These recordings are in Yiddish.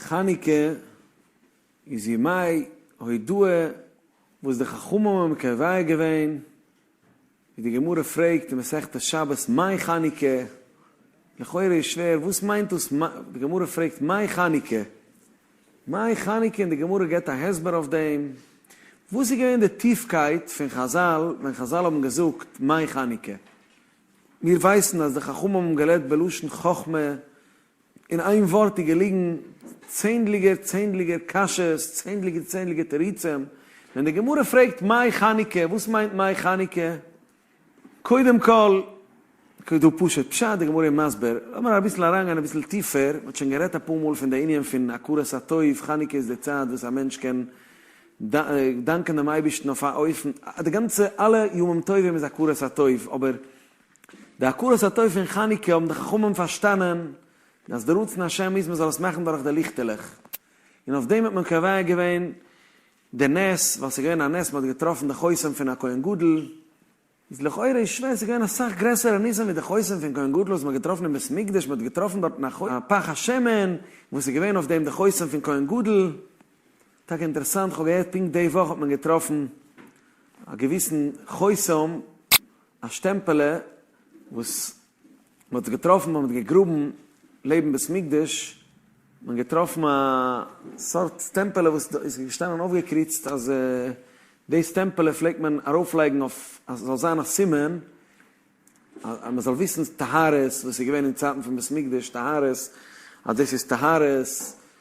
חנוכה איז ימי הודאה וואס די חכמים האבן קובע געווען, ווי די גמרא פרעגט אין מסכת שבת מאי חנוכה, לכאורה איז שווער וואס מיינט דאס די גמרא פרעגט מאי חנוכה, מאי חנוכה און די גמרא געבט א הסבר אויף דעם, וואס איז געווען די טיפקייט פון חזל ווען חזל האבן געזאגט מאי חנוכה, מיר ווייסן אז די חכמים האבן גערעדט בלשון חכמה, אין איין ווארט איז געליגן צענדליגער צענדליגער קשיות, צענדליגער צענדליגער תירוצים, ווען די גמרא פרעגט מאי חנוכה, וואס מיינט מאי חנוכה? קודם כל, איז דא פשוט פשט, די גמרא איז מסביר, לאמיר אביסל אריינגיין אביסל טיפער, מען האט שוין גערעדט אפאר מאל פון די ענין פון הכרת הטוב, חנוכה איז די צייט וואס א מענטש קען דאנקען דעם אייבערשטן אויף א אופן, די גאנצע אלע ימים טובים איז הכרת הטוב, אבער די הכרת הטוב פון חנוכה האבן די חכמים פארשטאנען אז די רצון השם איז מען זאל עס מאכן דורך די ליכטעלעך, און אויף דעם האט מען קובע געווען די נס, ווייל ס'איז געווען א נס מען האט געטראפן די חותם פון א כהן גדול, איז לכאורה איז שווער, ס'איז געווען אסאך גרעסערע ניסים ווי די חותם פון כהן גדול וואס מען האט געטראפן אין בית מקדש, מען האט געטראפן דארטן א פך השמן וואס איז געווען אויף דעם די חותם פון כהן גדול, טאקע אינטערעסאנט כ'האב געהערט פונקט די וואך האט מען געטראפן א געוויסן חותם א שטעמפעלע וואס מען האט געטראפן ווען מען האט געגראבן לעבן בית מקדש, מען האט געטראפן א סארט סטעמפעלע וואס איז געשטאנען אויפגעקריצט אז די סטעמפעלע פלעגט מען ארויפלייגן אויף אז ס'זאל זיין א סימן אז מען זאל וויסן טהרות וואס איז געווען אין צייטן פון בית מקדש טהרות אז דאס איז טהרות,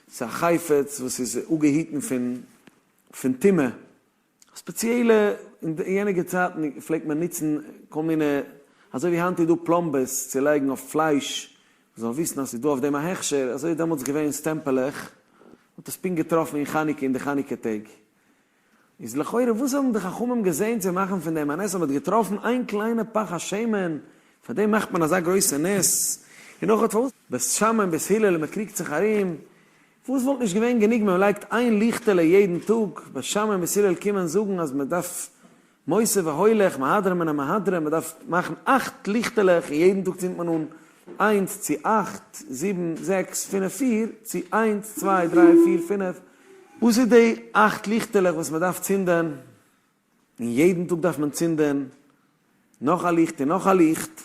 ס'איז א חפץ וואס איז אפגעהיטן פון פון טומאה. ספעציעלע אין יעניגע צייטן פלעגט מען נוצן כל מיני, אזוי ווי היינט איז דא פלאמבעס צו לייגן אויף פלייש מען זאל וויסן אז ס'איז דא אויף דעם א הכשר, אזוי איז דעמאלטס געווען סטעמפעלעך, מען האט עס פונקט געטראפן אין חנוכה אין די חנוכה טעג. איז לכאורה וואס האבן די חכמים געזען צו מאכן פון דעם א נס אז מען האט געטראפן איין קליינע פך השמן, פאר דעם מאכט מען אזא גרויסע נס, און נאך פארוואס בית שמאי און בית הלל מען קריגט זיך ארום, וואס וואלט נישט געווען גענוג מען לייגט איין ליכטעלע יעדן טאג, בית שמאי און בית הלל קומען זאגן אז מען דארף מוסיף והולך מהדרין מן המהדרין מען דארף מאכן אכט ליכטעלעך און יעדן טאג צינדט מען אן איינס צו אכט זיבן זעקס פינף פיר צו איינס צוויי דריי פיר פינף, וואס איז די אכט ליכטעלעך וואס מען דארף צינדען? און יעדן טאג דארף מען צינדען נאך א ליכט און נאך א ליכט,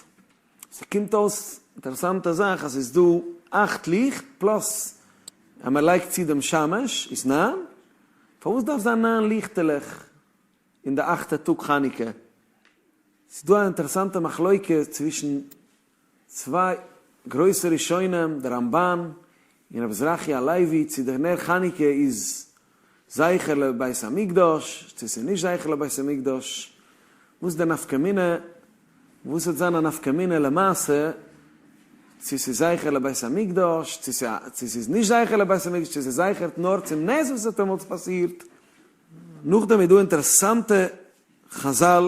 ס'קומט אויס אינטערעסאנטע זאך אז ס'איז דא אכט ליכט plus אז מען לייגט צו דעם שמש איז ניין, פארוואס דארף זיין ניין ליכטעלעך אין די אכטע טאג חנוכה? ס'איז דא א אינטערעסאנטע מחלוקה צווישן צוויי גרויסע ראשונים, דער רמבן און רבי זרחיה הלוי, צו דער נר חנוכה איז זכר לבית המקדש, צו ס'איז נישט זכר לבית המקדש, וואס איז די נפקא מינה, וואס וועט זיין א נפקא מינה למעשה, צו ס'איז זכר לבית המקדש, צו ס'איז נישט זכר לבית המקדש, צו ס'איז זכר נאר צום נס וואס האט דעמאלטס פאסירט. נאכדעם איז דא אינטערעסאנטע חזל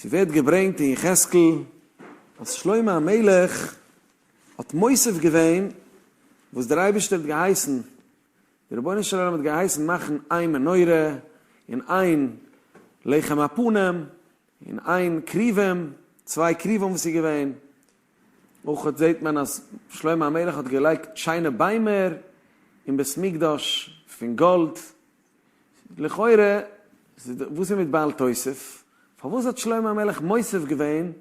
ס'ווערט געברענגט אין יחזקאל אז שלמה המלך האט מוסיף געווען וואס דער אייבערשטער האט געהייסן, דער רבונו של עולם האט געהייסן מאכן איין מנורה און איין לחם הפנים און איין כרובים, צוויי כרובים וואס איז געווען, אויך זעט מען אז שלמה המלך האט געלייגט שיינע ביימער אין בית מקדש פון גאלד, לכאורה וואס איז מיט בל תוסיף? פארוואס האט שלמה המלך מוסיף געווען?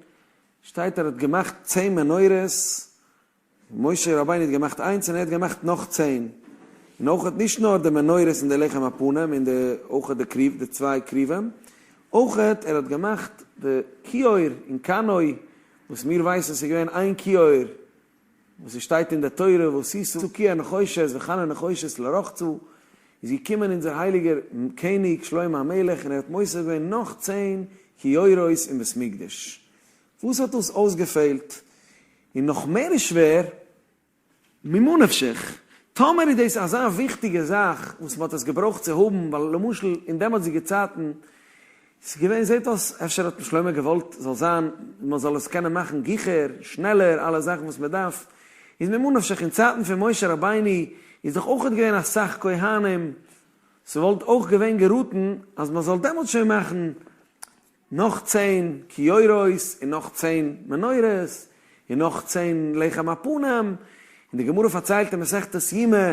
שטייט ער האט געמאכט צען מנורות, משה רבינו האט געמאכט איינס און ער האט געמאכט נאך צען, און אויך נישט נאר די מנורות און די לחם הפנים און די אויך די כרוב די צוויי כרובים, אויך ער האט געמאכט די כיור און כנוי וואס מיר ווייסן ס'איז געווען איין כיור וואס עס שטייט אין די תורה ועשית כיור נחושת וכנו נחושת לרחצה, איז געקומען אונזער הייליגער קעניג שלמה המלך און ער האט מוסיף געווען נאך צען כיורות אין בית מקדש. וואס האט דאס אויסגעפעלט? און נאך מער איז שווער, ממה נפשך, טאמער איז דאס אזא וויכטיגע זאך וואס מען האט עס געברויכט צו האבן, ווייל למשל אין דעמאלטסדיגע צייטן ס'איז געווען זעט אויס אפשר האט שלמה געוואלט זאל זיין מען זאל עס קענען מאכן גיכער שנעלער אלע זאכן וואס מען דארף, איז ממה נפשך אין צייטן פון משה רבינו איז דאך אויכעט געווען אסאך כהנים, ס'וואלט אויך געווען געראטן אז מען זאל דעמאלטס שוין מאכן נאך צען כיורות און נאך צען מנורות און נאך צען לחם הפנים, און די גמרא פארציילט אין מסכת יומא.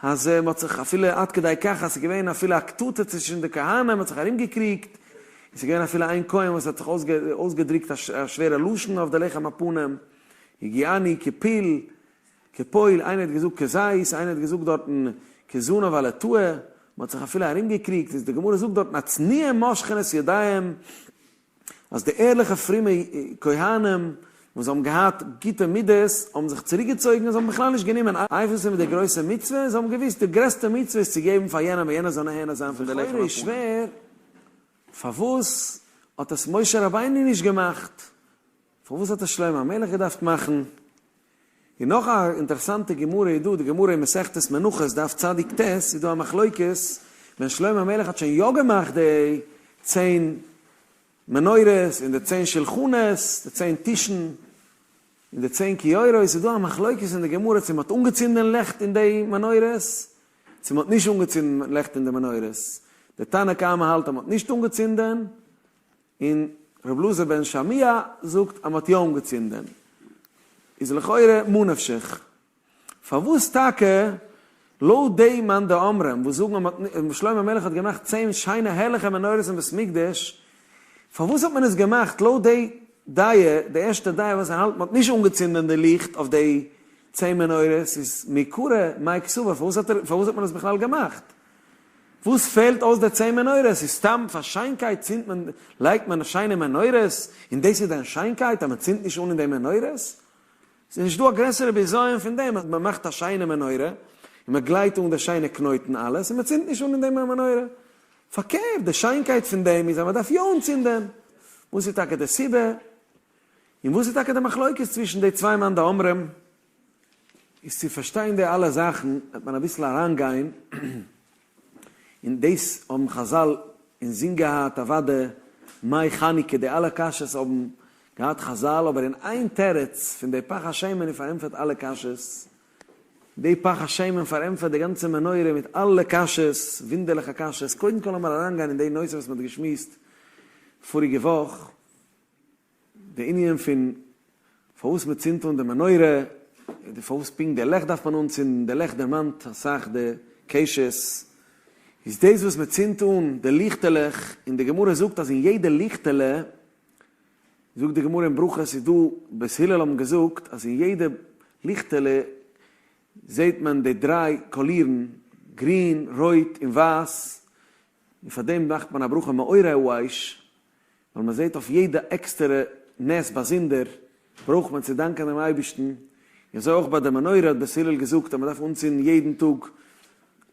אז מען האט זיך אפילו עד כדי כך אז ס'איז געווען אפילו א קטטה צווישן די כהנים, מען האט זיך ארומגעקריגט, און ס'איז געווען אפילו איין כהן וואס האט זיך אויסגעדרוקט א שווערע לשון אויף די לחם הפנים, הגיעני כפיל, כפועל, איינער האט געזאגט כזית, איינער האט געזאגט דארטן כזנב הלטאה, מען האט זיך אפילו ארומגעקריגט, איז די גמרא זאגט דארטן הצנועים מושכין את ידיהם, אז די ערליכע פרומע כהנים וואס האבן געהאט גוטע מידות האבן זיך צוריקגעצויגן און זיי האבן בכלל נישט גענומען איינפלוס מיט די גרויסע מצוה, זיי האבן געוואוסט די גרעסטע מצוה איז צו געבן פאר יענעם און יענער זאל נהנה זיין פון די לחם הפנים. לכאורה איז שווער, פארוואס האט עס משה רבינו נישט געמאכט? פארוואס האט עס שלמה המלך געדארפט מאכן? און נאך א אינטערעסאנטע גמרא איז דא, די גמרא אין מסכת מנחות דף צדיק ט, איז דא א מחלוקת ווען שלמה המלך האט שוין יא געמאכט די צען מנורות און די צען שלחנות, די צען טישן און די צען כיורות, איז דא א מחלוקת אין די גמרא צו מען האט אנגעצינדען לעכט אין די מנורות, צו מען האט נישט אנגעצינדן לעכט אין די מנורות. די תנא קמא האלט אז מען האט נישט אנגעצינדען, און ר' אלעזר בן שמוע זאגט אז מ'האט יא אנגעצינדען, איז לכאורה מה נפשך. פארוואס טאקע לויט די מאן דאמרים וואס זאגן אז מ'האט שלמה המלך האט געמאכט צען שיינע הערליכע מנורות אין בית מקדש, פארוואס האט מען עס געמאכט לויט די דעה, די ערשטע דעה וואס ער האלט מ'האט נישט אנגעצינדען די ליכט אויף די צען מנורות איז מעיקרא מאי קסבר, פארוואס האט ער פארוואס האט מען עס בכלל געמאכט? וואס פעלט אויס די צען מנורות? איז סתם פאר שיינקייט צינדט מען לייגט מען שיינע מנורות און דאס איז דען שיינקייט אז מען צינדט נישט אן אין די מנורות? ס'איז נישט דא א גרעסערע בזיון פון דעם אז מען מאכט א שיינע מנורה און מען גלייט אן די שיינע קנויטן אלעס און מען צינדט נישט אן אין די מנורה. פארקערט די שיינקייט פון דעם איז אז מען דארף יא אנצינדען. וואס איז טאקע די סיבה? און וואס איז טאקע די מחלוקת צווישן די צוויי מאן דאמרים? איז צו פארשטיין די אלע זאכן וועט מען אביסל אריינגיין און דאס האבן חזל אינזין געהאט אוודאי מאי חנוכה די אלע קשיות האבן געהאט חזל אבער אין איין תירוץ פון די פך השמן איז פארענטפערט אלע קשיות די פך השמן פארענטפערט די גאנצע מנורה מיט אלע קשיות וואונדערליכע קשיות קודם כל לאמיר אריינגיין אין די נושא וואס מען האט געשמועסט פאריגע וואך. די ענין פון פארוואס מען צינדט אן די מנורה, די פארוואס פונקט די לעכט דארף מען אנצינדן, די לעכט דערמאנט אסאך די קשת, איז דאס וואס מען צינדט אן די ליכטעלעך, און די גמרא זאגט אז אין יעדע ליכטעלע, זאגט די גמרא אין ברכות איז דא, בית הלל האבן געזאגט אז אין יעדע ליכטעלע זעט מען די דריי קאלירן, גרין, רויט און ווייס, און פאר דעם מאכט מען א ברכה מאורי האש, ווייל מען זעט אויף יעדע עקסטערע נס באזונדער, ברויך מען צו דאנקען דעם אייבערשטן, און אזוי אויך ביי די מנורה האט בית הלל געזאגט אז מען דארף אנצינדן יעדן טאג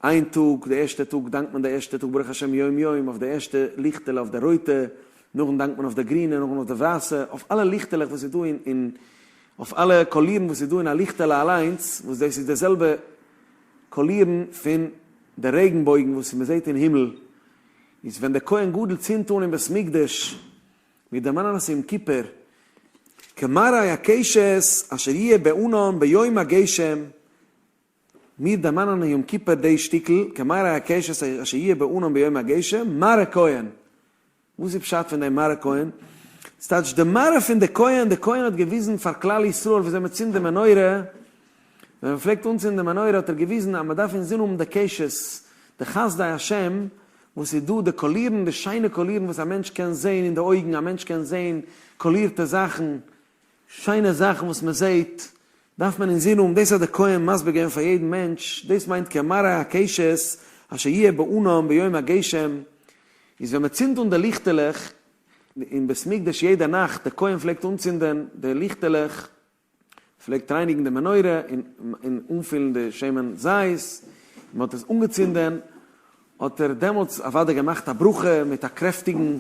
איין טאג, די ערשטע טאג דאנקט מען די ערשטע טאג ברוך השם יום יום אויף די ערשטע ליכטעלע אויף די רויטע, נאכדעם דאנקט מען אויף די גרינע, נאכדעם אויף די ווייסע, אויף אלע ליכטעלעך וואס איז דא אין אויף אלע קאלירן וואס איז דא אין א ליכטעלע אליינס, וואס דאס איז די זעלבע קאלירן פון די רעגנבויגן וואס מען זעט אין הימל, איז ווען דער כהן גדול צינדט אן אין בית מקדש מיר דערמאנען עס יום כיפור, כמראה הקשת אשר יהיה בענן ביום הגשם, מיר דערמאנען אין יום כיפור די שטיקל, כמראה הקשת אשר יהיה בענן ביום הגשם, מראה כהן. וואס איז פשט פון דעם מראה כהן? ס'טייטש די מראה פון די כהן, די כהן האט געוויזן פאר כלל ישראל וויאזוי מען צינדט די מנורה, ווען מען פלעגט אנצינדן די מנורה האט ער געוויזן אז מען דארף אינזין האבן די קשת, די חסדי השם וואס איז דא, די קאלירן, די שיינע קאלירן וואס א מענטש קען זען אין די אויגן, א מענטש קען זען קאלירטע זאכן, שיינע זאכן וואס מען זעט, דארף מען אינזין האבן, דאס האט דער כהן מסביר געווען פאר יעדן מענטש, דאס מיינט כמראה הקשת אשר יהיה בענן ביום הגשם, איז ווען מען צינדט אן די ליכטעלעך אין בית מקדש יעדע נאכט, דער כהן פלעגט אנצינדען די ליכטעלעך, פלעגט רייניגן די מנורה און אנפילן די שמן זית, און מען האט עס אנגעצינדען, האט ער דעמאלטס אוודאי געמאכט א ברכה מיט א קרעפטיגן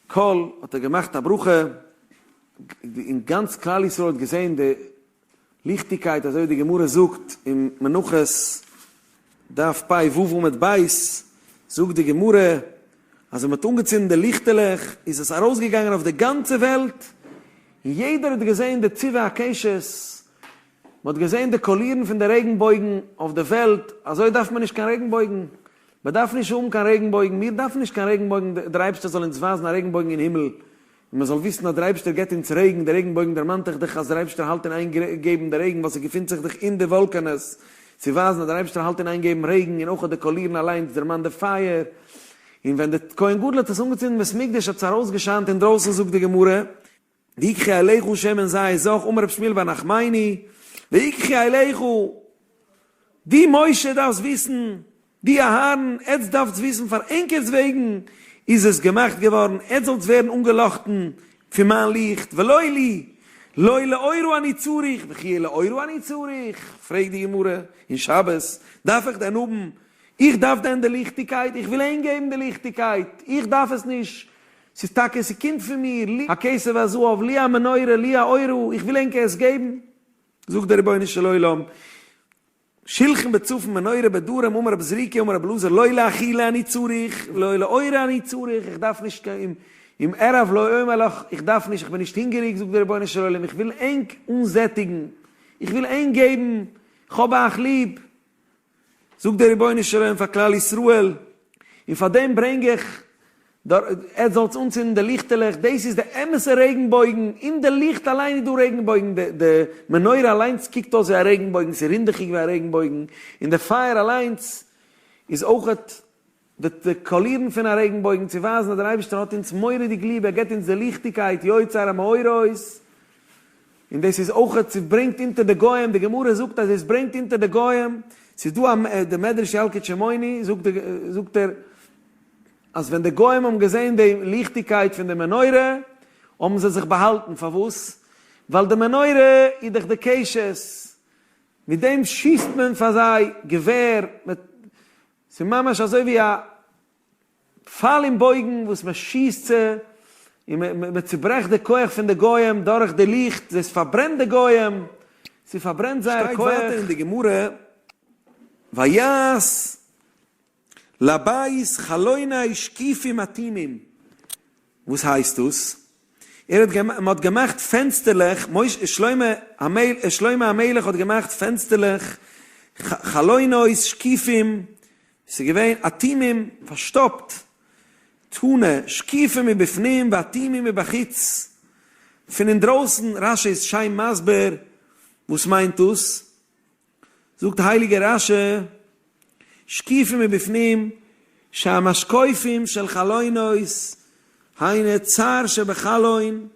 קול, האט ער געמאכט א ברכה, און גאנץ כלל ישראל האט געזען די ליכטיגקייט, אזוי ווי די גמרא זאגט אין מנחות דף פ ו עמוד ב', זאגט די גמרא אז ווען מען האט אנגעצינדן די ליכטעלעך איז עס ארויסגעגאנגען אויף די גאנצע וועלט, און יעדער האט געזען די צבע הקשת, מען האט געזען די קאלירן פון די רעגנבויגן אויף די וועלט, אזוי דארף מען נישט קיין רעגנבויגן, מען דארף נישט האבן קיין רעגנבויגן, מיר דארפן נישט קיין רעגנבויגן, דער אייבערשטער זאל אונז ווייזן א רעגנבויגן אין הימל, און מען זאל וויסן אז דער אייבערשטער געבט אונז רעגן, די רעגנבויגן דערמאנט דיך דאך אז דער אייבערשטער האלט אין איין געבן די רעגן ווייל ס'געפינט זיך דאך אין די וואלקענעס, צו ווייזן אז דער אייבערשטער האלט אין איין געבן רעגן, און אויך די קאלירן אליינס דערמאנט די פייער, און ווען די כהן גדול האט עס אנגעצינדן בית מקדש האט עס ארויסגעשיינט אינדרויסן זאגט די גמרא, ויקחו אליך שמן זית זך אמר רבי שמואל בר נחמני, ויקחו אליך, דו משה דארפסט וויסן, דו אהרן, עטץ דארפטס וויסן פאר ענקערס וועגן איז עס געמאכט געווארן, עטץ זאלטס ווערן אנגעלאכטן פון מיין ליכט, ולא לי, לא לאורה אני צריך, וכי לאורה אני צריך, פרעגט די גמרא אין שבת, דארף איך דען האבן, איך דארף דען די ליכטיגקייט, איך וויל ענק געבן די ליכטיגקייט, איך דארף עס נישט, ס'איז טאקע, ס'קומט פון מיר, לי הכסף והזהב, לי המנורה, לי האורה, איך וויל ענק עס געבן, זאגט דער רבונו של עולם, שלחן בצפון מנורה בדרום אמר רבי זריקא אמר רבי אלעזר לא לאכילה אני צריך לא לאורה אני צריך איך דארף נישט קיין אם ארעב לא אומר לך איך דארף נישט איך בין נישט הונגעריג זאגט דער רבונו של עולם איך וויל ענק אנזעטיגן איך וויל ענק געבן איך האב אייך ליב זאגט דער רבונו של עולם פאר כלל ישראל און פאר דעם ברענג איך עטס זאלטס אנצינדן די ליכטעלעך, דאס איז די אמת'ע רעגנבויגן, אין די ליכט אליין איז דא רעגנבויגן, די מנורה אליינס קוקט אויס ווי א רעגנבויגן, ס'איז רינדעכיג ווי א רעגנבויגן, און די פייער אליינס איז אויכעט די קאלירן פון א רעגנבויגן, צו ווייזן אז דער אייבערשטער האט אונז מורא'דיג ליב, ער געבט אונז די ליכטיגקייט, יוצר המאורות, און דאס איז אויכעט ס'ברענגט אונטער די גוים, די גמרא זאגט אז עס ברענגט אונטער די גוים, ס'איז דא א די מדרש ילקוט שמעוני זאגט זאגט ער אז ווען די גוים האבן געזען די ליכטיגקייט פון די מנורה האבן זיי זיך באהאלטן, פארוואס? ווייל די מנורה איז דאך די קשת, מיט דעם שיסט מען פאר זיי געווער, ס'איז ממש אזוי ווי א פייל און בויגן וואס מען שיסט צו און מען צוברעכט די כח פון די גוים דורך די ליכט, דאס פארברענט די גוים, ס'פארברענט זייער כח. שטייט ווייטער אין די גמרא, ויעש לבית חלוני שקיפים אטומים, וואס הייסט דאס? ער האט געמאכט, מען האט געמאכט פענסטערלעך, משה, שלמה המלך, שלמה המלך האט געמאכט פענסטערלעך, חלונות שקיפים, ס'איז געווען אטומים, פארשטאפט, תנא, שקיפים מבפנים ואטומים מבחוץ, פון אינדרויסן, רשי איז שיין מסביר וואס מיינט דאס, זאגט הייליגער רשי, שקיפים מבפנים, שהמשקופים של חלונות, היינו צר שבחלון,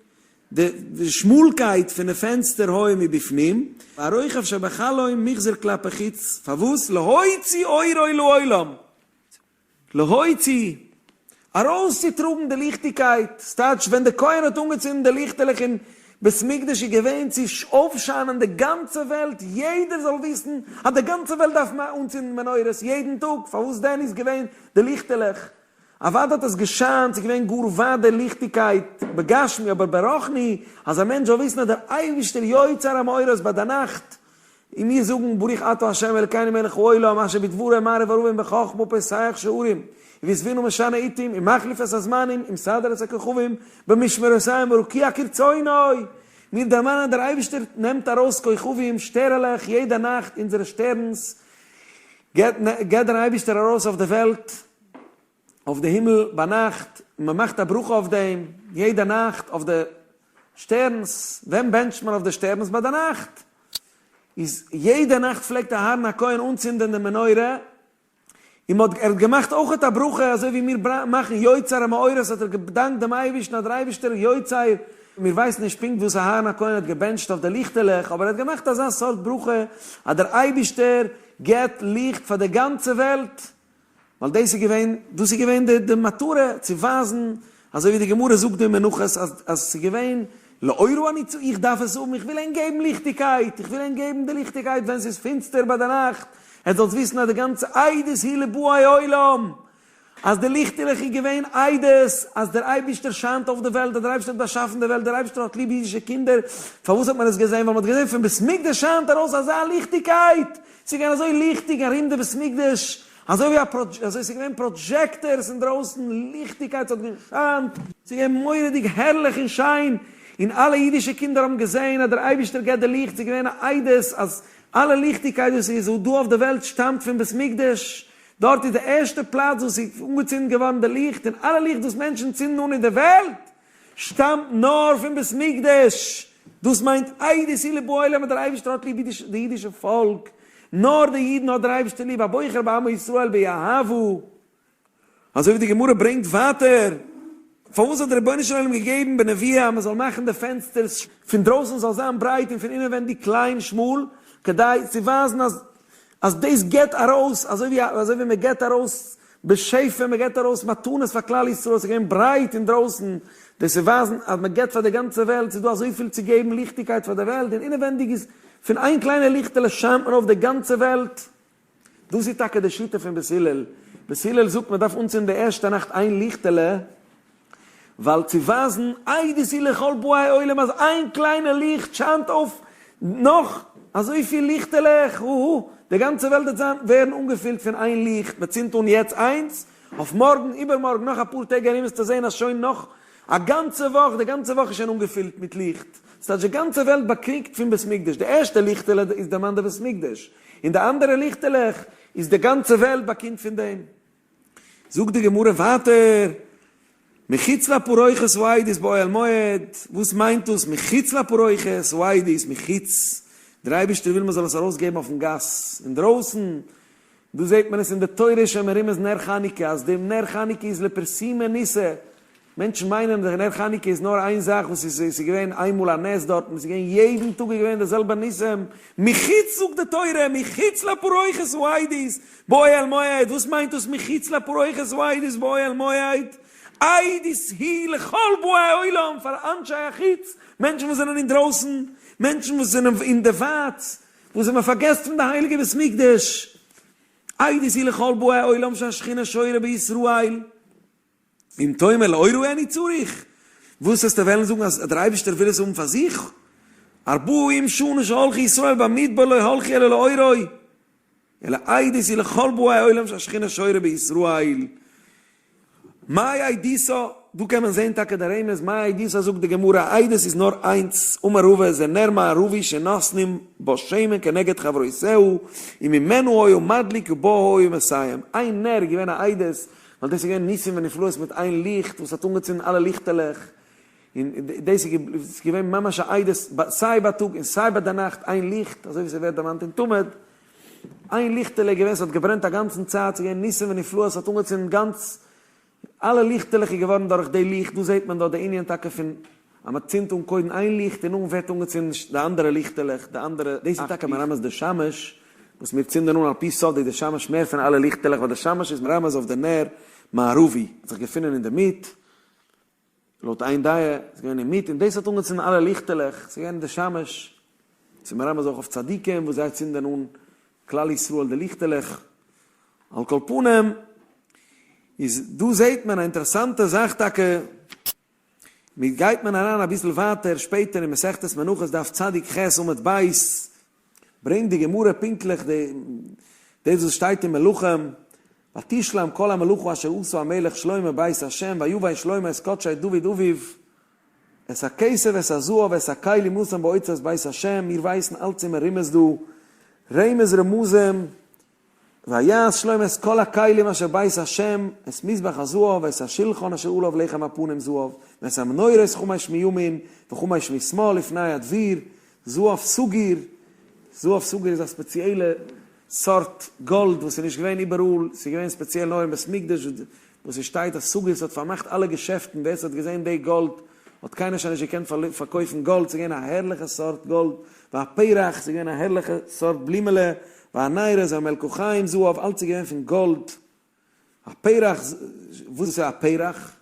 די שמאלקייט פון די פענסטער היו מבפנים, והרוחב שבחלון מוחזר כלפי חוץ, פארוואס? להוציא אורו לעולם, להוציא, ארויסצוטראגן די ליכטיגקייט, ס'טייטש ווען די כהן האט אנגעצינדן די ליכטעלעך אין בית מקדש איז געווען צו אויפשיינען די גאנצע וועלט, יעדער זאל וויסן אז די גאנצע וועלט דארף אנצינדן מנורות יעדן טאג, פארוואס דען איז געווען די ליכטעלעך? אוודאי האט עס געשיינט, ס'איז געווען גאר ווייט די ליכטיגקייט בגשמי, אבער ברוחני, אז א מענטש זאל וויסן אז דער אייבערשטער יוצר המאורות ביי די נאכט, און מיר זאגן ברוך אתה ה' אלקינו מלך העולם אשר בדברו מעריב ערבים בחכמה פותח שערים ובתבונה משנה עתים ומחליף את הזמנים ומסדר את הכוכבים במשמרותיהם ברקיע כרצונו, מיר דערמאנען אז דער אייבערשטער נעמט ארויס כוכבים, שטערעלעך, יעדע נאכט, אונזערע שטערנס געבט דער אייבערשטער ארויס אויף די וועלט, אויף די הימל ביינאכט, און מען מאכט א ברכה אויף דעם יעדע נאכט אויף די שטערנס, ווען בענטשט מען אויף די שטערנס? ביי די נאכט, איז יעדע נאכט פלעגט אהרן הכהן אנצינדען די מנורה, און מען האט, ער האט געמאכט אויכעט א ברכה אזוי ווי מיר מאכן יוצר המאורות האט ער געדאנקט דעם אייבערשטן אז דער אייבערשטער יוצר, מיר ווייסן נישט פונקט וואס אהרן הכהן האט געבענטשט אויף די ליכטעלעך, אבער ער האט געמאכט אזא סארט ברכה אז דער אייבערשטער געבט ליכט פאר די גאנצע וועלט, ווייל דאס איז געווען, דאס איז געווען די די מטרה, צו ווייזן, אזוי ווי די גמרא זאגט אין מנחות, אז אז ס'איז געווען לאורה אני צ, איך דארף עס האבן, איך וויל ענק געבן ליכטיגקייט, איך וויל ענק געבן די ליכטיגקייט ווען ס'איז פינסטער ביי די נאכט, עטס זאלטס וויסן אז די גאנצע עדות היא לבאי עולם, אז די ליכטעלעך איז געווען עדות אז דער אייבערשטער שיינט אויף די וועלט, אז דער אייבערשטער האט באשאפן די וועלט, דער אייבערשטער האט ליב אידישע קינדער, פארוואס האט מען עס געזען? ווייל מען האט געזען פון בית מקדש שיינט ארויס אזא ליכטיגקייט, ס'איז געווען אזוי ליכטיג ארום די בית מקדש, אזוי ווי א פראדזש, אזוי ס'איז געווען projectors אינדרויסן, ליכטיגקייט ס'האט געשיינט, ס'איז געווען מורא'דיג הערליך און שיין, און אלע אידישע קינדער האבן געזען אז דער אייבערשטער געבט די ליכט, ס'איז געווען א עדות אז אלע ליכטיגקייט וואס איז דא אויף די וועלט שטאמט פון בית מקדש, דארט איז די ערשטע פלאץ וואס איז אנגעצינדן געווארן די ליכט, און אלע ליכט וואס מענטשן צינדן אן אין די וועלט שטאמט נאר פון בית מקדש, דאס מיינט עדות היא לבאי עולם אז דער אייבערשטער האט ליב די אידישע פאלק, נאר די אידן האט דער אייבערשטער ליב, הבוחר בעמו ישראל ביאהבו. אזוי ווי די גמרא ברענגט ווייטער, פארוואס האט דער רבונו של עולם געגעבן בנביאה אז מען זאל מאכן די פענסטערס פון דרויסן זאל זיין ברייט און פון אינעווענדיג קליין שמאל, כדי צו ווייזן אז אז דאס גיבט ארויס, אזוי ווי אזוי ווי מען גיבט ארויס בשפע, מען גיבט ארויס מתנות פאר כלל ישראל, ס'איז געווען ברייט אינדרויסן, דאס צו ווייזן אז מען גיבט פאר די גאנצע וועלט, ס'איז דא אזויפיל צו געבן ליכטיגקייט פאר די וועלט, און אינעווענדיג איז פון איין קליינע ליכטעלע שיינט מען אויף די גאנצע וועלט. דאס איז טאקע די שיטה פון בית הלל, בית הלל זאגט מען דארף אנצינדן די ערשטע נאכט איין ליכטעלע, ווייל צו ווייזן עדות היא לכל באי עולם אז איין קליינע ליכט שיינט אויף נאך אזויפיל ליכטעלעך, הו די גאנצע וועלט וועט זיין ווערן אנגעפילט פון איין ליכט, מען צינדט אן יעצט איינס, אויף מארגן, איבערמארגן, נאך אפאר טעג ארום וועסטו זען אז שוין נאך א גאנצע וואך, די גאנצע וואך איז שוין אנגעפילט מיט ליכט, ס'טייטש די גאנצע וועלט באקריגט פון בית מקדש, די ערשטע ליכטעלע איז דערמאנט די בית מקדש, און די אנדערע ליכטעלעך איז די גאנצע וועלט באקומט פון דעם. זאגט די גמרא ווייטער, מחוץ לפרוכת העדות באוהל מועד, וואס מיינט דאס מחוץ לפרוכת העדות, מחוץ, דער אייבערשטער וויל מען זאל עס ארויסגעבן אויפן גאס, אינדרויסן, דא זעט מען עס אין די תורה איז שוין מרומז נר חנוכה, אז דעם נר חנוכה איז לפרסומי ניסא, מענטשן מיינען אז נר חנוכה איז נאר איין זאך וואס איז איז געווען איינמאל א נס דארטן, עס איז געווען יעדן טאג איז געווען די זעלבע ניסים, מחוץ זאגט די תורה, מחוץ לפרוכת העדות, באוהל מועד, וואס מיינט דאס מחוץ לפרוכת העדות באוהל מועד? עדות היא לכל באי עולם פאר אנשי החוץ, מענטשן וואס זענען אינדרויסן, מענטשן וואס זענען אין די ווייט, וואס מען פארגעסט פון די הייליגע בית מקדש, עדות היא לכל באי עולם שהשכינה שורה בישראל. אם תאמר לאורו אני צריך, וואס וועסטו וועלן זאגן אז דער אייבערשטער וויל עס האבן פאר זיך? ארבעים שנה שהלכו ישראל במדבר לא הלכו אלא לאורו, אלא עדות היא לכל באי עולם שהשכינה שורה בישראל. מאי עדותא, דא קען מען זען טאקע די רמז, מאי עדותא זאגט די גמרא, עדות איז נאר איינס, אמר רבא זה נר מערבי שנותנים בו שמן כנגד חברותיה, וממנו היה מדליק ובו היה מסיים, איין נר איז געווען א עדות, ווייל דאס איז געווען ניסים ונפלאות מיט איין ליכט וואס האט אנגעצינדן אלע ליכטעלעך, און דאס איז געווען ממש א עדות סיי בייטאג און סיי ביי די נאכט איין ליכט, אזוי ווי ס'ווערט דערמאנט אין תמיד, איין ליכטעלע איז געווען ס'האט געברענט א גאנצן צייט, ס'איז געווען ניסים ונפלאות ס'האט אנגעצינדן גאנץ אלע ליכטעלעך איז געווארן דורך די ליכט, דא זעט מען דארט די ענין טאקע פון אז מען צינדט אן קודם איין ליכט און נאכדעם ווערט אנגעצינדן די אנדערע ליכטעלעך, די אנדערע, דאס איז טאקע מרמז די שמש וואס מיר צינדען אן על פי סוד איז די שמש מער פון אלע ליכטעלעך ווייל די שמש איז מרמז אויף די נר מערבי האט זיך געפונען אינדערמיט, לויט איין דעה איז געווען אינמיט און דאס האט אנגעצינדן אלע ליכטעלעך, ס'איז געווען די שמש, ס'איז מרמז אויך אויף צדיקים וואס זיי צינדען אן כלל ישראל די ליכטעלעך, על כל פנים איז דא זעהט מען א אינטערעסאנטע זאך טאקע, מיט גייט מען אריין אביסל ווייטער שפעטער אין מסכת מנחות דף צדיק ח עמוד ב', ברענגט די גמרא פונקטליך די דאס וואס שטייט אין מלכים, ותשלם כל המלאכה אשר עשה המלך שלמה בית ה' ויבא שלמה את קדשי דוד אביו, את הכסף ואת הזהב ואת הכלים נתן באוצרות בית ה', מיר ווייסן אלץ איז מרומז דא, רמז רמזים, ויעש שלמה את כל הכלים אשר בית ה', את מזבח הזהב ואת השלחן אשר עליו לחם הפנים זהב, ואת המנורות חמש מימין וחמש משמאל לפני הדביר, זהב סגור, זהב סגור איז א ספעציעלע סארט גאלד וואס איז נישט געווען איבעראל, ס'איז געווען ספעציעל נאר אין בית מקדש וואס עס שטייט אז סגור ס'האט פארמאכט אלע געשעפטן, ווער ס'האט געזען די גאלד האט קיינער שוין נישט געקענט פארקויפן גאלד, ס'איז געווען א הערליכע סארט גאלד, והפרח, ס'איז געווען א הערליכע סארט בלומעלע, והנרות והמלקחיים זהב, אלץ איז געווען פון גאלד, הפרח, וואס איז א פרח?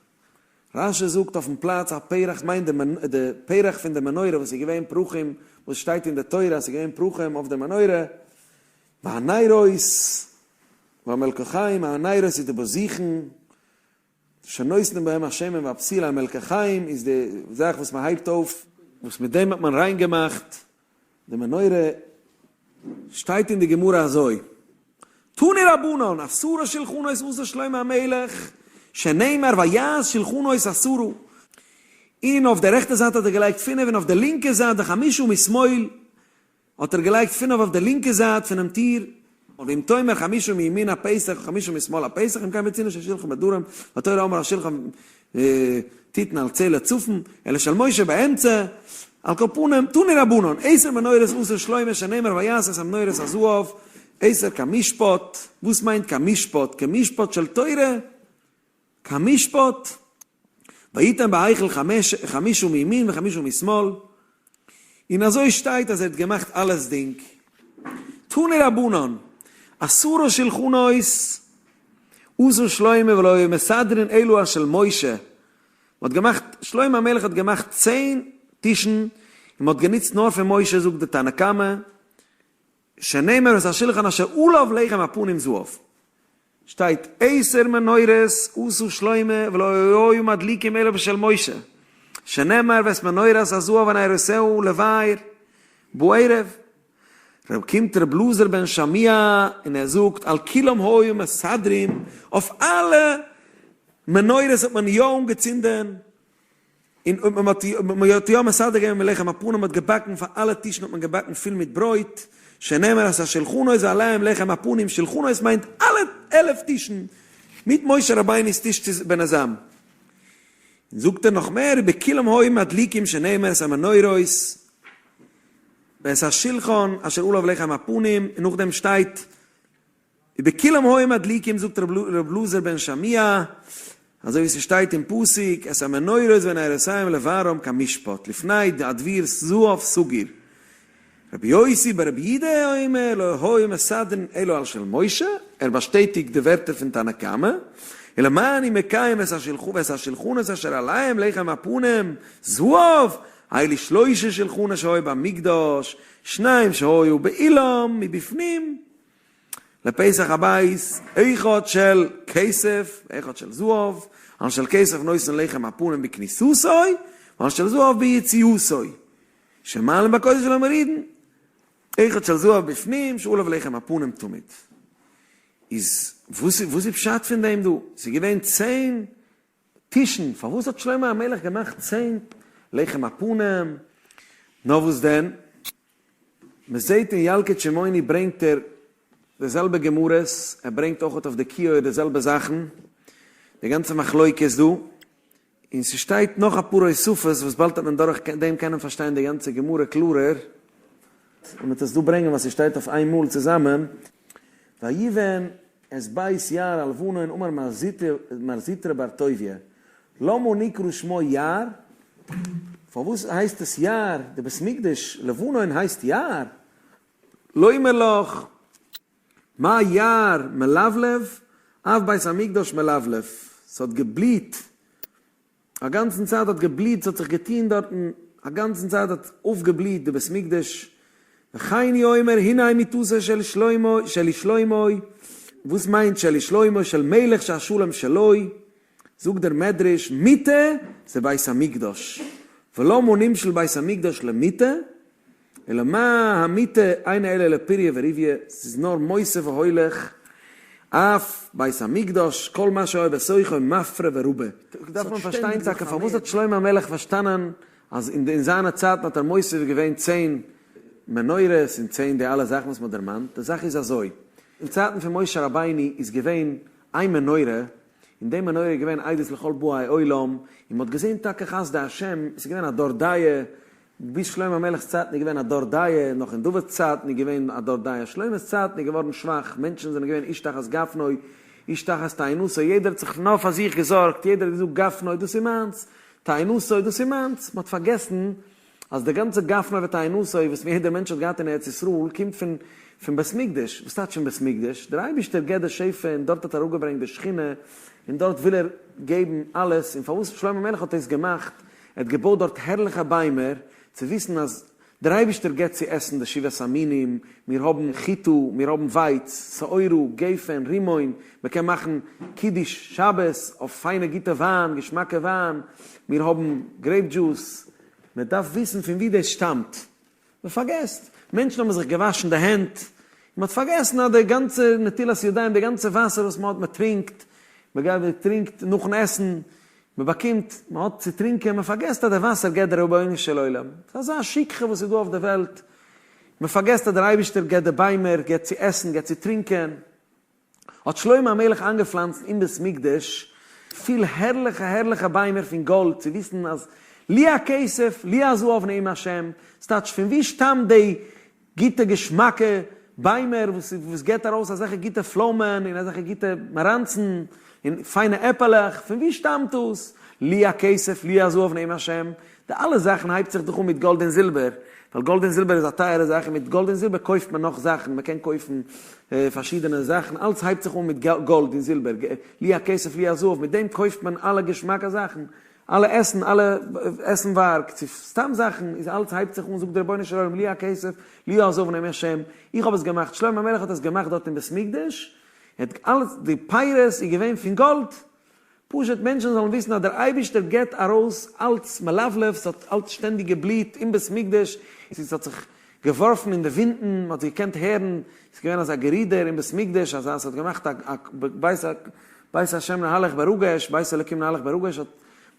רש"י זאגט אויפן פלאץ א פרח מיינט די פרח פון די מנורה וואס איז געווען פרחים, וואס שטייט אין די תורה אז ס'איז געווען פרחים אויף די מנורה, והנרות והמלקחיים, הנרות איז די באזוכן, שנותנים בהם השמן והפתילה, המלקחיים איז די זאך וואס מען הייבט אויף, וואס מיט דעם האט מען ריין געמאכט די מנורה, שטייט אין די גמרא אזוי, תנו רבנן, עשרה שלחנות עשה שלמה המלך, שנאמר ויעש שלחנות עשרה, און אויף די רעכטע זייט האט ער געלייגט פינף און אויף די לינקע זייט וחמשה משמאל, האט ער געלייגט פינף אויף די לינקע זייט פונעם טיר, ואם תאמר חמשה מימין הפתח וחמשה משמאל הפתח, אם כן בצינעא של שלחן בדרום, והתורה אמרה השלחן תתן על צלע צפון, אלא של משה באמצע, על כל פנים, תנו רבנן, עשר מנורות עשה שלמה שנאמר ויעש את המנורות הזהב. עשר כמשפט, וואס מיינט כמשפט? כמשפט של תורה? כמשפט? ויתן בהיכל חמשה מימין וחמשה משמאל, און אזוי שטייט אז ער האט געמאכט אלעס דינג. תנו רבנן, עשרה שלחנות עשה שלמה ולא היו מסדרין אלא על של משה, מען האט געמאכט, שלמה המלך האט געמאכט צען טישן און מען האט גענוצט נאר פון משה זאגט די תנא קמא, שנאמר ואת השלחן אשר עליו לחם הפנים זהב, שטייט עשר מנורות עשה שלמה ולא היו מדליקים אלא בשל משה, שנאמר ואת מנורת הזהב ונרותיה לבאר בערב, רב קומט ר' אלעזר בן שמוע און ער זאגט על כולם היו מסדרים, אויף אלע מנורות האט מען יא אנגעצינדען, און מען האט מען האט יא מסדר געווען מלחם הפנים, מען האט געבאקן פאר אלע טישן האט מען געבאקן פיל מיט ברויט, שנאמר את השלחנות ועליהם לחם הפנים, שלחנות מיינט אלע 11 טישן, מיט משה רבינו'ס טיש צו בענעזאם. און זאגט ער נאך מער, ובכולם היו מדליקים שנאמר את המנורות ואת השלחן אשר עליו לחם הפנים, און נאכדעם שטייט ובכולם היו מדליקים זאגט ר' אלעזר בן שמוע, אזוי ווי ס'שטייט אין פסוק, את המנורות ונרותיהם לבערם כמשפט, לפני הדביר זהב סגור. רבי יוסי ברבי יהודה אומר לא היו מסדרין אלא על של משה, ער באשטעטיגט די ווערטער פון תנא קמא, ולמה אני מקיים את השלחנות אשר עליהם לחם הפנים זהב, אלו שלושה שלחנות שהיו במקדש, שניים שהיו באולם מבפנים, לפתח הבית, אחד של כסף ואחד של זהב, על של כסף נותן לחם הפנים בכניסתו, ועל של זהב ביציאתו, שמעלין בקודש ולא מורידין, אחד של זהב בפנים שעליו לחם הפנים תמיד. איז וואס איז פשט פון דעם דא? ס'איז געווען צען טישן, פארוואס האט שלמה המלך געמאכט צען לחם הפנים? נאר וואס דען? מען זעט אין ילקוט שמעוני ברענגט ער די זעלבע גמרות, ער ברענגט אויך אויף די כיור די זעלבע זאכן, די גאנצע מחלוקת דא, און ס'שטייט נאך אפאר הוספות וואס באלד וועט מען דורך דעם קענען פארשטיין די גאנצע גמרא קלארער, און מ'וועט עס דא ברענגען ווייל ס'שטייט אויף איין מאל צוזאמען, ויבן את בית יער הלבנון אמר מר זוטרא בר טוביה, למה נקרא שמו יער? פארוואס הייסט עס יער? די בית מקדש לבנון הייסט יער? לומר לך, מה יער מלבלב, אף בית המקדש מלבלב, ס'האט געבליט, א גאנצן צייט האט געבליט, ס'האט זיך געטוהן דארטן, א גאנצן צייט האט אויפגעבליט די בית מקדש, וכן הוא אומר הנה מיטתו של שלמה, שלי שלמה, וואס מיינט שלי שלמה, של מלך שהשלום שלו, זאגט דער מדרש, מיטה זה בית המקדש, ולמה נמשל בית המקדש למיטה, אלא מה המיטה אינה אלא לפריה ורביה, ס'איז נאר מוסיף והולך, אף בית המקדש, כל מה שהיה בתוכו מפרה ורבה. דארף מען פארשטיין טאקע פארוואס האט שלמה המלך פארשטאנען אז אין זיינע צייטן האט ער מוסיף געווען צען מנורות און צען די אלע זאכן וואס מ'האט דערמאנט, די זאך איז אזוי, אין צייטן פון משה רבינו איז געווען איין מנורה, און די מנורה איז געווען עדות לכל באי עולם, און מ'האט געזען טאקע חסדי השם, עס איז געווען א דור דעה, ביז שלמה המלך'ס צייטן איז געווען א דור דעה, נאך אין דוד'ס צייטן איז געווען א דור דעה, שלמה'ס צייטן איז געווארן שוואך, מענטשן זענען געווען איש תחת גפנו, איש תחת תאנתו, יעדער האט זיך נאר פאר זיך געזארגט, יעדער האט געזאגט גפנו דאס איז מיינס, תאנתו דאס איז מיינס, מ'האט פארגעסן אז די גאנצע גפנו ותאנתו וואס יעדער מענטש האט געהאט אין ארץ ישראל קומט פון פון בית מקדש, וואס טייטש פון בית מקדש? דער אייבערשטער געבט די שפע און דארט האט ער אראפגעברענגט די שכינה און דארט וויל ער געבן אלעס, און פארוואס שלמה המלך האט דאס געמאכט, ער האט געבויט דארט הערליכע ביימער, צו וויסן אז דער אייבערשטער געבט צו עסן די שבעת המינים, מיר האבן חיטה, מיר האבן ווייץ, שעורה, גפן, רימון, מען קען מאכן קידוש שבת אויף פיינע גוטע וויין, געשמאקע וויין, מיר האבן grape juice, מען דארף וויסן פון וואו דאס שטאמט, מען פארגעסט, מענטשן האבן זיך געוואשן די הענט, און מען האט פארגעסן אז די גאנצע נטילת ידיים, די גאנצע וואסער וואס מען האט, מען טרינקט, מען גייט מען טרינקט נאכן עסן, מען באקומט, מען האט צו טרינקען, מען פארגעסט אז די וואסער געבט דער רבונו של עולם, ס'איז אזא שכחה וואס איז דא אויף די וועלט, מען פארגעסט אז דער אייבערשטער געבט די ביימער, געבט צו עסן, געבט צו טרינקען. האט שלמה המלך איינגעפלאנצט אין בית מקדש פיל הערליכע הערליכע ביימער פון גאלד, צו וויסן אז לי הכסף לי הזהב נאום השם, ס'טייטש פון וואו שטאמט די גוטע געשמאקע ביימער וואס וואס געבט ארויס אזעלכע גוטע פלוימען און אזעלכע גוטע מאראנצן און פיינע עפעלעך, פון וואו שטאמט דאס? לי הכסף לי הזהב נאום השם, די אלע זאכן הייבט זיך דאך אן מיט גאלד און זילבער, ווייל גאלד און זילבער איז א טייערע זאך און מיט גאלד און זילבער קויפט מען נאך זאכן, מען קען קויפן פארשידענע זאכן, אלץ הייבט זיך אן מיט גאלד און זילבער, לי הכסף לי הזהב, מיט דעם קויפט מען אלע געשמאקע זאכן, אלע עסן, אלע עסנווארג, צו סתם זאכן, איז אלץ הייבט זיך אן, זאגט דער רבונו של עולם לי הכסף לי הזהב נאום השם, איך האב עס געמאכט, שלמה המלך האט עס געמאכט דארט אין בית מקדש, ער האט אלעס, די פירות איז געווען פון גאלד, פשוט מענטשן זאלן וויסן אז דער אייבערשטער געבט ארויס אלץ מלבלב, ס'האט אלץ שטענדיג געבליט אין בית מקדש, ס'האט זיך געווארפן אין די ווינטן, מען האט געקענט הערן, ס'איז געווען אזא גערודער אין בית מקדש, אזא ס'האט געמאכט א בית בית השם נהלך ברגש, בית אלוקים נהלך ברגש, האט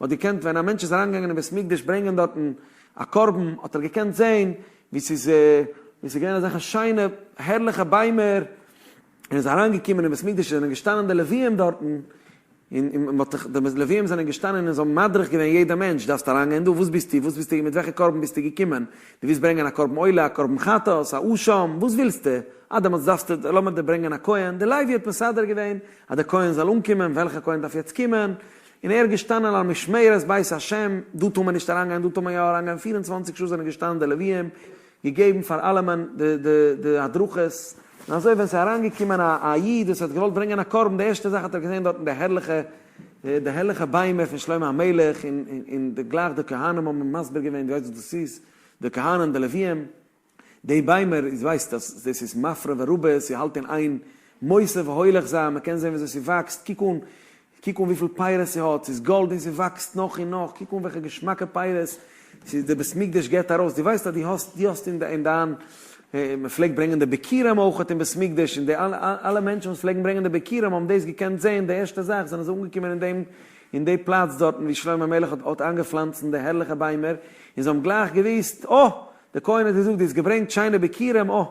מען האט געקענט ווען א מענטש איז אריינגעגאנגען אין בית מקדש ברענגען דארטן א קרבן, האט ער געקענט זען ווי ס'איז ווי ס'איז געווען אזעלכע שיינע הערליכע ביימער, און איז אריינגעקומען אין בית מקדש זענען געשטאנען די לוויים דארטן, און און מ'האט זיך, די לוויים זענען געשטאנען און זיי האבן מדריך געווען יעדע מענטש, דארפסט אריינגיין דא, וואס ביסטו, וואס ביסטו, מיט וועלכע קרבן ביסטו געקומען, דו ווילסט ברענגען א קרבן עולה, א קרבן חטאת, א אשם, וואס ווילסטו, אה דעמאלטס דארפסטו, לאמיר דיר ברענגען א כהן, די לוי האט מסדר געווען אז דער כהן זאל אנקומען, וועלכע כהן דארף יעצט קומען, און ער איז געשטאנען על משמרת בית השם, דא טאר מען נישט אריינגיין, דא טאר מען יא אריינגיין, פיר און צוואנציג שעה זענען געשטאנען די לוויים, געגעבן פאר אלעמען די די די הדרכות, און אזוי ווען ס'איז אריינגעקומען א א איד וואס האט געוואלט ברענגען א קרבן, די ערשטע זאך האט ער געזען דארטן די הערליכע די הערליכע ביימער פון שלמה המלך, און און די גלייך די כהנים האבן אים מסביר געווען, דו ווייסט וואס דאס איז, די כהנים די לוויים, די ביימער, איז ווייסט אז דאס איז מפרה ורבה, ס'האלט אין איין מוסיף והולך זיין, מ'קען זען וויאזוי ס'וואקסט, קוק אן קוק אן וויפיל פירות ס'האט, ס'איז גאלד און ס'וואקסט נאך און נאך, קוק אן וועלכע געשמאקע פירות ס'איז די בית מקדש געבט ארויס, דו ווייסט אז דו האסט דו האסט אין דיין, מ'פלעגט ברענגען די ביכורים אויכעט אין בית מקדש, און די אלע מענטשן וואס פלעגן ברענגען די ביכורים האבן דאס געקענט זען, די ערשטע זאך זענען זיי אנגעקומען אין דעם אין די פלאץ דארטן ווי שלמה המלך האט האט איינגעפלאנצן די הערליכע ביימער, און זיי האבן גלייך געוואוסט, אה! דער כהן האט געזאגט, דו האסט געברענגט שיינע ביכורים, אה!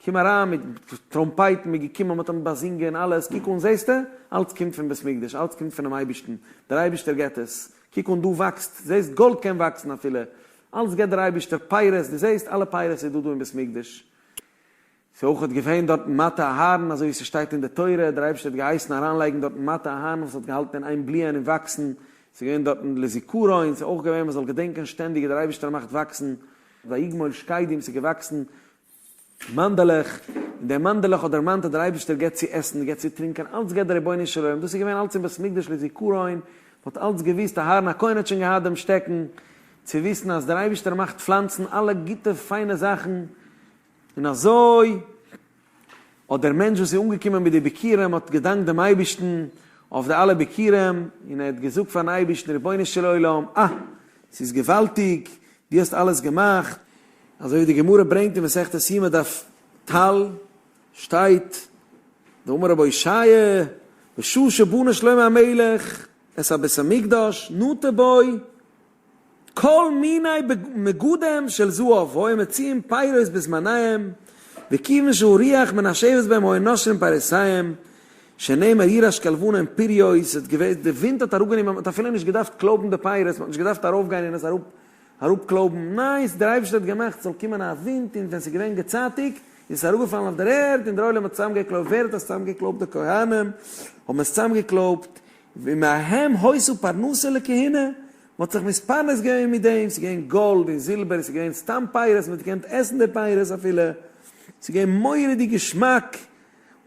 קום אריין מיט טראמפייטן, מ'איז געקומען, מ'האט אים באזינגען, אלעס, קוק אן, זעסטו? אלץ קומט פון בית מקדש, אלץ קומט פונעם אייבערשטן, דער אייבערשטער געבט עס, קוק אן, דא וואקסט, זעסט, גאלד קען וואקסן אפילו, אלץ געבט דער אייבערשטער, פירות, דו זעסט, אלע פירות איז דא דא אין בית מקדש. ס'איז אויכעט געווען דארטן מטה אהרן, אזוי ווי ס'שטייט אין די תורה, דער אייבערשטער האט געהייסן אריינלייגן דארטן מטה אהרן וואס האט געהאלטן אין איין בליען און וואקסן, ס'איז געווען דארטן לזיכרון, ס'איז אויך געווען מ'זאל געדענקען שטענדיג אז דער אייבערשטער מאכט וואקסן, ויגמול שקדים, ס'איז געוואקסן מאנדעלעך, און דער מאנדעלעך האט דערמאנט אז דער אייבערשטער געבט צו עסן, געבט צו טרינקען, אלץ געבט דער רבונו של עולם, דאס איז געווען אלץ אין בית מקדש לזיכרון, מען האט אלץ געוואוסט, אהרן הכהן האט שוין געהאט דעם שטעקן, צו וויסן אז דער אייבערשטער מאכט פלאנצן אלע גוטע פיינע זאכן, און אזוי האט דער מענטש וואס איז אנגעקומען מיט די ביכורים האט געדאנקט דעם אייבערשטן אויף די אלע ביכורים, און ער האט געזאגט פארן אייבערשטן, רבונו של עולם, אה! ס'איז געוואלטיג, דו האסט אלעס געמאכט, אזוי ווי די גמרא ברענגט אין מסכת יומא דף תל, שטייט, דאמר רבי אושעיא, בשעה שבנה שלמה המלך את הבית המקדש נטע בו כל מיני מגדים של זהב והיו מוציאים פירות בזמניהם, וכיוון שהרוח מנשבת בהם היו נושרים פירותיהם, שנאמר ירעש כלבנון פריו, ס'האט געווען, די ווינט האט אראפגענומען, מ'האט אפילו נישט געדארפט קלויבן די פירות, מ'האט נישט געדארפט ארויפגיין און עס אראפ אראפקלויבן, ניין, דער אייבערשטער האט געמאכט ס'זאל קומען א ווינט און ווען ס'איז געווען געצייטיגט איז עס אראפגעפאלן אויף דער ערד און דער עולם האט צוזאמגעקלויבט, ווער האט עס צוזאמגעקלויבט? די כהנים האבן עס צוזאמגעקלויבט, ומהם היתה פרנסה לכהונה, מ'האט זיך מתפרנס געווען מיט דעם, ס'איז געווען גאלד און זילבער, ס'איז געווען סתם פירות, מ'האט געקענט עסן די פירות אפילו, ס'איז געווען מורא'דיג געשמאק,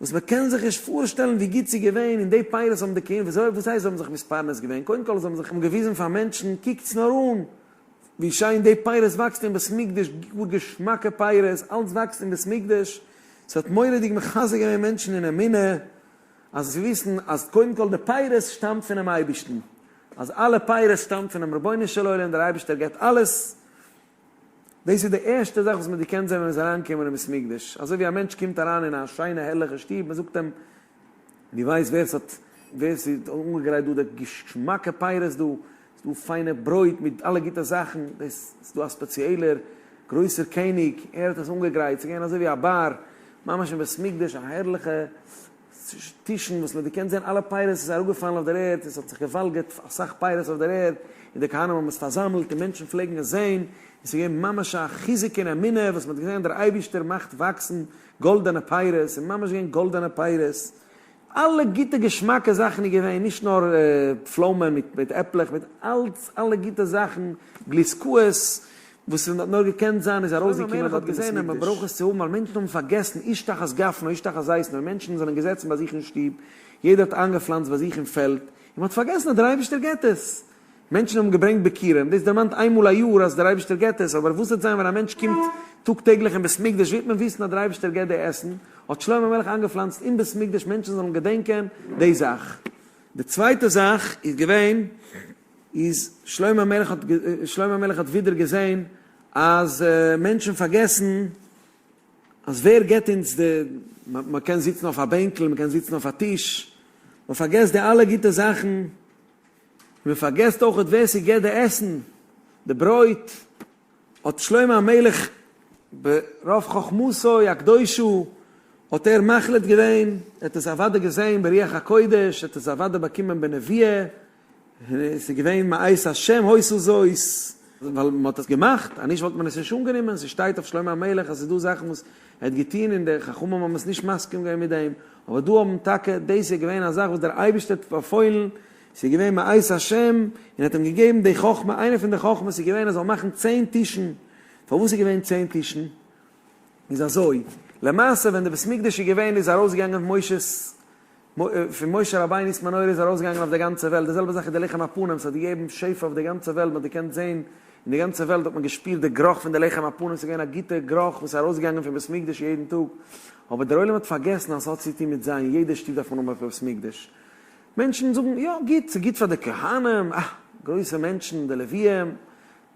וואס מ'קען זיך נישט פארשטעלן ווי גוט ס'איז געווען, און די פירות האבן די כהונה, וויאזוי, וואס הייסט זיי האבן זיך מתפרנס געווען? קודם כל זיי האבן זיך געוויזן פאר מענטשן, קוקטס נאר אן ווי שיין די פירות וואקסט אין בית מקדש, גאר געשמאקע פירות, אלץ וואקסט אין בית מקדש, ס'האט מורא'דיג מחזק געווען מענטשן אין אמונה, אז זיי וויסן אז קודם כל די פירות שטאמט פונעם אייבערשטן, אז אלע פירות שטאמט פונעם רבונו של עולם, דער אייבערשטער געבט אלעס, דאס איז די ערשטע זאך וואס מען האט געקענט זען ווען מען איז אריינגעקומען אין בית מקדש, אזוי ווי א מענטש קומט אריין אין א שיינע הערליכע שטוב, מען זאגט אים, דו ווייסט ווער ס'האט ווער ס'האט אנגעגרייט דא די געשמאקע פירות דא, ס'איז דא פיינע ברויט מיט אלע גוטע זאכן, דאס איז דא א ספעציעלער גרויסער קעניג, ער האט עס אנגעגרייט, ס'איז געווען אזוי ווי א באר, ממש אין בית מקדש, א הערליכע. טישן וואס מען האט געקענט זען אלע פירות איז אראפגעפאלן אויף דער ערד און עס האט זיך געוואלגערט אסאך פירות אויף דער ערד און די כהנים האבן עס פארזאמלט און מענטשן פלעגן עס זען און עס איז געווען ממש א חיזוק אין אמונה וואס מען האט געזען דער אייבישטער מאכט וואקסן גאלדענע פירות און ממש געווען גאלדענע פירות אלע גוטע געשמאקע זאכן איז געווען, נישט נאר פלוימען מיט עפלעך, מיט אלץ אלע גוטע זאכן, גלוסקאות, וואס עס האט נאר געקענט זיין איז ארויסגעקומען דארט אין בית המקדש. מען ברויך עס צו האבן ווייל מענטשן האבן פארגעסן, איש תחת גפנו איש תחת זיתנו, מענטשן זענען געזעצן ביי זיך אין שטוב, יעדער האט איינגעפלאנצט ביי זיך אין פעלד, און מען האט פארגעסן אז דער אייבערשטער געבט עס. מענטשן האבן געברענגט ביכורים, דאס דערמאנט איינמאל א יאר אז דער אייבערשטער געבט עס, אבער וואס וועט זיין ווען א מענטש קומט טאג טעגליך אין בית מקדש, ווי וועט מען וויסן אז דער אייבערשטער געבט די עסן? האט שלמה המלך איינגעפלאנצט אין בית מקדש מענטשן זאלן געדענקען די זאך. די צווייטע זאך איז געווען, איז שלמה המלך האט שלמה המלך האט ווידער געזען אז מענטשן פארגעסן אז ווער געבט אונז די, מען קען זיצן אויף א בענקל, מען קען זיצן אויף א טיש, מען פארגעסט די אלע גוטע זאכן, מען פארגעסט אויכעט ווער ס'געט די עסן, די ברויט, האט שלמה המלך ברוב חכמתו הקדושה האט ער מחליט געווען, ער האט עס אוודאי געזען ברוח הקודש, ער האט עס אוודאי באקומען בנביאה, עס איז געווען מאת השם היתה זאת, ווייל מען האט עס געמאכט, אנישט וואלט מען עס נישט אנגענומען, ס'שטייט אויף שלמה המלך אז ס'איז דא זאכן וואס ער האט געטון און די חכמים האבן עס נישט מסכים געווען מיט דעם, אבער דא האבן טאקע, דאס איז געווען א זאך וואס דער אייבערשטער האט באפוילן, ס'איז געווען מאת השם, און האט אים געגעבן די חכמה, איינע פון די חכמות איז געווען ער זאל מאכן צען טישן, פארוואס איז געווען צען טישן? איז אזוי, למעשה ווען די בית מקדש איז געווען איז ארויסגעגאנגען משה'ס, פון משה רבינו'ס מנורה איז ארויסגעגאנגען אויף די גאנצע וועלט, די זעלבע זאך איז די לחם הפנים, ס'האט געגעבן שפע אויף די גאנצע וועלט, מ'האט געקענט זען, אין די גאנצע וועלט האט מען געשפירט די גראך פון די לחם הפנים, ס'איז געווען א גוטע גראך וואס איז ארויסגעגאנגען פון בית מקדש יעדן טאג, אבער דער עולם האט פארגעסן אז ס'האט צוטון מיט זיי, אין יעדע שטוב דארף מען האבן א בית מקדש. מענטשן זאגן, יא, גוט, ס'איז גוט פאר די כהנים, אה, גרויסע מענטשן, די לוויים,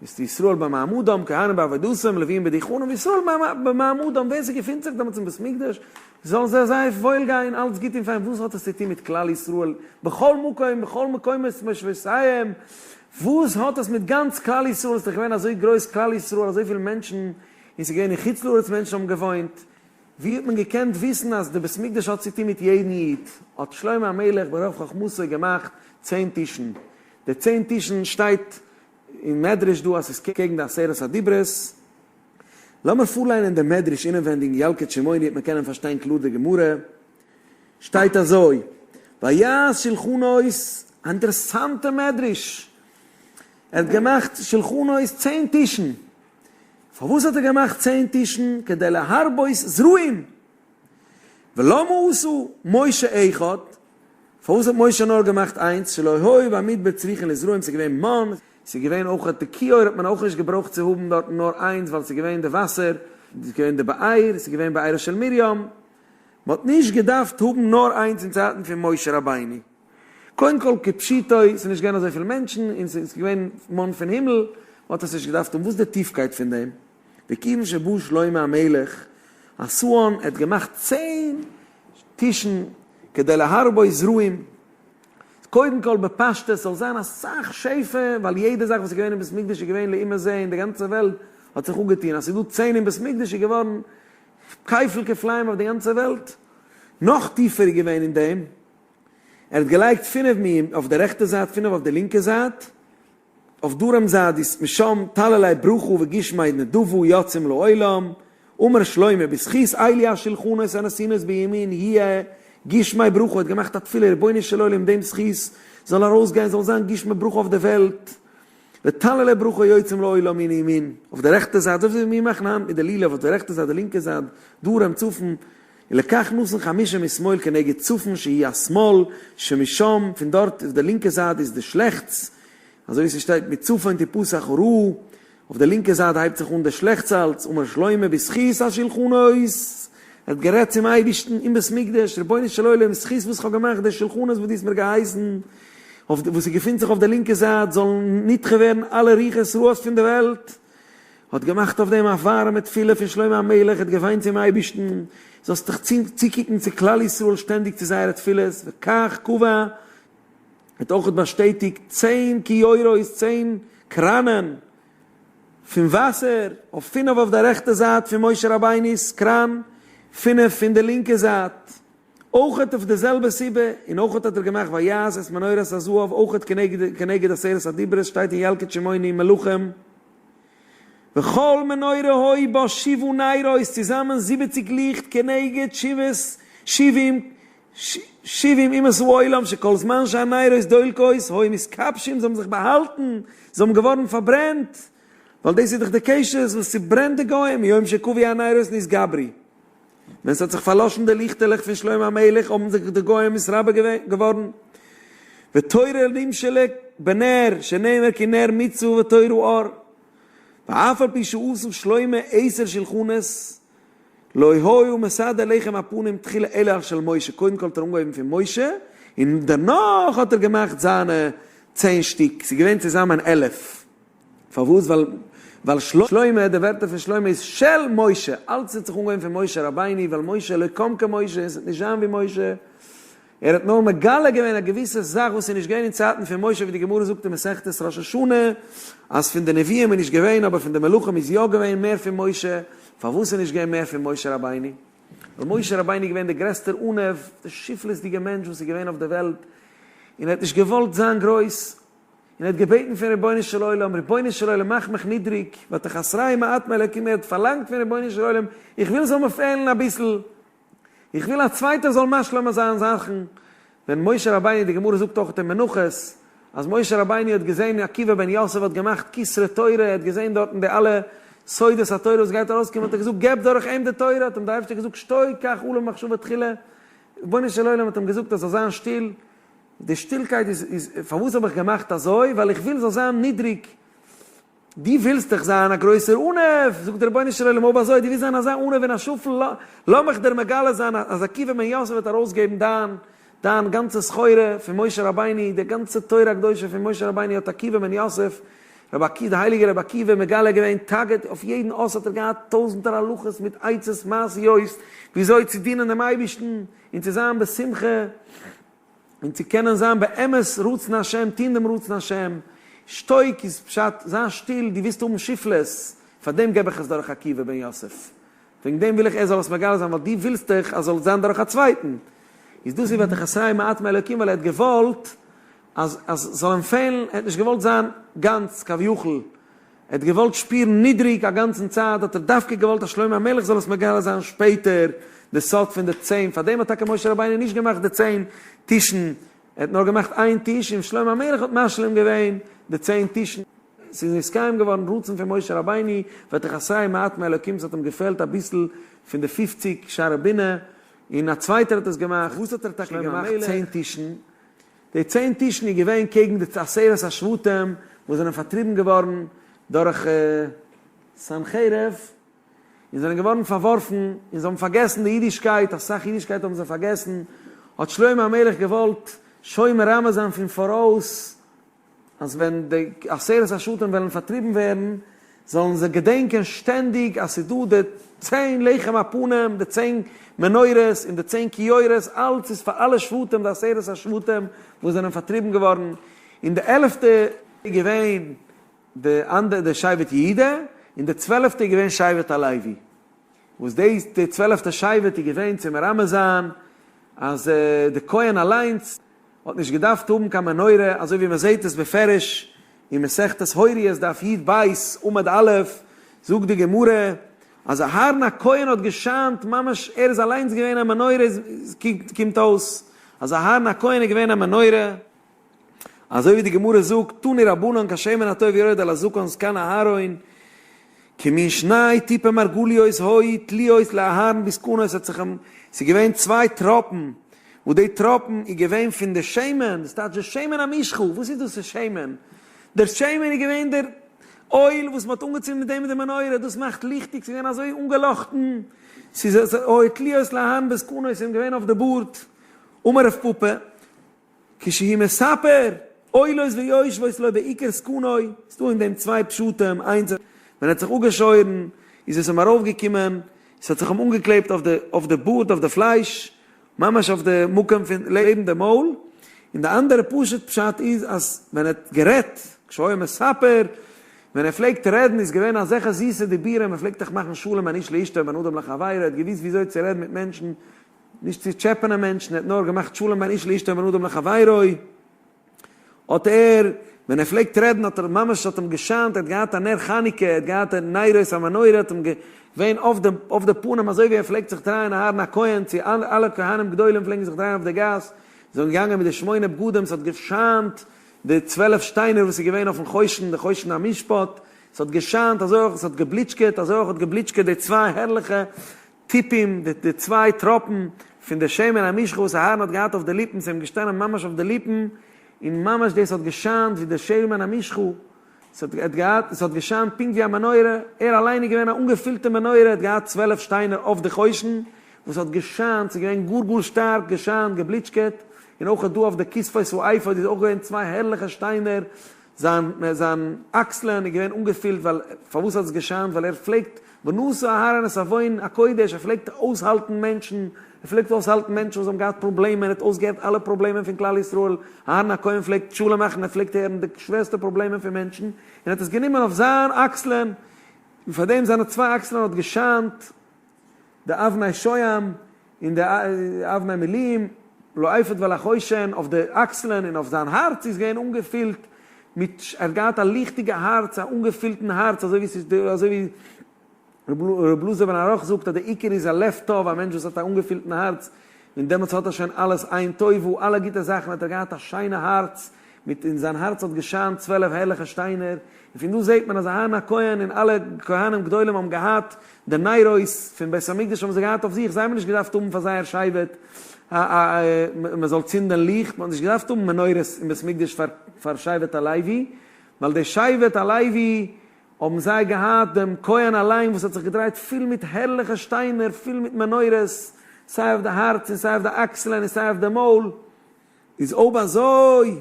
איז ישראל במעמדם, כהנים בעבודתם, לוויים בדוכנם, וישראל במעמדם, ווער ס'געפינט זיך דעמאלטס אין בית מקדש, זאל זיי זייער וואויל גיין, אלץ גוט און פיין, וואס האט עס צו טון מיט כלל ישראל, בכל מקום, בכל מקומות מושבותיהם, וואס האט עס מיט גאנץ כלל ישראל, ס'איז דאך געווען אזוי גרויס כלל ישראל, אזויפיל מענטשן, און ס'איז געווען אין חוץ לארץ מענטשן האבן געוואוינט, ווי האט מען געקענט וויסן אז די בית מקדש האט צו טון מיט יעדן איד? האט שלמה המלך ברוב חכמתו געמאכט צען טישן. די צען טישן שטייט אין מדרש דא אז ס'איז קעגן די עשרת הדיברות. לאמיר פארליינען די מדרש אינעווענדיג אין ילקוט שמעוני וועט מען קענען פארשטיין קלאר די גמרא. שטייט אזוי, ויעש שלחנות, א אינטערעסאנטע מדרש. ער האט געמאכט שלחנות צען טישן. פארוואס האט ער געמאכט צען טישן? כדי להרבות זרעים. ולמה עשה משה אחד? פארוואס האט משה נאר געמאכט איינס? שלא היו במדבר צריכין לזרעים, ס'איז געווען מן, ס'איז געווען אויך די כיור האט מען אויך נישט געברויכט צו האבן דארטן נאר איינס ווייל ס'איז געווען די וואסער, ס'איז געווען די באר, ס'איז געווען בארה של מרים, מ'האט נישט געדארפט האבן נאר איינס אין צייטן פון משה רבינו. קודם כל כפשוטו, ס'איז נישט געווען אזויפיל מענטשן, און ס'איז געווען מן פון הימל, מ'האט עס נישט געדארפט האבן, וואס איז די טיפקייט פון דעם? וכיוון שבא שלמה המלך עשאן, ער האט געמאכט צען טישן כדי להרבות זרעים, קודם כל בפשטות זאל זיין אסאך שפע, ווייל יעדע זאך וואס איז געווען אין בית מקדש איז געווען לעומת זה אין די גאנצע וועלט האט זיך אפגעטון, אז ס'איז דא צען אין בית מקדש איז געווארן כפל כפליים אויף די גאנצע וועלט. נאך טיפער איז געווען אין דעם, ער האט געלייגט פינף מינים אויף די רעכטע זייט, פינף אויף די לינקע זייט, אויף דרום זייט איז משם טללי ברכה וגשמי נדבה יוצאים לעולם, אמר שלמה בזכות אלו השולחנות הנתונות בימין יהיה גשמי ברכה, האט געמאכט א תפילה רבונו של עולם דעם זכות זאל ארויסגיין זאל זיין גשמי ברכה אויף די וועלט, וטללי ברכה יוצאים לעולם מן ימין, אויף די רעכטע זייט, אזוי ווי מיר מאכן היינט מיט די לולב אויף די רעכטע זייט די לינקע זייט, דרום צפון, ולכך נתן חמשה משמאל כנגד צפון שהיא השמאל, שמשם, פון דארט אויף די לינקע זייט איז די שלעכטס, אזוי ווי ס'שטייט מצפון תפתח הרעה, אויף די לינקע זייט הייבט זיך אן די שלעכטס אלץ, אמר שלמה בזכות השולחנות, ער האט גערעדט צום אייבערשטן אין בית מקדש, רבונו של עולם, זכות וואס כ'האב געמאכט די שולחנות וואס דו האסט מיר געהייסן, אויף וואס ס'געפינט זיך אויף די לינקע זייט, זאלן נדחה ווערן אלע רוחות רעות פון די וועלט. האט געמאכט אויף דעם א ווארעמע תפילה פון שלמה המלך, ער האט געוויינט צום אייבערשטן, זאלסט דיך צוקוקן צו כלל ישראל שטענדיג צו זייערע תפילות, וכך קבע, האט אויך באשטעטיגט צען כיורות, צען קראנען פון וואסער, אויף פינף אויף די רעכטע זייט פון משה רבינו'ס קראן, פינף פון די לינקע זייט. אויכעט אויף די זעלבע סיבה, און אויכעט האט ער געמאכט ויעש את מנורת הזהב אויכעט כנגד עשרת הדיברות שטייט אין ילקוט שמעוני מלכים וכל מנורה היו בה שבעה נרות צוזאמען זיבעציג ליכט כנגד שבעת שבעים שבעים אומות העולם שכל זמן שהנרות דולקות היו מתכבשים זיי האבן זיך באהאלטן זיי האבן געווארן פארברענט ווייל דאס איז דאך די קשת וואס צוברענט די גוים מיום שכבו הנרות נתגברו. ווען ס'האט זיך פארלאשן די ליכטעלעך פון שלמה המלך האבן זיך די גוים נתרבה געווארן, ותורה נמשלה בנר שנאמר כי נר מצוה ותורה אור, ואף על פי שעשה שלמה עשר שלחנות לא היה מסדר לחם הפנים תחילה אלא על של משה, קודם כל האט ער אנגעהויבן פון משה און דערנאך האט ער געמאכט זיינע צען שטיק, ס'איז געווען צוזאמען 11. פארוואס? ווייל ווייל שלמה, די ווערטער פון שלמה איז של משה, אלץ האט זיך אנגעהויבן פון משה רבינו, ווייל משה לא קם כמשה, עס וועט נישט זיין ווי משה, ער האט נאר מגלה געווען א געוויסע זאך וואס איז נישט געווען אין צייטן פון משה, ווי די גמרא זאגט אין מסכת ראש השנה, אז פון די נביאים איז נישט געווען, אבער פון די מלכים איז יא געווען מער פון משה, פארוואס איז נישט געווען מער פון משה רבינו? ווייל משה רבינו איז געווען דער גרעסטער עניו, דער שפלות'דיגער מענטש וואס איז געווען אויף דער וועלט, און ער האט נישט געוואלט זיין גרויס, און ער האט געבעטן פון רבונו של עולם, רבונו של עולם מאך מיך נידריג, ותחסרהו מעט מאלוקים, ער האט פארלאנגט פון רבונו של עולם, איך וויל זאל מיר פעלן אביסל, איך וויל א צווייטער זאל משלים זיין זאכן, ווען משה רבינו, די גמרא זאגט אויך אין מנחות, אז משה רבינו האט געזען עקיבא בן יוסף האט געמאכט כתרי תורה, ער האט געזען דארטן די אלע סודות התורה וואס גייט ארויסקומען, האט ער געזאגט געב דורך אים די תורה, האט אים דער אייבערשטער געזאגט שתוק כך עלה במחשבה תחילה, רבונו של עולם האט אים געזאגט ער זאל זיין שטיל, די שטילקייט איז איז פארוואס האב איך געמאכט אזוי ווייל איך וויל זאל זיין נידריג, דו ווילסט דאך זיין א גרויסער עניו, זאגט דער רבונו של עולם אויב אזוי דו ווילסט זיין אזא עניו און א שפל לאמיך דיר מגלה זיין אז עקיבא בן יוסף וועט ארויסגעבן דיין דיין גאנצע סחורה פון משה רבינו, די גאנצע תורה הקדושה פון משה רבינו האט עקיבא בן יוסף, רבי עקיבא, די הייליגער רבי עקיבא מגלה געווען תגת, אויף יעדן אות האט ער געהאט טויזנטער הלכות מיט עצות מעשיות וויאזוי צו דינען דעם אייבערשטן און צו זיין בשמחה. און צו קענען זיין באמת רצון השם, טון דעם רצון השם, שתוק איז פשט, זיין שטיל, דו ווילסט האבן שפלות, פאר דעם געב איך עס דורך עקיבא בן יוסף, וועגן דעם וויל איך ער זאל עס מגלה זיין, ווייל דו ווילסט דאך אז זאל זיין דורך א צווייטן, איז דאס איז ותחסרהו מעט מאלוקים ווייל ער האט געוואלט אז אז ס'זאל אים פעלן, ער האט נישט געוואלט זיין גאנץ כביכול, ער האט געוואלט שפירן נידריג א גאנצן צייט, האט ער דווקא געוואלט אז שלמה המלך זאל עס מגלה זיין שפעטער, די סוד פון די צען, פארדעם האט טאקע משה רבינו נישט געמאכט די צען טישן, ער האט נאר געמאכט איין טיש, און שלמה המלך האט משלים געווען די צען טישן. ס'איז נתקיים געווארן רצון פון משה רבינו, ותחסרהו מעט מאלוקים, ס'האט אים געפעלט אביסל פון די פופציג שערי בינה, און א צווייטער האט עס געמאכט, וואס האט ער טאקע געמאכט צען טישן? די צען טישן איז געווען קעגן די עשרת השבטים וואס זענען פארטריבן געווארן דורך סנחריב און זענען געווארן פארווארפן און זיי האבן פארגעסן די אידישקייט, אסאך אידישקייט האבן זיי פארגעסן, האט שלמה המלך געוואלט שוין מרמז זיין פון פאראויס אז ווען די עשרת השבטים וועלן פארטריבן ווערן, זאלן זיי געדענקען שטענדיג אז ס'איז דא די צען לחם הפנים, די צען מנורות און די צען כיורות, אלץ איז פאר אלע שבטים, די עשרת השבטים וואס זענען פארטריבן געווארן, און די עלפטע איז געווען די אנדערע די שבט יהודה, און די צוועלפטע איז געווען שבט הלוי, וואס די די צוועלפטע שבט איז געווען צו מרמז זיין אז די כהן אליינס האט נישט געדארפט האבן קיין מנורה, אזוי ווי מען זעט עס בפירוש אין מסכת הוריות דף י"ב עמוד א', זאגט די גמרא אז אהרן הכהן האט געשיינט ממש ער איז אליינס געווען א מנורה, קומט אויס אז אהרן הכהן איז געווען א מנורה, אזוי ווי די גמרא זאגט, תנו רבנן כשמן הטוב יורד על הזקן זקן אהרן, כמין שני טיפי מרגליות היו תלויות לאהרן בזקנו, עס האט זיך אים, ס'איז געווען צוויי טראפן, וואס די טראפן איז געווען פון די שמן, דאס טייטש די שמן המשחה, וואס איז דאס שמן? דער שמן איז געווען דער אויל וואס מען האט אנגעצינדן מיט דעם די מנורה, דאס מאכט ליכטיג, ס'איז געווען אזוי אנגעלאכטן, ס'איז היו תלויות לאהרן בזקנו, ס'איז אים געווען אויף די בארד, אמר רב פפא, כשהוא מספר, עולות ויושבות לו בעיקר זקנו, ס'דא אין דעם צוויי פשטים, איינס ווען ער האט זיך אפגעשוירן איז עס אים ארויפגעקומען, עס האט זיך אים אנגעקלעבט אויף די אויף די בארד אויף די פלייש, ממש אויף די מקום פון לעבן די מויל, און די אנדערע פשוט פשט איז אז ווען ער האט גערעדט, כשהיה מספר, ווען ער פלעגט רעדן איז געווען אזעלכע זיסע דיבורים, ער פלעגט דאך מאכן שלום בין איש לאשתו ובין אדם לחבירו, ער האט געוואוסט וויאזוי צו רעדן מיט מענטשן. נישט צו טשעפענען מענטשן, ער האט נאר געמאכט שלום בין איש לאשתו ובין אדם לחבירו, האט ער, ווען ער פלעגט רעדן האט ער ממש האט אים געשיינט, ער האט געהאט א נר חנוכה, ער האט געהאט נרות המנורה האט אים געווען אויף די אויף די פנים אזוי ווי ער פלעגט זיך דרייען אהרן הכהן צו אלע כהנים גדולים פלעגן זיך דרייען אויף די גאס, זיי זענען געגאנגען מיט די שמונה בגדים, ס'האט געשיינט די 12 שטיינער וואס איז געווען אויפן חושן, די חושן המשפט, ס'האט געשיינט אזוי אויך, ס'האט געבליטשקעט אזוי אויך האט געבליטשקעט די צוויי הערליכע טיפים, די צוויי טראפן פון די שמן המשחה וואס אהרן האט געהאט אויף די ליפן, ס'איז אים געשטאנען ממש אויף די ליפן, און ממש דאס האט געשיינט ווי די שמן המשחה, ס'האט געהאט, ס'האט געשיינט פונקט ווי א מנורה, ער אליין איז געווען א אנגעפילטע מנורה, ער האט געהאט 12 שטיינער אויף די חושן, וואס האט געשיינט, ס'איז געווען גאר גאר שטארק געשיינט, געבליטשקעט, און אויך דא אויף די כתפות האפוד איז אויך געווען צוויי הערליכע שטיינער, זיין זיין אקסלען איז געווען אנגעפילט ווייל פארוואס האט עס געשיינט ווייל ער פלעגט ונשא אהרן את עוון הקודש ער פלעגט אויסהאלטן מענטשן ער פלעגט אויסהאלטן מענטשן וואס האבן געהאט פראבלעמען ער האט אויסגעהערט אלע פראבלעמען פון כלל ישראל אהרן הכהן פלעגט שלום מאכן ער פלעגט הערן די שווערסטע פראבלעמען פון מענטשן און ער האט עס גענומען אויף זיין אקסלען און פאר דעם זיינע צוויי אקסלען האט געשיינט די אבני שוהם און די אבני מילואים, לאפוד ולחושן, אויף די אקסלען און אויף זיין הארץ איז געווען אנגעפילט מיט, ער האט געהאט א ליכטיגע הארץ, א אנגעפילטן הארץ, אזוי ווי ס'איז די, אזוי ווי ר' אלעזר בן ערך זאגט אז די עיקר איז א לב טוב, א מענטש וואס האט א אנגעפילטן הארץ, און דעמאלטס האט ער שוין אלעס עין טובה, אלע גוטע זאכן האט ער געהאט א שיינע הארץ, מיט אין זיין הארץ האט געשיינט 12 הערליכע שטיינער, און פון דא זעט מען אז אהרן הכהן און אלע כהנים גדולים האבן געהאט די נרות פון בית המקדש האבן זיי געהאט אויף זיך, זיי האבן נישט געדארפט האבן פאר זייער שבט א א מען זאל צינדען ליכט, מען האט נישט געדארפט האבן מנורות אין בית מקדש פאר פאר שבט הלוי, ווייל די שבט הלוי האבן זיי געהאט דעם כהן אליין וואס האט זיך געדרייט פול מיט הערליכע שטיינער, פול מיט מנורות, סיי אויף די הארץ און סיי אויף די אקסלען און סיי אויף די מויל. איז אויב אזוי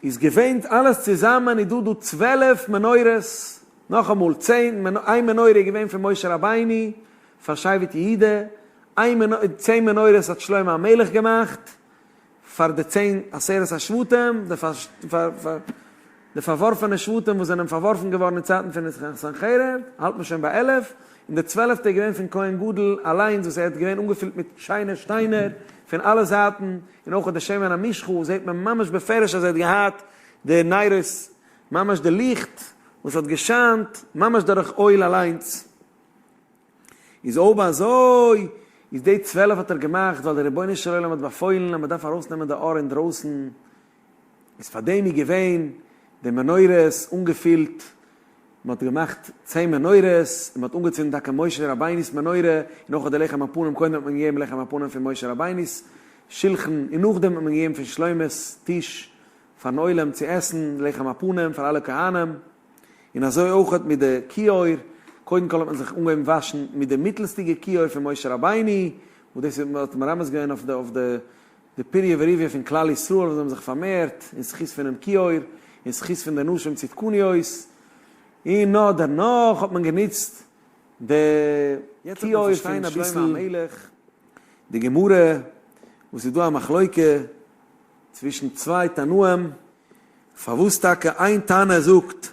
איז געווען אלעס צוזאמען איז דא דא 12 מנורות, נאכאמאל צען, איין מנורה איז געווען פון משה רבינו פאר שבט יהודה, איין מנורה, צען מנורות האט שלמה המלך געמאכט פאר די צען עשרת השבטים, די די פארווארפענע שבטים וואס זענען פארווארפן געווארן אין צייטן פון סנחריב, האלט מען שוין ביי 11, און די צוועלפטע איז געווען פון כהן גדול אליינס וואס ער האט געווען אנגעפילט מיט שיינע שטיינער פון אלע זייטן, און אויך די שמן המשחה זעט מען ממש בפירוש אז ער האט געהאט די נרות, ממש די ליכט וואס האט געשיינט ממש דורך אויל אליינס. איז אויב אזוי איז די 12 האט ער געמאכט ווייל דער רבונו של עולם האט באפוילן אז מען דארף ארויסנעמען די אור אינדרויסן, איז פאר דעם איז געווען די מנורות אנגעפילט, מען האט געמאכט צען מנורות, און מען האט אנגעצינדן טאקע משה רבינו'ס מנורה, און אויך די לחם הפנים, קודם האט מען געגעבן לחם הפנים פון משה רבינו'ס שולחן, און נאכדעם האט מען געגעבן פון שלמה'ס טיש פארן עולם צו עסן, לחם הפנים פאר אלע כהנים, און אזוי אויך מיט די כיור, קודם כל האט מען זיך אנגעהויבן וואשן מיט די מיטלסטיגע כיור פון משה רבינו, וואס דאס האט מרמז געווען אויף די אויף די די פריה ורביה פון כלל ישראל וואס האבן זיך פארמערט אין זכות פונעם כיור, אין זכות פון די נשים צדקניות, און נאר דערנאך האט מען גענוצט די כיור פון שלמה המלך. די גמרא וואס איז דא א מחלוקה צווישן צוויי תנאים, פארוואס טאקע איין תנא זאגט,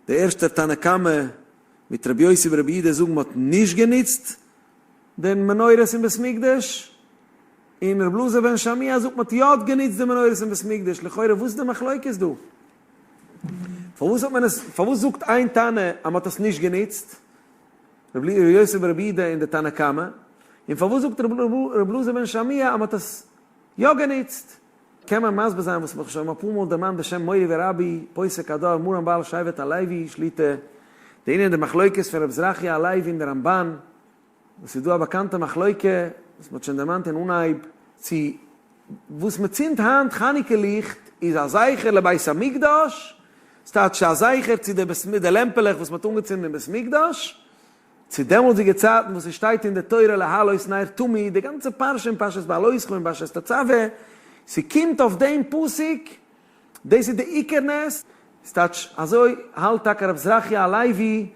די ערשטע תנא קמא מיט רבי יוסי ברבי יהודה זאגן מען האט נישט גענוצט די מנורות אין בית מקדש, און רבי אלעזר בן שמוע זאגט מען האט יא גענוצט די מנורות אין בית מקדש, לכאורה וואס איז די מחלוקת דא? פארוואס האט מען עס, פארוואס זאגט איין תנא אז מען האט עס נישט גענוצט, רבי יוסי ברבי יהודה און די תנא קמא, און פארוואס זאגט רבי אלעזר בן שמוע אז מען האט עס יא גענוצט? קען מען מסביר זיין וואס מ'האט שוין אפאר מאל דערמאנט בשם מורי ורבי פוסק הדור מרן בעל שבט הלוי שליט"א, די ענין די מחלוקת פון רב זרחיה הלוי און די רמב"ן, וואס איז דא א באקאנטע מחלוקה וואס מ'האט שוין דערמאנט אין אנהייב, צו וואס מ'צינדט היינט חנוכה ליכט איז א זכר לבית המקדש, ס'טייטש א זכר צו די לעמפעלעך וואס מ'האט אנגעצינדן אין בית מקדש, צו דעמאלטסדיגע צייטן וואס עס שטייט אין די תורה להעלות נר תמיד, די גאנצע פרשה אין פרשת בהעלותך און פרשת תצוה, ס'קומט אויף דעם פסוק, דאס איז די עיקר נס, ס'טייטש אזוי האלט טאקע רב זרחיה הלוי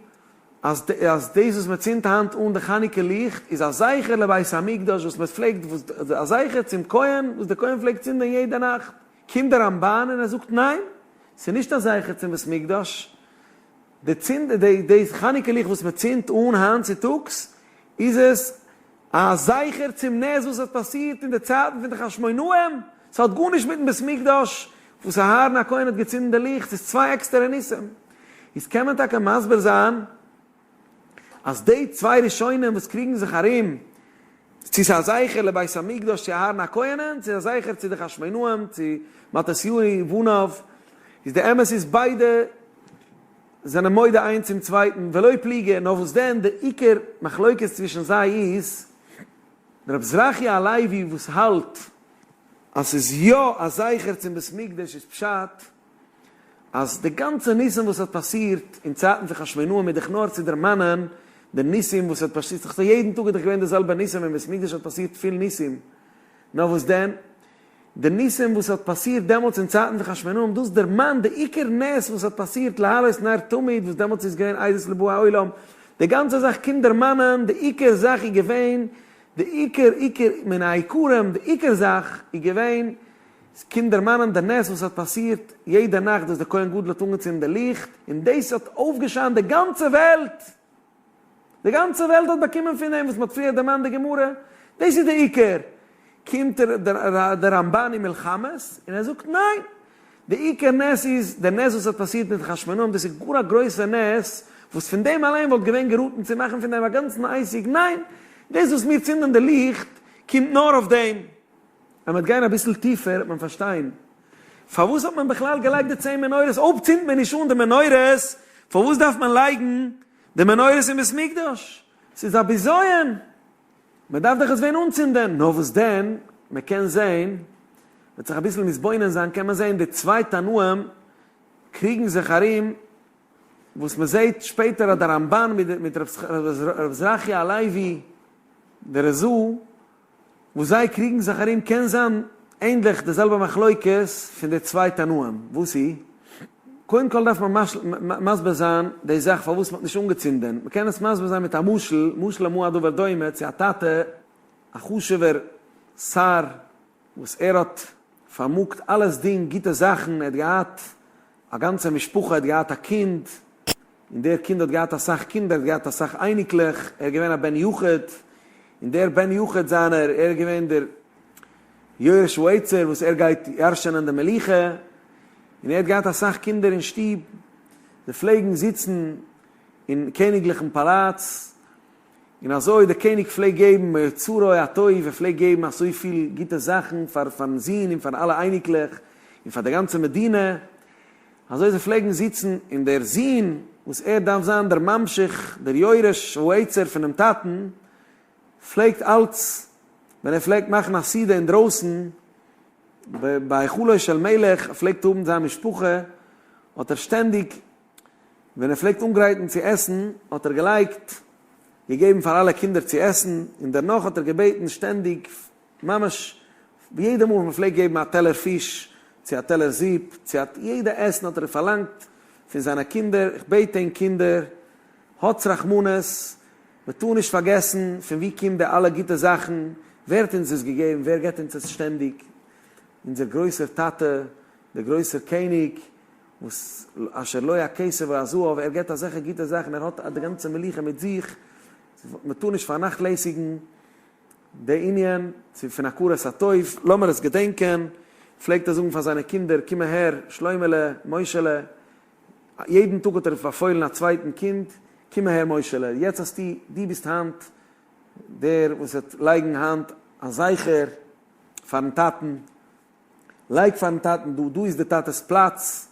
אז אז דאס וואס מען צינדט היינט אן די חנוכה ליכט איז א זכר לבית המקדש וואס מען פלעגט וואס א זכר צום כהן וואס דער כהן פלעגט צינדען יעדע נאכט, קומט דער רמב"ן און ער זאגט ניין, ס'איז נישט א זכר צום בית מקדש, די צינד די די חנוכה ליכט וואס מען צינדט אן היינט צוטאגס איז עס. א זכר צום נס וואס האט פאסירט אין די צייטן פון די חשמונאים, ס'האט גארנישט מיטן בית מקדש וואס אהרן הכהן האט געצינדן די ליכט, ס'איז צוויי עקסטערע ניסים. איז קען מען טאקע מסביר זיין אז די צוויי ראשונים וואס קריגן זיך ארום צו ס'איז א זכר לבית המקדש צו אהרן הכהן'ען, צו ס'איז א זכר צו די חשמונאים צו מתתיהו ובניו, איז די אמת איז ביידע זענען מודה איינס צום צווייטן ולא פליגי, נאר וואס דען די עיקר מחלוקת צווישן זיי איז, רב זרחיה הלוי וואס האלט אז ס'איז יא א זכר צום בית מקדש איז פשט אז די גאנצע ניסים וואס האט פאסירט אין צייטן פון חשמונאים איז דאך נאר צו דערמאנען די ניסים וואס האט פאסירט, ס'איז דאך יעדן טאג איז דאך געווען די זעלבע ניסים אין בית מקדש האט פאסירט פיל ניסים, נאר וואס דען די ניסים וואס האט פאסירט דעמאלטס אין צייטן פון חשמונאים, דאס דערמאנט די עיקר נס וואס האט פאסירט להעלות נר תמיד וואס דעמאלטס איז געווען עדות לבאי עולם, די גאנצע זאך קומט דערמאנען די עיקר זאך איז געווען די עיקר עיקר מן העיקרים די עיקר זאך איז געווען עס קומט דערמאנען די נס וואס האט פאסירט יעדע נאכט וואס די כהן גדול האט אנגעצינדן די ליכט און דאס האט אויפגעשיינט די גאנצע וועלט! די גאנצע וועלט האט באקומען פון דעם וואס מען האט פריער דערמאנט די גמרא, דאס איז די עיקר. קומט דער רמבן אין מלחמות און ער זאגט ניין, די עיקר נס איז די נס וואס האט פאסירט מיט חשמונאים, דאס איז גאר א גרויסע נס, וואס פון דעם אליין וואלט געווען געראטן צו מאכן פון דעם א גאנצן עסק, ניין, דאס וואס מיר צינדען די ליכט קומט נאר אויף דעם. אז מען וועט גיין אביסל טיפער וועט מען פארשטיין פארוואס האט מען בכלל געלייגט די צען מנורות, אויב צינדט מען נישט אן די מנורות פארוואס דארף מען לייגן די מנורות אין בית מקדש? ס'איז א בזיון, מען דארף דאך עס ווען אנצינדען, נאר וואס דען, מען קען זען, וועט זיך אביסל מתבונן זיין, קען מען זען די צוויי תנאים קריגן זיך ארום, וואס מען זעט שפעטער אז דער רמבן מיט ר' זרחיה הלוי, דער רזא, וואס זיי קריגן זיך ארום קען זיין ענדליך די זעלבע מחלוקת פון די צוויי תנאים, וואס איז? קודם כל דארף מען מסביר זיין די זאך פארוואס מ'האט נישט אנגעצינדען, מ'קען עס מסביר זיין מיט א משל, משל למה הדבר דומה, צו א טאטע א חשוב'ער שר וואס ער האט פארמאגט אלעס דינג גוטע זאכן, ער האט געהאט א גאנצע משפחה, ער האט געהאט א קינד, און דער קינד האט געהאט אסאך קינדער, ער האט געהאט אסאך אייניקלעך, ער איז געווען א בן יחיד, און דער בן יחיד זיינער, ער איז געווען דער יורש העצר וואס ער גייט ירש'ענען די מלוכה, און ער האט געהאט אסאך קינדער אין שטוב, זיי פלעגן זיצן אין קעניגליכן פאלאץ, און אזוי דער קעניג פלעגט געבן מאוצרו הטוב, ער פלעגט געבן אזויפיל גוטע זאכן פאר פארן זון און פאר אלע אייניקלעך און פאר די גאנצע מדינה, אזוי זיי פלעגן זיצן, און דער זון וואס ער דארף זיין דער ממשיך, דער יורש העצר פונעם טאטן, פלעגט אלץ, ווען ער פלעגט מאכן א סעודה אינדרויסן, בהיכלו של מלך, ער פלעגט האבן זיין משפחה, האט ער שטענדיג ווען ער פלעגט אנגרייטן צו עסן, האט ער געלייגט, געגעבן פאר אלע קינדער צו עסן, און דערנאך האט ער געבעטן שטענדיג, ממש יעדע מאל וואס מען פלעגט געבן א טעלער פיש, צו א טעלער זופ, צו א, יעדע עסן האט ער פארלאנגט פון זיינע קינדער, איך בעט ענק קינדער, האטס רחמנות, מען טאר נישט פארגעסן פון וואו קומט די אלע גוטע זאכן, ווער האט אונז עס געגעבן, ווער געבט אונז עס שטענדיג, אונזער גרויסער טאטע, דער גרויסער קעניג, וואס אשר לו הכסף והזהב, ער געבט אזעלכע גוטע זאכן, ער האט די גאנצע מלוכה מיט זיך, מען טאר נישט פארנאכלעסיגן די ענין פון הכרת הטוב, לאמיר עס געדענקען, פלעגט ער זאגן פאר זיינע קינדער, קום אהער, שלוימעלע, מוישעלע, יעדן טאג האט ער באפוילן א צווייטן קינד, קום אהער מוישעלע, יעצט האסטו, דו ביסט היינט דער וואס וועט לייגן היינט א זכר פארן טאטן, לייג פארן טאטן דא, דא איז די טאטע'ס פלאץ,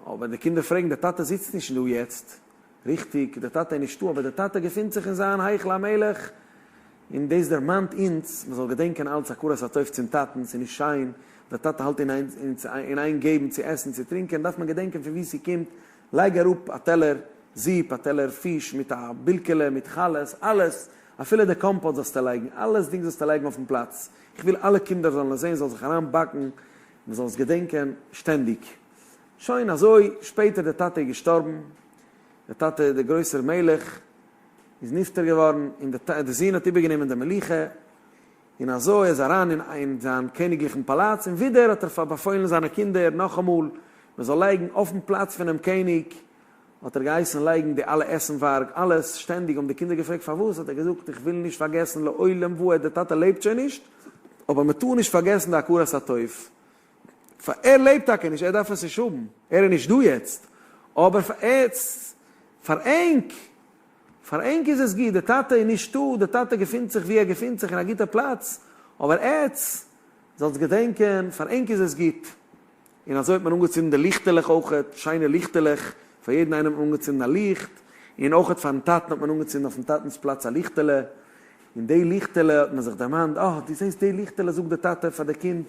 אבער די קינדער פרעגן, די טאטע זיצט נישט דא יעצט, ריכטיג, די טאטע איז נישטא, אבער די טאטע געפינט זיך אין זיין היכל המלך, און דאס דערמאנט אונז, מען זאל געדענקען אלץ הכרת הטוב צום טאטן, ס'איז נישט שיין, די טאטע האלט אין איין געבן צו עסן צו טרינקען, דארף מען געדענקען פון וואו ס'קומט, לייג אראפ א טעלער זופ, א טעלער פיש מיט א בילקעלע מיט חלות, אלעס, אפילו די קאמפאט זאלסטו לייגן, אלעס דינג זאלסטו לייגן אויפן פלאץ, איך וויל אלע קינדער זאלן עס זען, זאל זיך אריין באקן, מען זאל עס געדענקען שטענדיג. שוין אזוי, שפעטער דער טאטע איז געשטארבן, דער טאטע דער גרויסער מלך איז נפטר געווארן, און דער זון האט איבערגענומען די מלוכה, און אזוי איז אריין אין זיין קעניגליכן פאלאץ, און ווידער האט ער באפוילן זיינע קינדער נאכאמאל, מען זאל לייגן אויפן פלאץ פונעם קעניג. האט ער געהייסן לייגן די אלע עסנווארג, אלעס, שטענדיג האבן די קינדער געפרעגט פארוואס, האט ער געזאגט איך וויל נישט פארגעסן לעולם ועד, דער טאטע לעבט שוין נישט, אבער מען טאר נישט פארגעסן די הכרת הטוב, פאר ער לעבט טאקע נישט, ער דארף עס נישט האבן, ער איז נישט דא יעצט, אבער פאר עטס, פאר ענק, פאר ענק איז עס גוט, דער טאטע איז נישטא, דער טאטע געפינט זיך וואו ער געפינט זיך אין א גוטע פלאץ, אבער עטס זאלטס געדענקען, פאר ענק איז עס גוט. און אזוי האט מען אנגעצינדן די ליכטעלעך אויכעט, שיינע ליכטעלעך, פאר יעדן איינעם האט מען אנגעצינדן א ליכט, און אויכעט פארן טאטן האט מען אנגעצינדן אויפן טאטנס פלאץ א ליכטעלע, און די ליכטעלע האט מען זיך דערמאנט, אה, דו זעסט די ליכטעלע זאגט די טאטע פאר די קינד,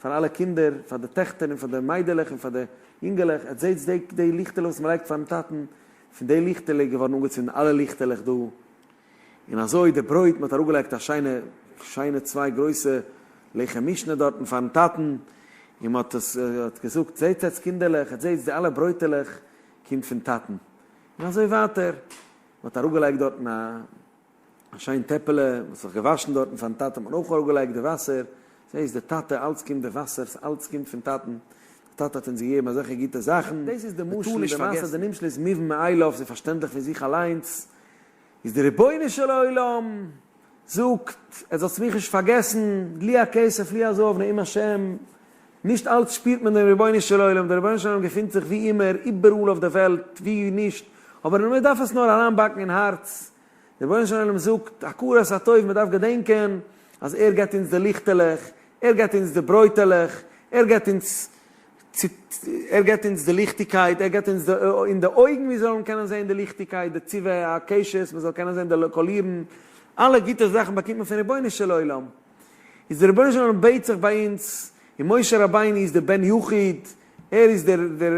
פאר אלע קינדער, פאר די טעכטער און פאר די מיידלעך און פאר די יונגעלעך, עטס זעטס די די ליכטעלע וואס מען לייגט פארן טאטן, פון די ליכטעלע איז געווארן אנגעצינדן אלע ליכטעלעך דא, און אזוי די ברויט, מען האט אראפגעלייגט א שיינע שיינע צוויי גרויסע לחם משנה דארטן פארן טאטן, און מען האט עס האט געזאגט, זעטס עטס קינדערלעך, עטס זעטס די אלע ברויטעלעך קומט פון טאטן, און אזוי ווייטער, מען האט אראפגעלייגט דארטן א א שיין טעפעלע, מען האט זיך געוואשן דארטן, פארן טאטע האט מען אויך אראפגעלייגט די וואסער, זעסט די טאטע, אלץ קומט די וואסער, אלץ קומט פון טאטן, די טאטע האט אונז געגעבן אזעלכע גוטע זאכן, דאס איז די משל, די מעשה, די נמשל איז מובן מאליו, ס'איז פארשטענדליך פון זיך אליינס, איז די רבונו של עולם זאגט, עטס זאלטס מיך נישט פארגעסן, לי הכסף לי הזהב נאום השם, נישט אלץ שפירט מען דעם רבונו של עולם, דער רבונו של עולם געפינט זיך ווי אימער, איבעראל אויף דער וועלט, ווי נישט, אבער מען דארף עס נאר אריינבאקן אין הארץ, דער רבונו של עולם זאגט, הכרת הטוב, מען דארף געדענקען אז ער געבט אונז די ליכטעלעך, ער געבט אונז די ברויטעלעך, ער געבט אונז ער געבט אונז די ליכטיגקייט, ער געבט אונז די אין די אויגן מיר זאלן קענען זען די ליכטיגקייט, די צבעי הקשת, מען זאל קענען זען די קאלירן, אלע גוטע זאכן באקומט מען פון רבונו של עולם. איז דער רבונו של עולם בעט זיך ביי אונז, און משה רבינו איז דער בן יחיד, ער איז דער דער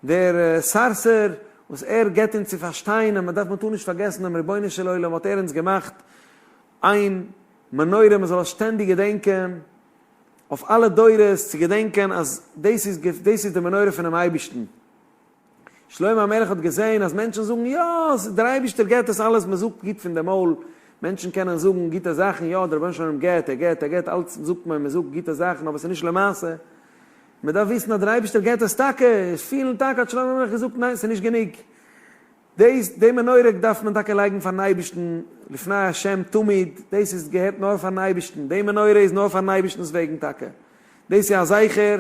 דער סארסער, וואס ער געבט אונז צו פארשטיין אז מען דארף מען טאר נישט פארגעסן דעם רבונו של עולם האט ער אונז געמאכט איין מנורה מען זאל עס שטענדיג געדענקען אויף אלע דורות צו געדענקען אז דאס איז דאס איז די מנורה פונעם אייבערשטן. שלמה המלך האט געזען אז מענטשן זאגן יא, דער אייבערשטער געבט עס אלעס, מען זאגט גוט פון די מויל, מענטשן קענען זאגן גוטע זאכן, יא דער רבונו של עולם געבט, ער געבט, ער געבט, אלץ זאגט מען, מען זאגט גוטע זאכן, אבער עס איז נישט למעשה. מען דארף וויסן אז דער אייבערשטער געבט עס טאקע, עס פילן טאקע, האט שלמה המלך געזאגט, ניין, עס איז נישט גענוג. דאס, די מנורה דארף מען טאקע לייגן פארן אייבערשטן, לפני השם תמיד, דאס איז געהערט נאר פארן אייבערשטן, די מנורה איז נאר פארן אייבערשטנ'ס וועגן טאקע, דאס איז א זכר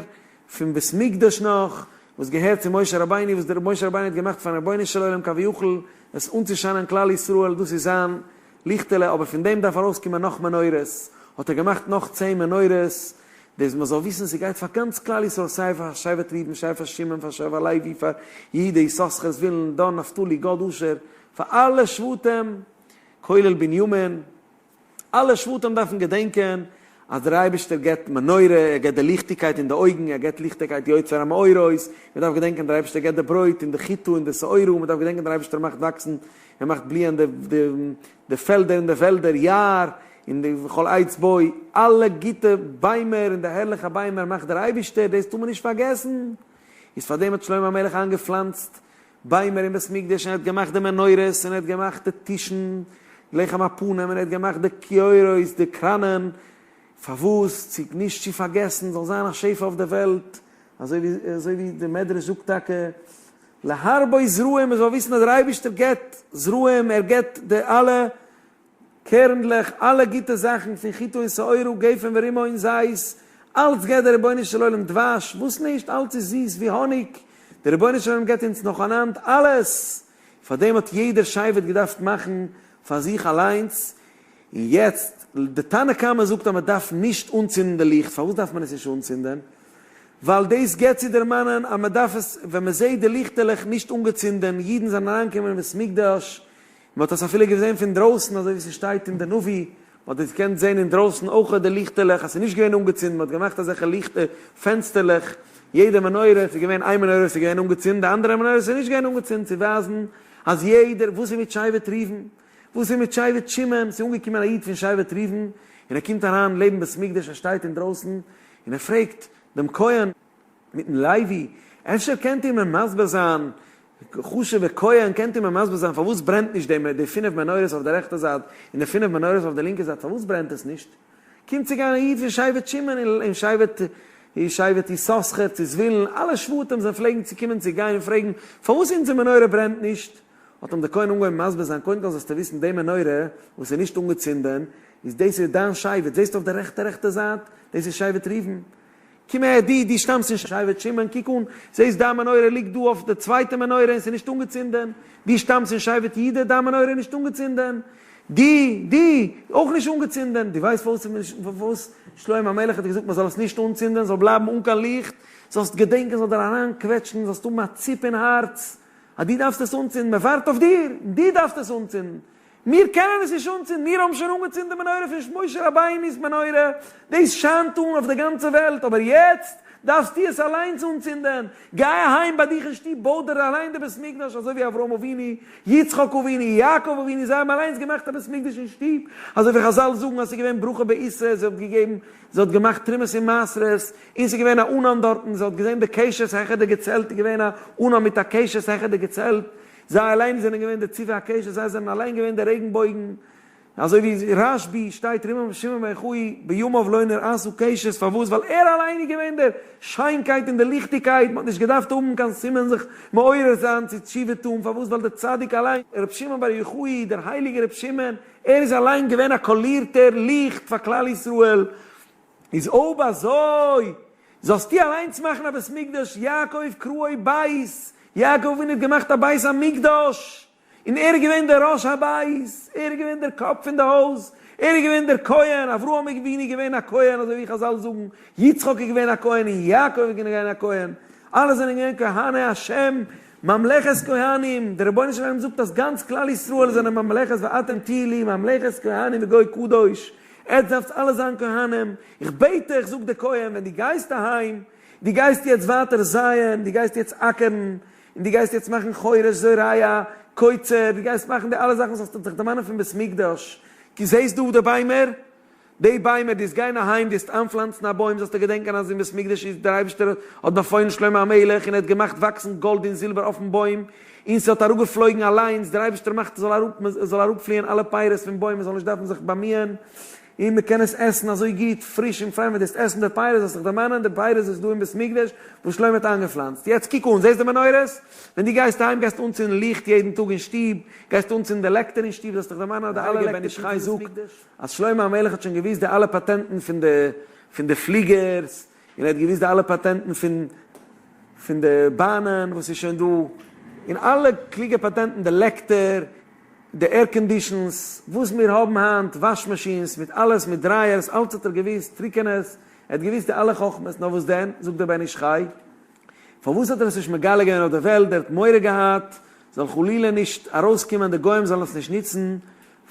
פון בית מקדש נאך, וואס געהערט צו משה רבינו, וואס דער משה רבינו האט געמאכט פארן רבונו של עולם כביכול, עס אנצושיינען כלל ישראל, דאס איז זיין ליכטעלע, אבער פון דעם דארף ארויסקומען נאך מנורות, האט ער געמאכט נאך צען מנורות, דאס מען זאל וויסן ס'גייט פאר גאנץ כלל ישראל סיי פאר שבט ראובן סיי פאר שמעון פאר שבט לוי פאר יהודה יששכר זבולון דן נפתלי גד אשר פאר אלע שבטים כולל בנימין אלע שבטים דארפן געדענקען אז דער אייבערשטער געבט מנורה ער געבט די ליכטיגקייט אין די אויגן ער געבט ליכטיגקייט יוצר המאורות מען דארף געדענקען דער אייבערשטער געבט די ברויט און די חיטה און די שעורה מען דארף געדענקען דער אייבערשטער מאכט וואקסן ער מאכט בליען די די פעלדער און די וועלדער, יער, און די וכל עץ בו, אלע גוטע ביימער און די הערליכע ביימער מאכט דער אייבישטער, דאס טאר מען נישט פארגעסן. איז פאר דעם האט שלמה המלך איינגעפלאנצט ביימער אין בית מקדש, און ער האט געמאכט די מנורות, און ער האט געמאכט די טישן, לחם הפנים, און ער האט געמאכט די כיורות, די קראנען, פארוואס? צו נישט צו פארגעסן, זאל זיין א שפע אויף דער וועלט, אזוי ווי אזוי ווי די מדרש זאגט טאקע, להרבות זרעים, מען זאל וויסן אז דער אייבערשטער געבט זרעים, ער געבט די אלע קערנדלעך, אלע גוטע זאכן פון חיטה און שעורה, גפן ורימון זית, אלץ געבט דער רבונו של עולם דבש, וואס נישט, אלץ איז זיס ווי האניג, דער רבונו של עולם געבט אונז נאכאנאנד אלעס, פאר דעם האט יעדער שבט געדארפט מאכן פאר זיך אליינס, און יעצט, די תנא קמא זאגט אז מען דארף נישט אנצינדן די ליכט, פארוואס דארף מען עס נישט אנצינדען? ווייל דאס געבט צו דערמאנען אז מען דארף עס, ווען מען זעט די ליכטעלעך נישט אנגעצינדען, אידן זענען אריינגעקומען אין בית מקדש, מען האט עס אפילו געזען פון דרויסן אזוי ווי ס'שטייט אין די נביא, מען האט עס געקענט זען אינדרויסן אויך די ליכטעלעך אז ס'איז נישט געווען אנגעצינדן, מען האט געמאכט אזעלכע ליכט פענסטערלעך, יעדע מנורה, ס'איז געווען איין מנורה וואס איז געווען אנגעצינדן, די אנדערע מנורה איז נישט געווען אנגעצינדן, צו ווייזן אז יעדער, וואס איז מיט שבט ראובן? וואס איז מיט שבט שמעון? ס'איז אנגעקומען א איד פון שבט ראובן, און ער קומט אריין לעבן בית מקדש, ער שטייט אינדרויסן, און ער פרעגט דעם כהן מיטן לוי, אפשר קענט איר מיר מסביר זיין, חשוב'ער כהן, קענט איר מיר מסביר זיין פארוואס ברענט נישט די די פינף מנורות אויף די רעכטע זייט, און די פינף מנורות אויף די לינקע זייט, פארוואס ברענט עס נישט? קומט צו גיין א איד פון שבט שמעון און שבט. שבט יששכר צו זבולון, אלע שבטים זיי פלעגן צו קומען צו גיין און פרעגן פארוואס אונזער מנורה ברענט נישט, האט אים דער כהן אנגעהויבן מסביר זיין, קודם כל זאלסטו וויסן די מנורה וואס איז נישט אנגעצינדען איז דאס איז דיין שבט, זעסט אויף די רעכטע רעכטע זייט, דאס איז שבט ראובן, קום אהער דו, דו שטאמסט פון שבט שמעון, קוק אן, זעסט דיין מנורה ליגט דא אויף די צווייטע מנורה און ס'איז נישט אנגעצינדען, דו שטאמסט פון שבט יהודה, דיין מנורה איז נישט אנגעצינדען, דו, דו, אויך נישט אנגעצינדען, דו ווייסט פארוואס ס'איז נישט, פארוואס שלמה המלך האט געזאגט מען זאל עס נישט אנצינדען, זאל בלייבן אן קיין ליכט, זאלסט געדענקען, זאל דיר אריינקוועטשן, זאלסט האבן א ציפ אין הארץ, אז דו דארפסט עס אנצינדן, מען ווארט אויף דיר, דו דארפסט עס אנצינדן, מיר קענען עס נישט אנצינדן, מיר האבן שוין אנגעצינדן די מנורה פון משה רבינו'ס מנורה, דאס שיינט אן אויף די גאנצע וועלט, אבער יעצט דארפסטו עס אליינס אנצינדען, גיי אהיים ביי דיך אין שטוב, בוי דיר אליין די בית מקדש, אזוי ווי אברהם אבינו, יצחק אבינו, יעקב אבינו, זיי האבן אליינס געמאכט א בית מקדש אין שטוב, אזוי ווי חזל זאגן אז ס'איז געווען ברכה בעיסה, זי האט געגעבן, זי האט געמאכט תרומות און מעשרות, און ס'איז געווען א ענן דארטן, זי האט געזען די קשת העכער די געצעלט, איז געווען א ענן מיט א קשת העכער די געצעלט, זיי אליין זענען געווען די צבעי הקשת, זיי זענען אליין געווען די רעגנבויגן, אזוי ווי רשב י שטייט ר' שמעון בן יוחאי בימיו לא נראתה קשת, פארוואס? ווייל ער אליין איז געווען דער שיינקייט און די ליכטיגקייט, מען האט נישט געדארפט האבן קיין סימן זיך מעורר זיין צו תשובה טון, פארוואס? ווייל דער צדיק אליין, ר' שמעון בר יוחאי, דער הייליגער ר' שמעון, ער איז אליין געווען א קאלירטער ליכט פאר כלל ישראל, איז אויב אזוי זאלסטו אליינס מאכן א בית מקדש, יעקב קראו בית, יעקב אבינו האט געמאכט א בית המקדש, און ער איז געווען דער ראש הבית, ער איז געווען דער קאפ פון די הויז, ער איז געווען דער כהן, אברהם אבינו איז געווען א כהן אזוי ווי חזל זאגן, יצחק איז געווען א כהן און יעקב איז געווען א כהן, אלע זענען געווען כהני השם, ממלכת כהנים, דער רבונו של עולם זאגט אז גאנץ כלל ישראל זענען ממלכת ואתם תהיו לי ממלכת כהנים וגוי קדוש, עטס דארפטס אלע זיין כהנים, איך בעט דיך, זאגט דער כהן, ווען דו גייסט אהיים, דו גייסט יעצט ווייטער זייען, דו גייסט יעצט אקערן, און דו גייסט יעצט מאכן חורש, זורע, קוצר, דו גייסט מאכן די אלע זאכן זאלסטו זיך דערמאנען פון בית מקדש, כי זעסט דא די ביימער? די ביימער, דו וועסט גיין אהיים, דו וועסט איינפלאנצן א בוים, זאלסטו געדענקען אז אין בית מקדש איז דער אייבערשטער האט באפוילן שלמה המלך און ער האט געמאכט וואקסן גאלד און זילבער אויפן בוים, און ס'האט אראפגעפלויגן אליינס, דער אייבערשטער מאכט עס זאל אראפ, עס זאל אראפפליען אלע פירות פון בוים, מען זאל נישט דארפן זיך באמיען, און מען קען עס עסן אזוי גוט, פריש און פריין, ווען דו וועסט עסן די פירות זאלסט זיך דערמאנען די פירות וואס איז דא אין בית מקדש וואס שלמה האט איינגעפלאנצט. יעצט קוק אן, זעסט די מנורות? ווען דו גייסט אהיים גייסטו אנצינדן ליכט יעדן טאג אין שטוב, גייסטו אנצינדן די לעקטער אין שטוב, זאלסט דיך דערמאנען אז די אלע לעקטער קומט פון בית מקדש. אז שלמה המלך האט שוין געוואוסט די אלע פאטענטן פון די פון די פליגערס, און ער האט געוואוסט די אלע פאטענטן פון פון די באנען וואס איז שוין דא, און אלע קלוגע פאטענטן, די לעקטער, די air conditions, וואס מיר האבן היינט, וואש מאשינס, מיט אלעס, מיט dryers, אלץ האט ער געוואוסט, טריקענערס, ער האט געוואוסט די אלע חכמות, נאר וואס דען, זאגט דער בן איש חי, פארוואס האט ער עס נישט מגלה געווען אויף די וועלט, ער האט מורא געהאט, זאל חלילה נישט ארויסקומען, די גוים זאלן עס נישט נוצן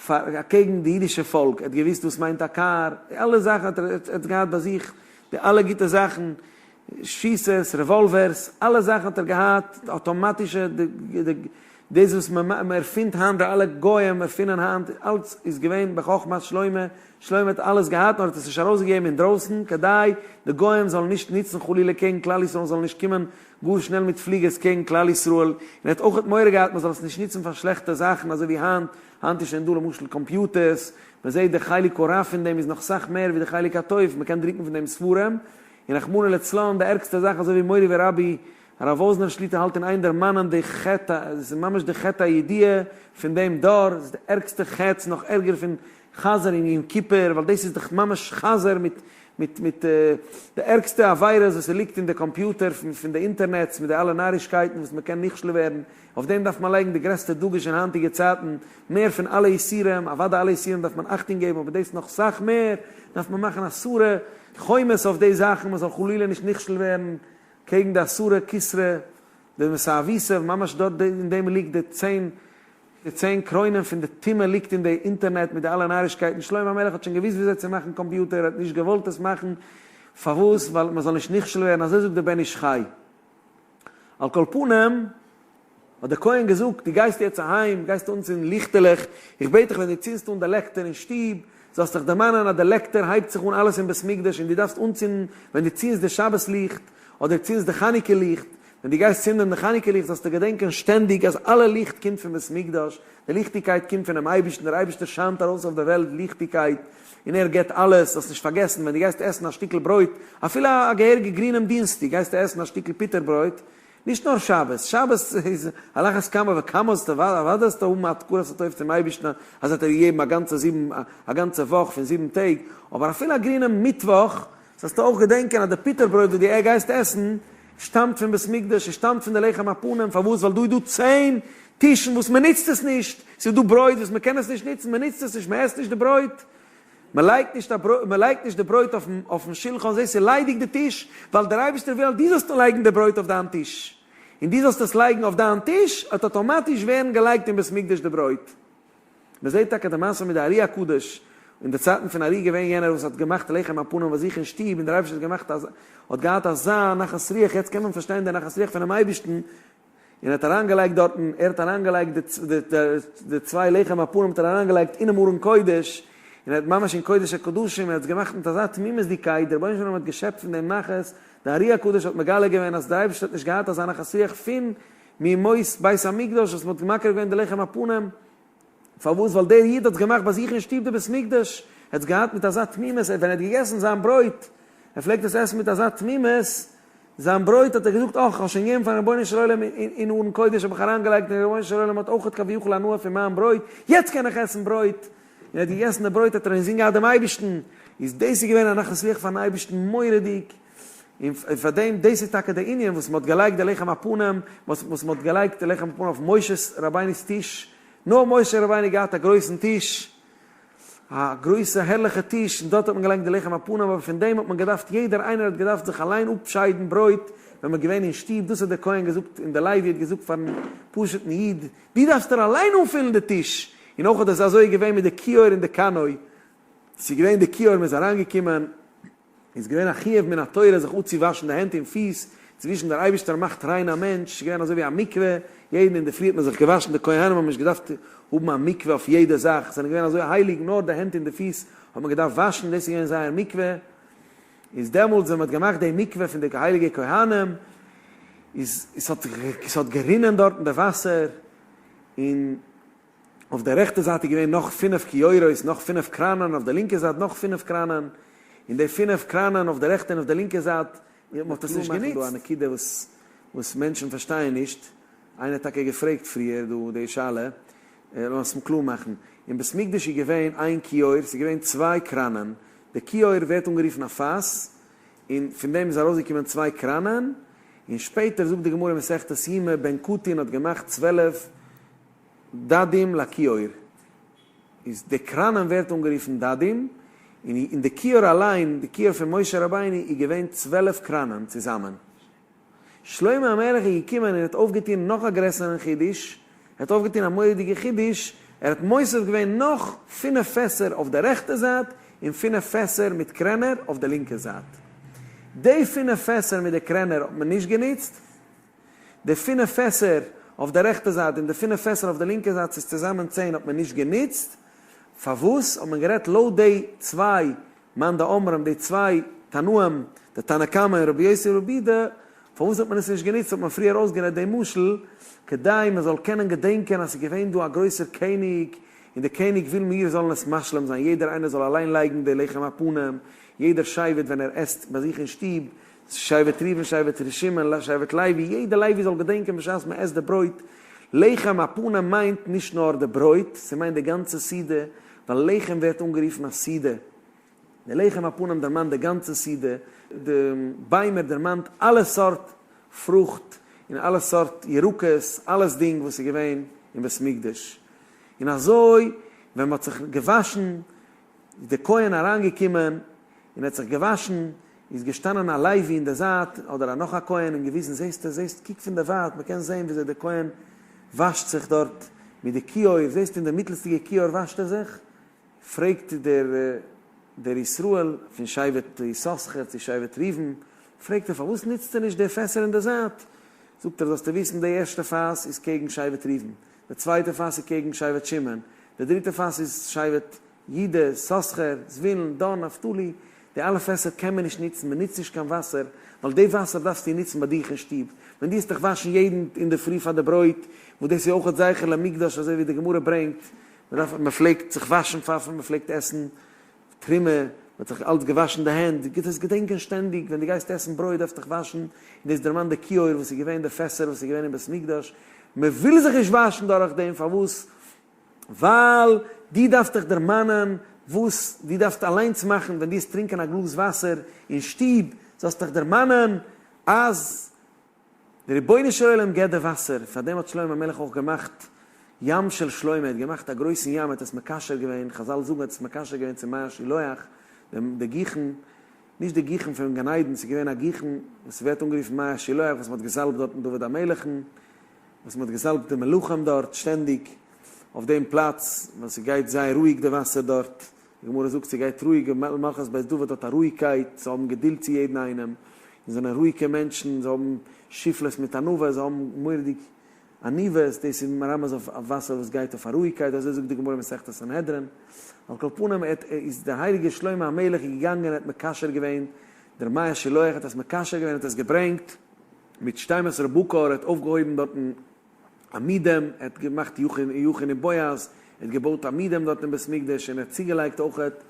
פאר אקעגן די אידישע פאלק, ער האט געוואוסט וואס מיינט א קאר, די אלע זאכן האט ער האט געהאט ביי זיך, די אלע גוטע זאכן, שיסערס, רעוואלווערס, אלע זאכן האט ער געהאט, אטאמאטישע, די די דאס וואס מען ערפינדט היינט, די אלע גוים ערפינען היינט, אלץ איז געווען בחכמת שלמה, שלמה האט אלעס געהאט נאר האט עס נישט ארויסגעגעבן אינדרויסן כדי די גוים זאלן נישט נוצן חלילה קעגן כלל ישראל זאלן נישט קומען גאר שנעל מיט פליגערס קעגן כלל ישראל, און ער האט אויכעט מורא געהאט מען זאל עס נישט נוצן פאר שלעכטע זאכן אזוי ווי היינט, היינט איז שוין דא למשל קאמפיוטערס, מען זעט די חלק הרע פון דעם איז נאך סאך מער ווי די חלק הטוב, מען קען דרוקן פון דעם ספרים, און רחמנא לצלן די ערגסטע זאך אזוי ווי מורי ורבי הרב וואזנער שליטא האלט אין איין דערמאנען די חטא, עס איז ממש די חטא הידוע פון דעם דור, עס איז די ערגסטע חטא, ס'איז נאך ערגער פון חזר אין יום כיפור, ווייל דאס איז דאך ממש חזר מיט מיט מיט די ערגסטע עבירות וואס ס'ליגט אין די קאמפיוטער פון פון די אינטערנעטס מיט די אלע נארישקייטן וואס מ'קען נכשל ווערן, אויף דעם דארף מען לייגן די גרעסטע דגוש אין היינטיגע צייטן, מער פון אלע איסורים, אוודאי אלע איסורים דארף מען אכטונג געבן אבער דאס נאך סאך מער, דארף מען מאכן עשרה חומות אויף די זאכן מ'זאל חלילה נישט נכשל ווערן קעגן די עשרה כתרי די מסאוויסער, ממש דארט אין דעם ליגט די צען די צען קרוינען פון די טומאה ליגט אין די אינטערנעט מיט די אלע נארישקייטן, שלמה המלך האט שוין געוואוסט וויאזוי צו מאכן קאמפיוטער, ער האט נישט געוואלט עס מאכן, פארוואס? ווייל מען זאל נישט נכשל ווערן, אזוי זאגט דער בן איש חי. על כל פנים, האט דער כהן געזאגט, דו גייסט יעצט אהיים, גייסט אנצינדן ליכטעלעך, איך בעט דיך ווען דו צינדסט אן די לעקטער אין שטוב, זאלסט דיך דערמאנען אז די לעקטער הייבט זיך אן אלעס אין בית מקדש און דו דארפסט אנצינדן ווען דו צינדסט די שבת ליכט, אדער צינדסט די חנוכה ליכט. ווען דו גייסט צינדען די חנוכה ליכט זאלסטו געדענקען שטענדיג אז אלע ליכט קומט פון בית מקדש, די ליכטיגקייט קומט פונעם אייבערשטן, דער אייבערשטער שיינט ארויס אויף דער וועלט ליכטיגקייט און ער געבט אלעס, זאלסט נישט פארגעסן ווען דו גייסט עסן א שטיקל ברויט, אפילו א געהעריגע גרינעם דינסטאג גייסטו עסן א שטיקל פיטער ברויט, נישט נאר שבת, שבת איז על אחת כמה וכמה זאלסטו אוודאי זאלסטו האבן א הכרת הטוב צום אייבערשטן אז ער האט דיר געגעבן א גאנצע זיבן א גאנצע וואך פון זיבן טעג, אבער אפילו א גרינעם מיטוואך זאלסטו אויך געדענקען אז די פיטער ברויט וואס דו גייסט עסן שטאמט פון בית מקדש, עס שטאמט פון די לחם הפנים, פארוואס? ווייל דא איז דא צען טישן וואס מען נוצט עס נישט, ס'איז דא ברויט וואס מען קען עס נישט נוצן, מען נוצט עס נישט, מען עסט נישט די ברויט, מען לייגט נישט א מען לייגט נישט די ברויט אויפן אויפן שולחן, זעסט ס'איז ליידיג די טיש, ווייל דער אייבערשטער וויל אז דו זאלסט לייגן די ברויט אויף דיין טיש, און דו זאלסט עס לייגן אויף דיין טיש, וועט אטאמאטיש ווערן געלייגט אין בית מקדש די ברויט. מען זעט טאקע די מעשה מיט די ארי הקדוש, אין די צייטן פון ארי געווען יענער וואס האט געמאכט לחם הפנים ביי זיך אין שטוב און דער אייבערשטער האט געמאכט אז האט געהאט אזא נחת רוח, יעצט קען מען פארשטיין די נחת רוח פונעם אייבערשטן, און ער האט אריינגעלייגט דארטן, ער האט אריינגעלייגט די די צוויי לחם הפנים האט ער אריינגעלייגט אינעם ארון קודש, און ער האט ממש אין קודש הקדשים, ער האט עס געמאכט מיט אזא תמימות'דיגקייט, דער רבונו של עולם האט געשעפט פון דעם נחת, די ארי הקדוש האט מגלה געווען אז דער אייבערשטער האט נישט געהאט אזא נחת רוח פון מימות בית המקדש וואס מ'האט מקריב געווען די לחם הפנים, פארוואס? ווייל דער איד האט עס געמאכט ביי זיך אין שטוב די בית מקדש, ער האט עס געהאט מיט אזא תמימות, ווען ער האט געגעסן זיין ברויט, ער פלעגט עס עסן מיט אזא תמימות, זיין ברויט האט ער געזאגט, אך, איך האב שוין געגעבן פארן רבונו של עולם אין ארון קודש האב איך אריינגעלייגט און דער רבונו של עולם האט אויך כביכול הנאה פון מיין ברויט, יעצט קען איך עסן ברויט, און ער האט געגעסן די ברויט האט ער אינזין געהאט דעם אייבערשטן, איז דאס איז געווען א נחת רוח פארן אייבערשטן מורא'דיג. און פאר דעם, דאס איז טאקע די ענין וואס מען האט געלייגט די לחם הפנים, וואס מען האט געלייגט די לחם הפנים אויף משה רבינו'ס טיש, נאר משה רבינו האט געהאט א גרויסן טיש, א גרויסע הערליכע טיש, און דארט האט מען געלייגט די לחם הפנים, אבער פון דעם האט מען געדארפט, יעדער איינער האט געדארפט זיך אליין אפשיידן ברויט, ווען מען איז געווען אין שטוב, דאס האט דער כהן געזאגט און דער לוי האט געזאגט פארן פשוט'ן איד, דו דארפסט דיר אליין אנפילן די טיש, און אויך איז אזוי געווען מיט די כיור און די קנוי, ס'איז געווען די כיור, מען איז אריינגעקומען, איז געווען א חיוב מן התורה זיך אפצואוואשן די הענט און פיס, צווישן דער אייבערשטער מאכט ריין א מענטש, ס'איז געווען אזוי ווי א מקווה, יעדן אינדערפרי האט מען זיך געוואשן, די כהנים האבן נישט געדארפט האבן א מקווה אויף יעדע זאך, זענען געווען אזוי הייליג, נאר די הענט און די פיס האט מען געדארפט וואשן, דאס איז געווען זייער מקווה, איז דעמאלטס ווען מען האט געמאכט די מקווה פון די הייליגע כהנים, איז עס האט עס האט גערינען דארטן די וואסער, און. אויף די רעכטע זייט איז געווען נאך פינף כיורות, נאך פינף קראנען, אויף די לינקע זייט נאך פינף קראנען, און די פינף קראנען אויף די רעכטע און אויף די לינקע זייט, מען האט עס נישט גענוצט. דא א נקודה וואס וואס מענטשן פארשטייען נישט, איינער האט טאקע געפרעגט פריער דא די שאלה, לאמיר עס קלאר מאכן, אין בית מקדש איז געווען איין כיור, ס'איז געווען צוויי קראנען, די כיור ווערט אנגערופן א פאס, און פון דעם איז ארויסגעקומען צוויי קראנען, און שפעטער זאגט די גמרא מסכת יומא, בן קטין האט געמאכט 12 דדים לכיור, איז די קראנען ווערט אנגערופן דדים, און אין די כיור אליין, די כיור פון משה רבינו איז געווען 12 קראנען צוזאמען. שלמה המלך איז געקומען און האט אויפגעטון נאך א גרעסערן חידוש, ער האט אויפגעטון א מורא'דיגע חידוש, ער האט מוסיף געווען נאך פינף פעסער אויף די רעכטע זייט, און פינף פעסער מיט קרענער אויף די לינקע זייט. די פינף פעסער מיט די קרענער האט מען נישט גענוצט, די פינף פעסער אויף די רעכטע זייט און די פינף פעסער אויף די לינקע זייט ס'איז צוזאמען צען האט מען נישט גענוצט, פארוואס האט מען גערעדט לויט די צוויי מאן דאמרים די צוויי תנאים די תנא קמא און רבי יוסי רבי יהודה פארוואס האט מען עס נישט גענוצט האט מען פריער אויסגערעדט די משל כדי מען זאל קענען געדענקען אז ס'איז געווען דא א גרויסער קעניג און די קעניג וויל מיר זאלן עס משלים זיין יעדער איינער זאל אליין לייגן די לחם הפנים יעדער שבט ווען ער עסט ביי זיך אין שטוב שבט ראובן שבט שמעון שבט לוי, יעדע לוי זאל געדענקען בשעת מען עסט די ברויט, לחם הפנים מיינט נישט נאר די ברויט, ס'מיינט די גאנצע סעודה, ווייל לחם ווערט אנגערופן א סעודה, די לחם הפנים דערמאנט די גאנצע סעודה, די ביימער דערמאנט אלע סארט פרוכט און אלע סארט ירקות, אלעס דינג וואס איז געווען אין בית מקדש, און אזוי ווען מען האט זיך געוואשן איז דער כהן אריינגעקומען און האט זיך געוואשן, איז געשטאנען א לוי אין די זייט, אדער א נאך א כהן און געוויזן, זעסטו, זעסט, קוק פון די ווייט, מען קען זען וויאזוי דער כהן וואשט זיך דארט מיט די כיור, זעסט אין די מיטלסטיגע כיור וואשט ער זיך? פרעגט דער דער ישראל פון שבט יששכר צו שבט ראובן, פרעגט ער פארוואס נוצט ער נישט די פעסער אין די זייט? זאגט ער, זאלסטו וויסן, די ערשטע פאס איז קעגן שבט ראובן, די צווייטע פאס איז קעגן שבט שמעון, די דריטע פאס איז שבט יהודה, יששכר, זבולון, דן, נפתלי. די אלע פעסער קען מען נישט נוצן, מען נוצט נישט קיין וואסער, ווייל די וואסער דארפסטו נוצן ביי דיך אין שטוב, ווען דו וועסט דיך וואשן יעדן אינדערפרי פאר די ברויט, וואס דאס איז אויך זכר למקדש אזוי ווי די גמרא ברענגט, מען דארף, מען פלעגט זיך וואשן פאר מען פלעגט עסן תרומה, מען האט זיך אלץ געוואשן די הענט, גוט עס געדענקען שטענדיג, ווען דו גייסט עסן ברויט דארפסט דיך וואשן, און דאס דערמאנט די כיור וואס איז געווען, די פעסער וואס איז געווען אין בית מקדש, מען וויל זיך נישט וואשן דורך דעם, פארוואס? ווייל דו דארפסט דיך דערמאנען וואס דו דארפסט אליינס מאכן ווען דו וועסט טרינקען א גלאז וואסער אין שטוב, זאלסט דיך דערמאנען אז דער רבונו של עולם געבט די וואסער, פאר דעם האט שלמה המלך אויך געמאכט ים של שלמה, ער האט געמאכט א גרויסן ים, ער האט עס מקשר געווען, חזל זאגן ער האט עס מקשר געווען צו מי השילוח, דעם די גיחון, נישט די גיחון פון גן עדן, ס'איז געווען א גיחון וואס ווערט אנגערופן מי השילוח וואס מ'האט געזאלבט דארטן דוד המלך'ן, וואס מ'האט געזאלבט די מלכים דארט שטענדיג אויף דעם פלאץ, ווייל ס'גייט זייער רואיג די וואסער דארט, די גמרא זאגט ס'גייט רואיג, מלכות בית דוד האט א רואיגקייט, זיי האבן געדולד צו יעדן איינעם, און זענען רואיגע מענטשן, זיי האבן שפלות מיט ענווה, זיי האבן מורא'דיג עניוות, דאס איז מרמז אויף וואסער וואס גייט אויף א רואיגקייט, אזוי זאגט די גמרא מסכת סנהדרין. על כל פנים, איז דער הייליגער שלמה המלך געגאנגען ער האט מקשר געווען, דער מי השילוח האט עס מקשר געווען, האט עס געברענגט, מיט שתים עשרה בקר, ער האט אויפגעהויבן דארטן עמודים, ער האט געמאכט יכין יכין און בועז, ער האט געבויט עמודים דארט אין בית מקדש, און ער האט צוגעלייגט אויכעט,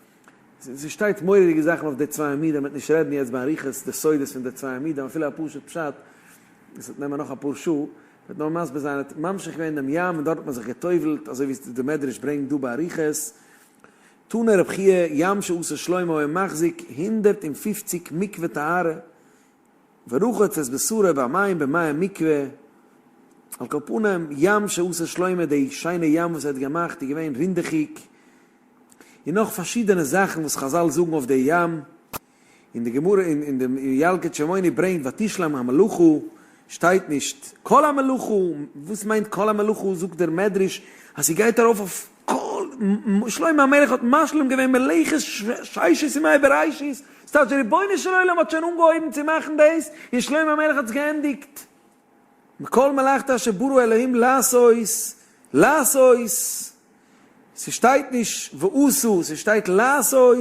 ס'שטייט מורא'דיגע זאכן אויף די צוויי עמודים, מ'וועט נישט רעדן יעצט באריכות די סודות פון די צוויי עמודים, אפילו א פשוט פשט, עס וועט נעמען נאך אפאר שעה, מ'וועט נאר מסביר זיין, ער האט ממשיך געווען דעם ים און דארט האט מען זיך גע'טובל'ט, אזוי ווי די מדרש ברענגט דא באריכות, תנא רב חייא, ים שעשה שלמה היה מחזיק 150 מקווה טהרה, ורחץ את בשרו במים במי המקווה, על כל פנים, ים שעשה שלמה, די שיינע ים וואס ער האט געמאכט איז געווען רינדעכיג, און נאך פארשידענע זאכן וואס חזל זאגן אויף די ים, און די גמרא אין די ילקוט שמעוני ברענגט ותשלם המלאכה, שטייט נישט כל המלאכה, וואס מיינט כל המלאכה, זאגט דער מדרש אז ס'גייט ארויף אויף כל, שלמה המלך האט משלים געווען מלאכת ששת ימי בראשית, ס'טייטש דער רבונו של עולם האט שוין אנגעהויבן צו מאכן דאס, און שלמה המלך האט עס געענדיגט. מכל מלאכתו אשר ברא אלהים לעשות, לעשות, ס'שטייט נישט ועשו, ס'שטייט לעשות,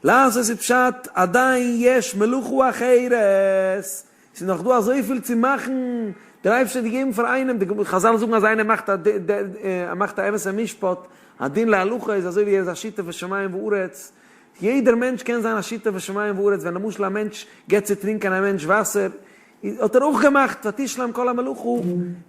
לעשות איז פשט עדיין יש מלאכה אחרת, ס'איז נאך דא אזויפיל צו מאכן, דער אייבערשטער האט געגעבן פאר איינעם, די חזל זאגן אז איינער מאכט א מאכט א אמת'ע משפט, א דין להלכה איז אזוי ווי ער איז א שותף בשמים וארץ, יעדער מענטש קען זיין א שותף בשמים וארץ, ווען למשל א מענטש געבט צו טרינקען א מענטש וואסער, האט ער אויך געמאכט ותשלם כל המלאכה,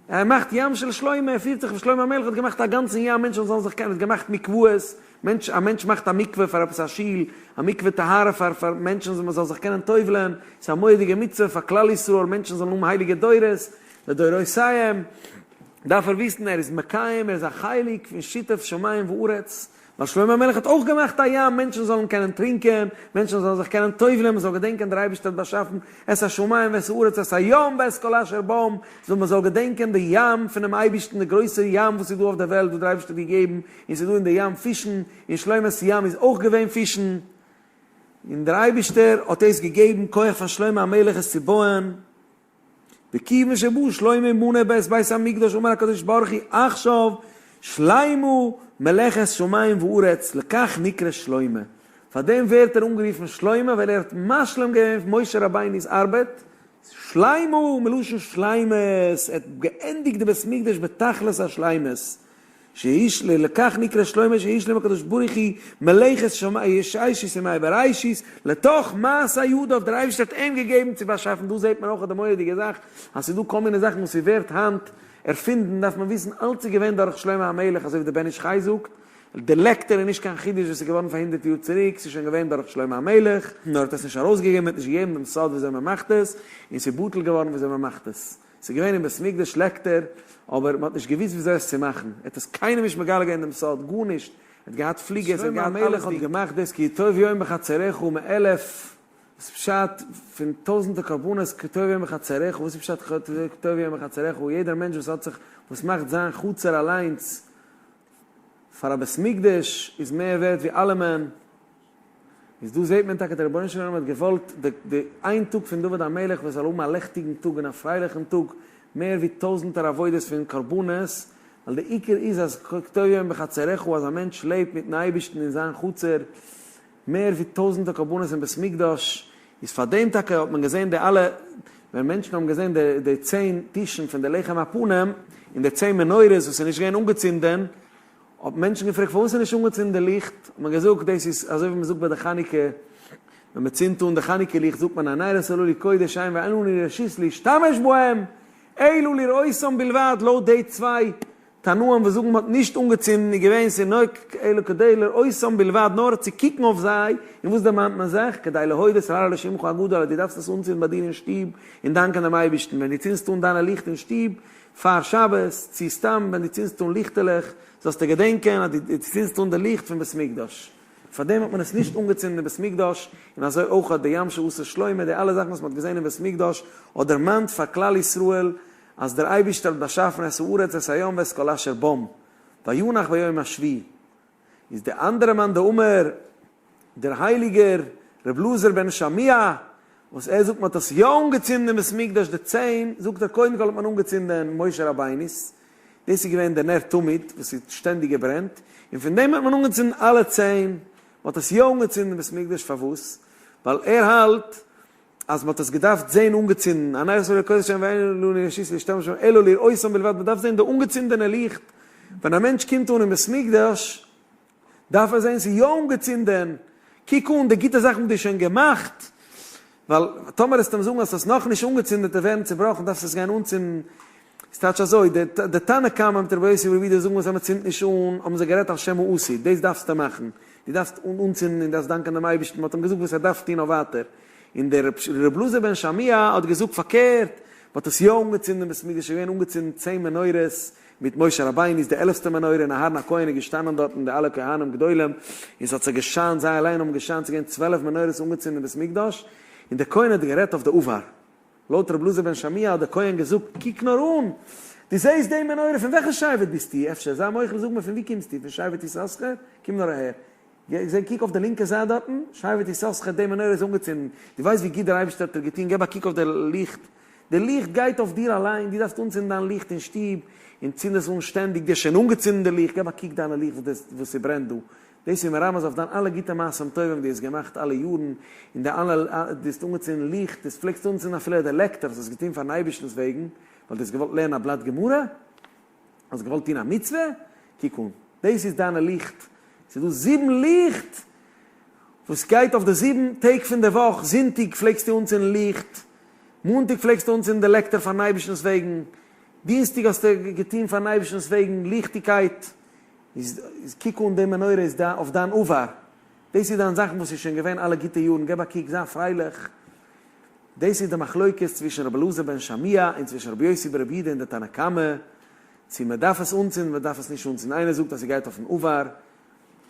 ער מאכט ים של שלמה, ער פירט זיך ווי שלמה המלך האט געמאכט א גאנצן ים מענטשן זאלן זיך קענען, ער האט געמאכט מקוואות, מענטש, א מענטש מאכט א מקווה פאר עפעס א שול, א מקווה טהרה פאר פאר מענטשן מען זאל זיך קענען טובל'ען, ס'איז א מורא'דיגע מצוה פאר כלל ישראל, מענטשן זאלן האבן הייליגע דורות לדורותיהם, דארף ער וויסן ער איז מקיים, ער איז א חלק פון שיתוף שמים וארץ, ווייל שלמה המלך האט אויך געמאכט א ים מענטשן זאלן קענען טרינקען, מענטשן זאלן זיך קענען טובל'ען, מען זאל געדענקען דער אייבערשטער האט באשאפן את השמים ואת הארץ את הים ואת כל אשר בם, זאל מען זאל געדענקען די ים פונעם אייבערשטן, די גרויסע ים וואס איז דא אויף דער וועלט וואס דער אייבערשטער האט געגעבן, און ס'איז דא אין די ים פישן, אין שלמה'ס ים איז אויך געווען פישן, און דער אייבערשטער האט דאס געגעבן כח פאר שלמה המלך עס צו בויען. וכיוון שבא שלמה מנה בית בית המקדש אמר הקדוש ברוך הוא עכשיו שלימו מלאכת שמים וארץ לכך נקרא שלמה, פאר דעם ווערט ער אנגערופן שלמה ווייל ער האט משלים געווען משה רבינו'ס ארבעט, שלימו מלשון שלימות, ער האט געענדיגט די בית מקדש בתכלית השלימות, שהשלים, לכך נקרא שלמה שהשלים הקדוש ברוך הוא מלאכת ששת ימי בראשית לתוך מעשה ידיו, דער אייבערשטער האט אים געגעבן צו באשאפן, דא זעט מען אויך די מורא'דיגע זאך אז ס'איז דא כל מיני זאכן וואס ס'ווערט היינט ערפינדן, דארף מען וויסן אלץ איז געווען דורך שלמה המלך, אזוי ווי דער בן איש חי זאגט, די לעקטער איז נישט קיין חידוש וואס איז געווארן פאר הונדערט יאר צוריק, ס'איז שוין געווען דורך שלמה המלך, נאר ער האט עס נישט ארויסגעגעבן, ער האט נישט געגעבן דעם סוד וויאזוי מ'מאכט עס, און ס'איז בטל געווארן וויאזוי מ'מאכט עס. ס'איז געווען אין בית מקדש לעקטער, אבער מ'האט נישט געוואוסט וויאזוי עס צו מאכן. ער האט עס קיינעם נישט מגלה געווען דעם סוד, גארנישט. ער האט געהאט פליגערס, ער האט געהאט אלעס. האט געמאכט דאס כי טוב יום בחצריך מאלף, וואס איז פשט פון טויזענטער קרבנות כי טוב יום בחצריך, וואס איז פשט כי טוב יום בחצריך, יעדער מענטש וואס האט זיך, וואס מאכט זיין חצר אליינס פאר א בית מקדש איז מער ווערט ווי אלעמען. איז דא זעט מען טאקע דער רבונו של עולם האט געוואלט די די איין טאג פון דוד המלך וואס זאל האבן א לעכטיגן טאג און א פרייליכן טאג מער ווי טויזנטער עבודות פון קרבנות, ווייל די עיקר איז אז כטוב יום בחצריך אז א מענטש לעבט מיטן אייבערשטן אין זיין חצר. מער ווי טויזענטער קרבנות אין בית מקדש, איז פאר דעם טאקע האט מען געזען די אלע, ווען מענטשן האבן געזען די די צען טישן פון די לחם הפנים, און די צען מנורות וואס איז נישט געווען אנגעצינדען, האט מענטשן געפרעגט פארוואס איז נישט אנגעצינדן די ליכט, האט מען געזאגט דאס איז אזוי ווי מען זאגט ביי די חנוכה, ווען מען צינדט אן די חנוכה ליכט זאגט מען הנרות הללו קודש הם ואין לנו רשות להשתמש בהם אלא לראותם בלבד, לויט די צוויי תנאים וואס זאגן מען האט נישט אנגעצינדן איז געווען ס'איז נאר אלא כדי לראותם בלבד נאר צו קוקן אויף זיי, און וואס דערמאנט מען זיך? כדי להודות ולהלל לשמך הגדול אז דו דארפסט עס אנצינדן ביי דיר אין שטוב און דאנקען דעם אייבערשטן ווען דו צינדסט אן דיינע ליכט אין שטוב פאר שבת, צו סתם ווען דו צינדסט אן ליכטעלעך זאלסטו געדענקען אז דו צינדסט אן די ליכט פון בית מקדש. פאר דעם האט מען עס נישט אנגעצינדן אין בית מקדש, און אזוי אויך האט די ים שעשה שלמה, די אלע זאכן וואס מען האט געזען אין בית מקדש האט דערמאנט פאר כלל ישראל אז דער אייבערשטער האט באשאפן את הארץ את הים ואת כל אשר בם, וינח ביום השביעי. איז די אנדערע מאן דאמר, דער הייליגער ר' אלעזר בן שמוע, וואס ער זאגט מען האט עס יא אנגעצינדן אין בית מקדש די צען, זאגט ער קודם כל האט מען אנגעצינדען משה רבינו'ס, דאס איז געווען די נר תמיד וואס איז שטענדיג געברענט, און פון דעם האט מען אנגעצינדן אלע צען, מען האט עס יא אנגעצינדן אין בית מקדש פארוואס? ווייל ער האלט אז מען האט עס געדארפט זען אנגעצינדן, הנרות הללו קודש הם ואין לנו רשות להשתמש בהם אלא לראותם בלבד, מען דארף זען די אנגעצינדענע ליכט, ווען א מענטש קומט אן אין בית מקדש דארף ער זען ס'איז יא אנגעצינדען, קוק אן די גוטע זאכן וואס דו האסט שוין געמאכט, ווייל טאמער וועסטו אים זאגן אז ס'האסט נאכנישט אנגעצינדען וועט ער ווערן צובראכן, דארפסט עס גיין אנצינדן, ס'טייטש אזוי, די תנא קמא מיט רבי יוסי ברבי יהודה זאגן אז מ'צינדט נישט אן, האבן זיי גערעדט על שם העתיד, דאס דארפסטו מאכן, דו דארפסט אנצינדן און דארפסט דאנקען דעם אייבערשטן, מ'האט אים געזאגט וואס ער דארף טון אויף ווייטער, און דער רבי אלעזר בן שמוע האט געזאגט פארקערט, מ'האט עס יא אנגעצינדן אין בית המקדש איז געווען אנגעצינדן צען מנורות, מיט משה רבינו איז די עלפסטע מנורה און אהרן הכהן איז געשטאנען דארט און די אלע כהנים גדולים און ס'האט זיך געשיינט זיי אליין האבן געשיינט ס'איז געווען 12 מנורות אנגעצינדן אין בית מקדש און דער כהן האט גערעדט אויף די עבר לויט רבי אלעזר בן שמוע האט דער כהן געזאגט קוק נאר אן דו זעסט די מנורה פון וועלכע שבט ביסטו אפשר זיי מוחל זאג מיר פון וואו קומסטו פון שבט יששכר קום נאר אהער זע קוק אויף די לינקע זייט דארטן שבט יששכר די מנורה איז אנגעצינדן דו ווייסט ווי גוט דער אייבערשטער האט דיר געטון געב א קוק אויף די ליכט די ליכט גייט אויף דיר אליין, דו דארפסט אנצינדן דיין ליכט אין שטוב, און צינד עס אן שטענדיג, דו האסט שוין אנגעצינדן די ליכט, געב א קוק דיינע ליכט וואס ס'ברענט דא, דאס איז מרמז אויף דיין אלע גוטע מעשים טובים וואס דו האסט געמאכט אלע יארן, און די אלע, דו האסט אנגעצינדן ליכט, דו פלעגסט אנצינדן אפילו די לעקטער, האסט עס געטון פארן אייבערשטנ'ס וועגן, ווייל דו האסט געוואלט לערנען א בלאט גמרא, האסט געוואלט טון א מצוה, קוק אן, דאס איז דיינע ליכט, ס'איז דא זיבן ליכט וואס גייט אויף די זיבן טעג פון די וואך, זונטאג פלעגסטו אנצינדן ליכט, מאנטאג פלעגסטו אנצינדן די לעקטער פארן אייבערשטנ'ס וועגן, דינסטאג האסטו געטון פארן אייבערשטנ'ס וועגן ליכטיגקייט, איז קוק אן די מנורה איז אויף דיין עבר, דאס איז דיין זאכן וואס איז שוין געווען אלע גוטע יארן, געב א קוק, זיי פרייליך, דאס איז די מחלוקת צווישן רבי אלעזר בן שמוע און צווישן רבי יוסי ברבי יהודה און די תנא קמא, צו מען דארף עס אנצינדן מען דארף עס נישט אנצינדן, איינער זאגט אז ס'גייט אויפן עבר,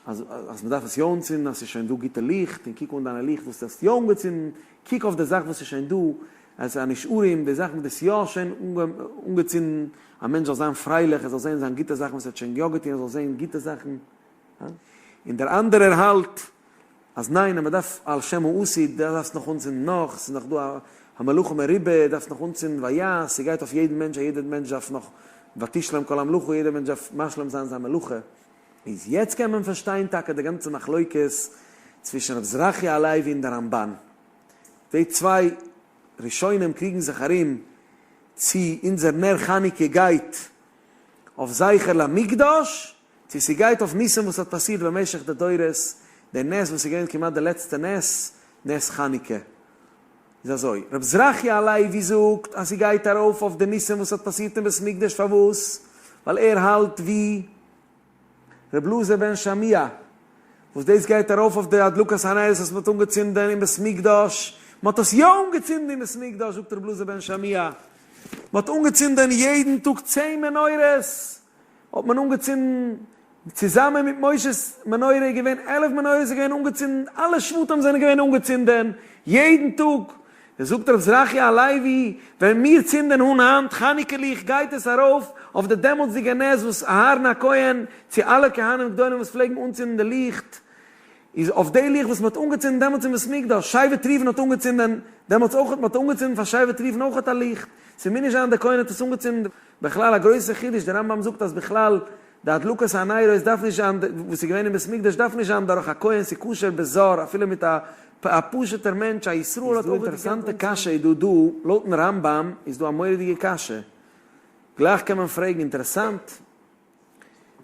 אז אז מ'דארף עס יא אנצינדן אז ס'איז שוין דא גוטע ליכט, און קוק אן דיינע ליכט וואס דו האסט יא אנגעצינדן, קוק אויף די זאך וואס איז שוין דא, עס איז א נשארים, די זאכן וואס דו האסט יא שוין אנגעצינדן, א מענטש זאל זיין פרייליך, ער זאל זען זיין גוטע זאכן וואס ער האט שוין יא געטון, ער זאל זען גוטע זאכן, און דער אנדערער האלט אז ניין, אז מ'דארף על שם העתיד, דו דארפסט נאך אנצינדן נאך, ס'איז נאך דא המלאכה מרובה, דארפסט נאך אנצינדן ויעש, ס'גייט אויף יעדן מענטש, א יעדער מענטש דארף נאך ותשלם כל המלאכה, יעדער מענטש דארף משלים זיין זיין מלאכה. איז יעצט קען מען פארשטיין טאקע די גאנצע מחלוקת צווישן רב זרחיה הלוי און די רמבן. די צוויי ראשונים קריגן זיך ארום צי אונזער נר חנוכה גייט אויף זכר למקדש, צו ס'גייט אויף ניסים וואס האט פאסירט במשך די דורות, די נס וואס איז געווען כמעט די לעצטע נס, נס חנוכה. איז אזוי, רב זרחיה הלוי זאגט אז ס'גייט ארויף אויף די ניסים וואס האט פאסירט אין בית מקדש, פארוואס? ווייל ער האלט ווי ר' אלעזר בן שמוע, וואס דאס גייט ארויף אויף די הדלקת הנרות וואס מ'האט אנגעצינדען אין בית מקדש, מ'האט עס יא אנגעצינדן אין בית מקדש זאגט ר' אלעזר בן שמוע, מ'האט אנגעצינדען יעדן טאג צען מנורות האט מען אנגעצינדן, צוזאמען מיט משה'ס מנורה איז געווען 11 מנורות איז געווען אנגעצינדן, אלע שבטים זענען געווען אנגעצינדען יעדן טאג, זאגט רב זרחיה הלוי, ווען מיר צינדען אן היינט חנוכה ליכט גייט עס ארויף אויף די דעמאלטסדיגע נס וואס אהרן הכהן צו אלע כהנים גדולים וואס פלעגן אנצינדן די ליכט, איז אויף די ליכט וואס מען האט אנגעצינדן דעמאלטס אין בית מקדש, שבט ראובן האט אנגעצינדען דעמאלטס אויך, מען האט אנגעצינדן פאר שבט ראובן אויך א ליכט, ס'מוז נישט זיין דער כהן האט עס אנגעצינדן, בכלל א גרויסע חידוש, דער רמב"ם זאגט אז בכלל. די הדלקת הנרות דארף נישט זיין, וואס איז געווען אין בית מקדש דארף נישט זיין דורך א כהן, ס'איז כשר בזר, אפילו מיט א א פשוט'ער מענטש, א ישראל האט אויך געקענט אנצינדן. קשיא איז דא דא, לויטן רמב ם איז דא א מורא'דיגע קשיא, גלייך קען מען פרעגן, אינטערעסאנט,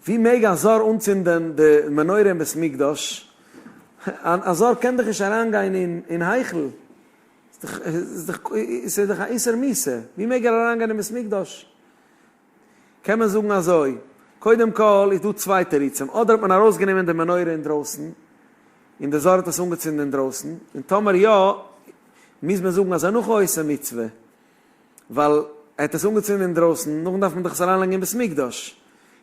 ווי מעג א זר אנצינדען די מנורה אין בית מקדש? א זר קען דאך נישט אריינגיין אין היכל, ס'איז דאך א איסור מיתה, ווי מעג ער אריינגיין אין בית מקדש? קען מען זאגן אזוי, קודם כל איז דא צוויי תירוצים, אדער האט מען ארויסגענומען די מנורה אינדרויסן, און די זר האט עס אנגעצינדן אינדרויסן, און טאמער יא, מוז מען זאגן אז הנחה עושה מצוה, ווייל ער האט עס אנגעצינדן אינדרויסן, נאכדעם דארף מען דאך עס אריינלייגן אין בית מקדש,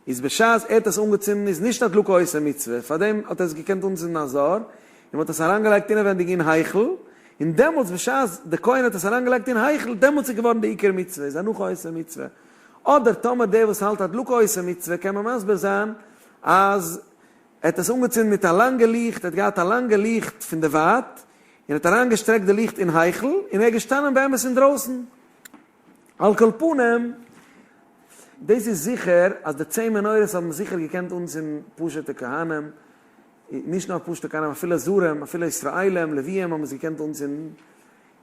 איז בשעת ער האט עס אנגעצינדן איז נישט הדלקה עושה מצוה, פארדעם האט ער עס געקענט אנצינדן א זר, און מען האט עס אריינגעלייגט אינעווענדיג אין היכל, און דעמאלטס בשעת די כהן האט עס אריינגעלייגט אין היכל, דעמאלטס איז געווארן די עיקר מצוה, איז הנחה עושה מצוה. אדער טאמער דער וואס האלט הדלקה עושה מצוה קען מען מסביר זיין אז ער האט עס אנגעצינדן מיט א לאנגע ליכט, ער האט געהאט א לאנגע ליכט פון די ווייט, און האט אריינגעשטרעקט די ליכט אין היכל, און ער איז געשטאנען באמת אינדרויסן. על כל פנים, דאס איז זיכער אז די צען מנורות האבן זיכער געקענט אנצינדן פשוט'ע כהנים, נישט נאר פשוט'ע כהנים, אפילו זרים, אפילו ישראלים, לוויים האבן עס געקענט אנצינדן,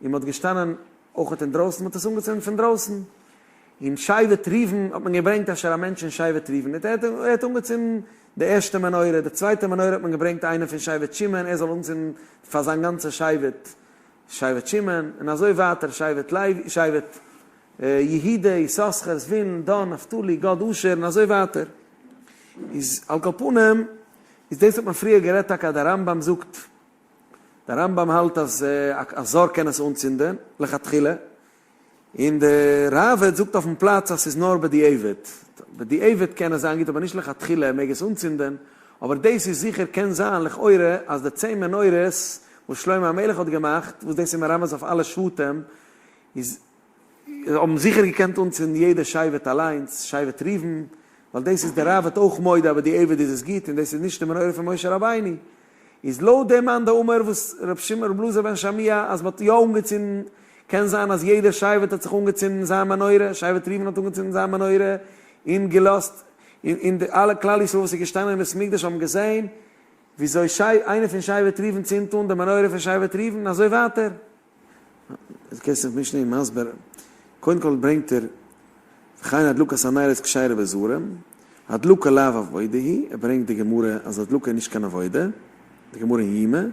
און מען האט געשטאנען אויכעט אינדרויסן, מען האט עס אנגעצינדן פון דרויסן. אין שבט ראובן האט מען געברענגט אשר א מענטש אין שבט ראובן, ער האט אנגעצינדן די ערשטע מנורה, די צווייטע מנורה האט מען געברענגט איינער פון שבט שמעון ער זאל אנצינדן פאר זיין גאנצע שבט, שבט שמעון, און אזוי ווייטער שבט לוי, שבט יהודה, יששכר, זבולון, דן, נפתלי, גד, אשר, און אזוי ווייטער. איז על כל פנים, איז דאס האט מען פריער גערעדט טאקע אז דער רמב ם זאגט, דער רמב ם האלט אז א זר קען עס אנצינדען לכתחילה, און די ראבד זאגט אויפן פלאץ אז ס'איז נאר בדיעבד, בדיעבד קען עס זיין גוט אבער נישט לכתחילה ער מעג עס אנצינדען, אבער דאס איז זיכער קען זיין לכאורה אז די צען מנורות וואס שלמה המלך האט געמאכט וואס דאס איז מרמז אויף אלע שבטים איז האבן זיכער געקענט אנצינדן יעדע שבט אליינס, שבט ראובן, ווייל דאס איז די ראבד אויך מודה אז בדיעבד איז עס גוט און דאס איז נישט די מנורה פון משה רבינו, איז לויט דעם מאן דאמר וואס ר' שמעון ר' אלעזר בן שמוע אז מ'האט יא אנגעצינדן, קען זיין אז יעדער שבט האט זיך אנגעצינדן זיין מנורה, שבט ראובן האט אנגעצינדן זיין מנורה און געלאזט, און די אלע כלל ישראל וואס איז געשטאנען אין בית מקדש האבן געזען וויאזוי איינער פון שבט ראובן צינדט אן די מנורה פון שבט ראובן און אזוי ווייטער. איז כסף משנה איז מסביר, קודם כל ברענגט ער וכן הדלקת הנרות כשרה בזרים, הדלקה לאו עבודה היא, ער ברענגט די גמרא אז הדלקה איז נישט קיין עבודה, די גמרא אין יומא,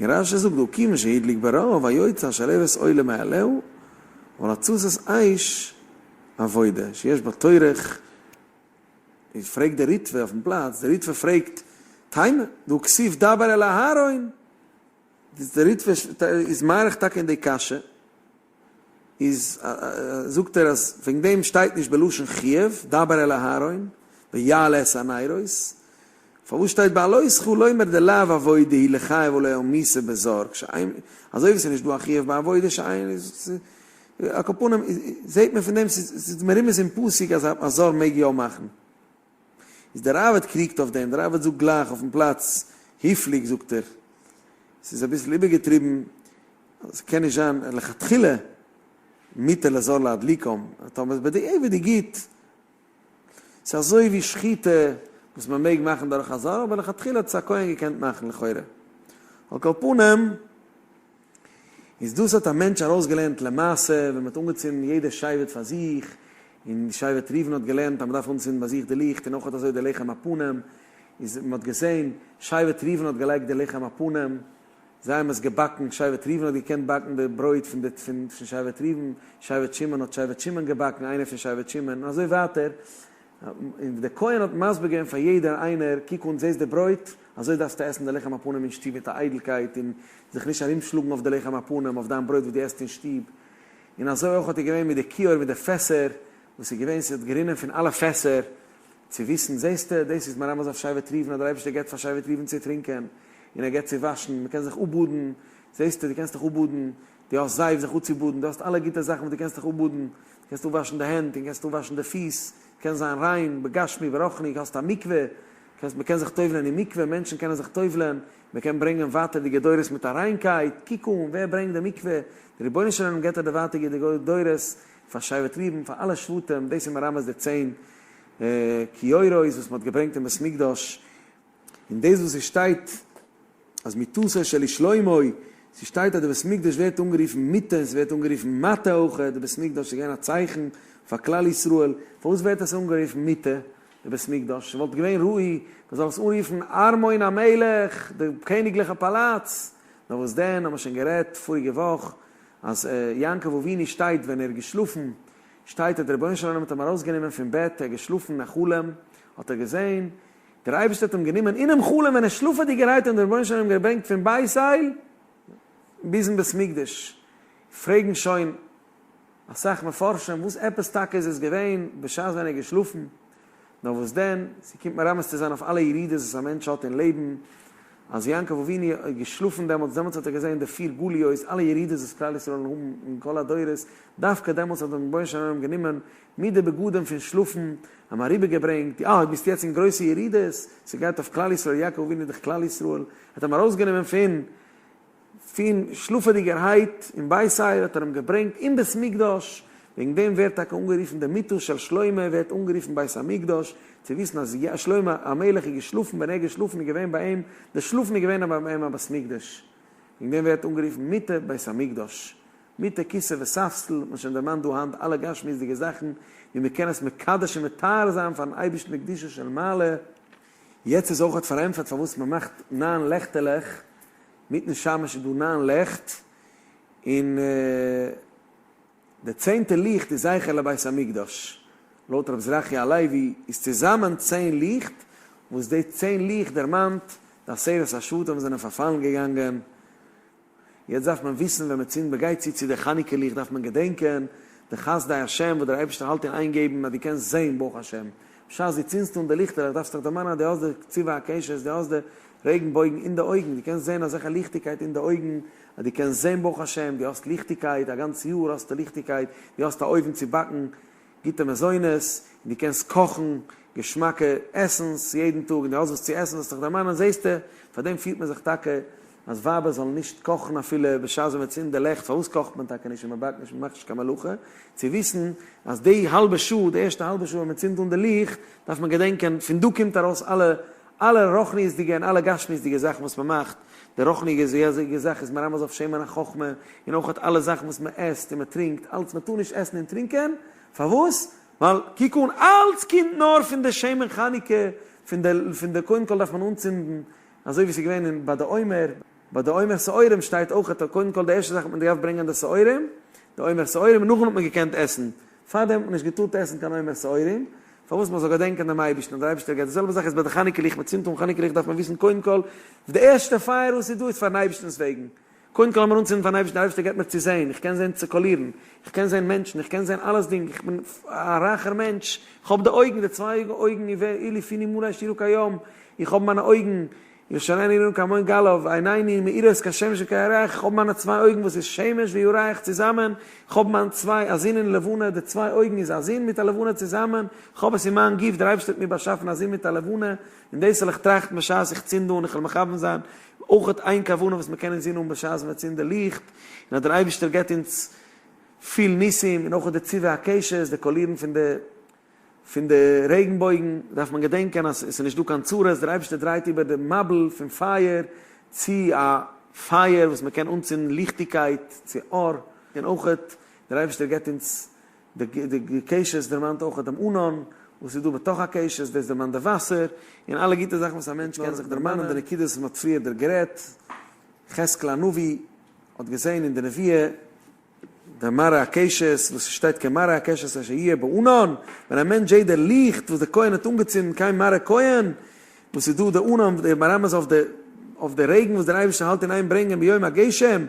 און רש י זאגט דא כיוון שהדליק ברוב היוצא השלהבת עולה מאליה, אבל התססת אש עבודה שיש בה טורח, איז פרעגט דער ריטבא אויפן פלאץ, דער ריטבא פרעגט, תימה, דהא כתיב דבר אל אהרן, דער ריטבא איז מאריך טאקע אין די קשיא, איז זאגט ער אז וועגן דעם שטייט נישט בלשון חיוב, דבר אל אהרן, ויעלה את הנרות, פארוואס שטייט בהעלותך לומר דלאו עבודה היא לחייב עליה מיתה בזר, אזוי ווי ס'איז נישט דא א חיוב בעבודה שאין איז על כל פנים זעהט מען פון דעם ס'איז מרומז אין פסוק אז א זר מעג יא מאכן. איז דער ראבד קריגט אויף דעם, דער ראבד זאגט גלייך אויפן פלאץ, הפליג זאגט ער, ס'איז אביסל איבערגעטריבן, ס'קען נישט זיין לכתחילה מותר לזר להדליקם, טאמער איז בדיעבד איז גוט, ס'איז אזוי ווי שחיטה וואס מען מעג מאכן דורך א זר, אבער לכתחילה האט עס א כהן געקענט מאכן לכאורה. על כל פנים. איז דאס האט א מענטש ארויסגעלערנט למעשה ווען מען האט אנגעצינדן יעדע שבט פאר זיך, און שבט ראובן האט געלערנט אז מען דארף אנצינדן ביי זיך די ליכט און אויך האט אזוי די לחם הפנים, איז מען האט געזען שבט ראובן האט געלייגט די לחם הפנים, זיי האבן עס געבאקן, שבט ראובן האט געקענט באקן די ברויט פון די פון שבט ראובן, שבט שמעון האט שבט שמעון געבאקן, איינער פון שבט שמעון, און אזוי ווייטער, און דער כהן האט מסביר געווען פאר יעדער איינער, קוק אן, זעסט די ברויט? אזוי דארפסטו עסן די לחם הפנים אין שטוב מיט א איידלקייט און זיך נישט ארומשלאגן אויף די לחם הפנים, אויף דיין ברויט וואס דו עסט אין שטוב. און אזוי אויך האט ער געווען מיט די כיור מיט די פעסער וואס איז געווען, ס'האט גערינען פון אלע פעסער, צו וויסן, זעסטו, דאס איז מרמז אויף שבט ראובן, אז דער אייבערשטער געבט פאר שבט ראובן צו טרינקען, און ער געבט צו וואשן, מ'קען זיך אפבאדן, זעסטו, דו קענסט דיך אפבאדן, דו האסט זייף זיך אפצובאדן, דו האסט אלע גוטע זאכן וואס דו קענסט דיך אפבאדן, דו קענסט אפוואשן די הענט און קענסט אפוואשן די פיס, קענסט זיין ריין בגשמי ברוחני, האסט א מקווה, קענסט מען קען זיך טובל'ען אין מקווה, מענטשן קענען זיך טובל'ען, מען קען ברענגען ווייטערדיגע דורות מיט א ריינקייט, קוק אן ווער ברענגט די מקווה, די רבונו של עולם געבט אט די ווייטערדיגע דורות פאר שבט ראובן, פאר אלע שבטים, דאס איז מרמז די צען. כיורות וואס מען האט געברענגט אין בית מקדש, און דאס וואס עס שטייט אז מיטתו של שלמה, ס'שטייט אז די בית מקדש ווערט אנגערופן מיטה און ס'ווערט אנגערופן מטה אויך, די בית מקדש איז געווען א צייכן פאר כלל ישראל, פארוואס ווערט עס אנגערופן מיטה די בית מקדש? ס'וואלט געווען ראוי מ'זאל עס אנרופן ארמון המלך, די קעניגליכע פאלאץ, נאר וואס דען, האבן מיר שוין גערעדט פאריגע וואך אז יעקב אבינו שטייט ווען ער איז געשלאפן, שטייט אז דער רבונו של עולם האט אים ארויסגענומען פון בעט, ער איז געשלאפן אין א חלום, האט ער געזען דער אייבערשטער האט אים גענומען אינעם חלום ווען ער שלאפעדיגערהייט האט דער רבונו של עולם אים געברענגט פון בית אל ביזן בית מקדש, פרעגן שוין אסאך מפרשים וואס עפעס טאקע איז עס געווען בשעת ווען ער איז געשלאפן, נאר וואס דען, ס'קומט מרמז צו זיין אויף אלע ירידות וואס א מענטש האט אין לעבן, אז יעקב אבינו איז געשלאפן דעמאלטס, דעמאלטס האט ער געזען די פיר גליות, אלע ירידות וואס כלל ישראל האבן אין כל הדורות, דווקא דעמאלטס האט דער רבונו של עולם גענומען מיט די בגדים פון שלאפן, האבן אריבערגעברענגט, אה, ביסט יעצט אין גרויסע ירידות, ס'גייט אויף כלל ישראל, יעקב אבינו איז דאך כלל ישראל, האט אים ארויסגענומען פון פון שלאפעדיגערהייט אין בית אל, האט ער אים געברענגט אין בית מקדש, וועגן דעם ווערט טאקע אנגערופן די מיטה של שלמה ווערט אנגערופן בית המקדש, צו וויסן אז שלמה המלך איז געשלאפן, ווען ער איז געשלאפן איז געווען ביי אים, די שלאפן איז געווען ביי אים א בית מקדש, וועגן דעם ווערט אנגערופן מיטה בית המקדש. מיטה כסא וספסל האט מען שוין דערמאנט דא היינט אלע גשמיות'דיגע זאכן ווי מען קען עס מקדש און מטהר זיין פארן אייבערשטן בקדושה של מעלה. יעצט איז אויכעט פארענטפערט פארוואס מען מאכט ניין לעכטעלעך, מיטן שמש איז דא ניין לעכט, און די צענטע ליכט איז זכר לבית המקדש, לויט רב זרחיה הלוי איז צוזאמען צען ליכט, וואס די צען ליכט דערמאנט די עשרת השבטים וואס זענען פארפאלן געגאנגען, יעצט דארף מען וויסן ווען מען צינדט מען גייט צו צו די חנוכה ליכט דארף מען געדענקען די חסדי השם וואס דער אייבערשטער האלט אין איין געבן אז דו קענסט זען ברוך השם בשעת דו צינדסט אן די ליכטעלעך דארפסט דיך דערמאנען אז דו האסט די צבע הקשת דו האסט די רעגנבויגן אין די אויגן דו קענסט זען אזעלכע ליכטיגקייט אין די אויגן אז דו קענסט זען ברוך השם דו האסט ליכטיגקייט א גאנץ יאר האסטו ליכטיגקייט דו האסט א אויוון צו באקן גוטע מזונות, און דו קענסט קאכן געשמאקע עסנס יעדן טאג, און דו האסט וואס צו עסן זאלסט דיך דערמאנען, זעסטו, פאר דעם פירט מען זיך טאקע אז ווייבער זאלן נישט קאכן אפילו בשעת ווען מען צינדט די לעכט, פארוואס קאכט מען טאקע נישט און מען באקט נישט, מען מאכט נישט קיין מלאכה, צו וויסן אז די האלבע שעה, די ערשטע האלבע שעה ווען מען צינדט אן די ליכט, דארף מען געדענקען, פון דא קומט ארויס אלע אלע רוחניות'דיגע און אלע גשמיות'דיגע זאכן וואס מען מאכט, די רוחניות'דיגע זאך איז מרמז אויף שמן החכמה, און אויך אלע זאכן וואס מען עסט און מען טרינקט, אלץ מען טאר נישט עסן און טרינקען, פארוואס? ווייל קוק אן, אלץ קומט נאר פון די שמן חנוכה, פון די פון די קודם כל דארף מען אנצינדן, אזוי ווי ס'איז געווען אין ביי די עומר, ביי די עומר שעורים שטייט אויך קודם כל די ערשטע זאך האט מען געדארפט ברענגען די שעורים, די עומר שעורים, און נאכדעם האט מען געקענט עסן, פארדעם האט מען נישט געטארט עסן קיין עומר שעורים, פארוואס מען זאל געדענקען דעם אייבערשטן אז דער אייבערשטער געבט, די זעלבע זאך איז ביי די חנוכה ליכט, מען צינדט אן חנוכה ליכט דארף מען וויסן קודם כל, די ערשטע פייער וואס איז דא איז פארן אייבערשטנ'ס וועגן, קודם כל לאמיר אנצינדן פארן אייבערשטן, דער אייבערשטער געבט מיר צו זען, איך קען זען צו קאלירן, איך קען זען מענטשן, איך קען זען אלעסדינג, איך בין א רייכער מענטש, איך האב די אויגן, די צוויי אויגן, אילו פיני מלא שירה כים, איך האב מיינע אויגן, ישרני עינינו כהמון גליו, עינינו מאירות כשמש וכירח, איך האב מיינע צוויי אויגן וואס איז שמש וירח צוזאמען, איך האב מיין צוויי, א זון און לבנה, די צוויי אויגן איז א זון מיט א לבנה צוזאמען, איך האב עס אין מיין גוף, דער אייבערשטער האט מיר באשאפן א זון מיט א לבנה, און דאס זאל איך טראכטן בשעת איך צינד אן, איך וועל מכוון זיין, אויך איין כוונה וואס מען קען אינזין האבן בשעת מען צינדט די ליכט, און אז דער אייבערשטער געבט אונז פיל ניסים, און אויך די צבעי הקשת, די קאלירן פון די. פון די רעגנבויגן דארף מען געדענקען אז עס איז נישט דא קיין צרות, דער אייבערשטער דרייט איבער די מבול פון פייער צו א פייער וואס מען קען אנצינדן ליכטיגקייט צו אור, און אויכעט דער אייבערשטער געבט אונז די קשת דערמאנט אויכעט דעם ענן וואס איז דא בתוך הקשת, דאס דערמאנט די וואסער, און אלע גוטע זאכן וואס א מענטש קען זיך דערמאנען, די נקודות וואס מען האט פריער גערעדט, יחזקאל הנביא האט געזען אין די נביאה. דער מראה הקשת, וואס עס שטייט כמראה הקשת אשר יהיה בענן, ווען א מענטש זעט די ליכט וואס דער כהן האט אנגעצינדן כן מראה כהן, וואס איז דא די ענן, דער מרמז אויף די אויף די רעגן וואס דער אייבערשטער האלט אין איין ברענגען ביום הגשם,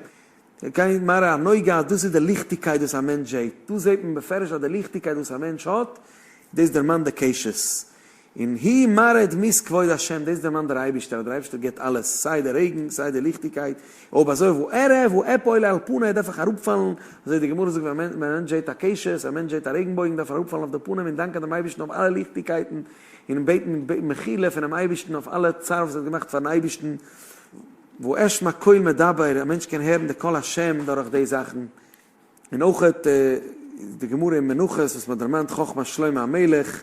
כן מראה הנוגה, אז דאס איז די ליכטיגקייט וואס א מענטש זעט, דא זעט מען בפירוש אז די ליכטיגקייט וואס א מענטש האט, דאס דערמאנט די קשת. און היא מראה דמות כבוד השם, דאס דערמאנט דער אייבערשטער, אז דער אייבערשטער גיבט אלעס, סיי די רעגן, סיי די ליכטיגקייט, אויב אזוי ואראה ואפול על פני, דארף איך אראפפאלן, אזוי די גמרא זאגט ווען א מענטש זעט א קשת, א מענטש זעט א רעגנבויגן דארף ער אראפפאלן אויף די פנים און דאנקען דעם אייבערשטן אויף אלע ליכטיגקייטן, און בעטן מחילה פונעם אייבערשטן אויף אלע צער וואס ער האט געמאכט פארן אייבערשטן, ואשמע קול מדבר, א מענטש קען הערן די קול השם דורך די זאכן. און אויך די גמרא אין מנחות וואס מען דערמאנט חכמת שלמה המלך.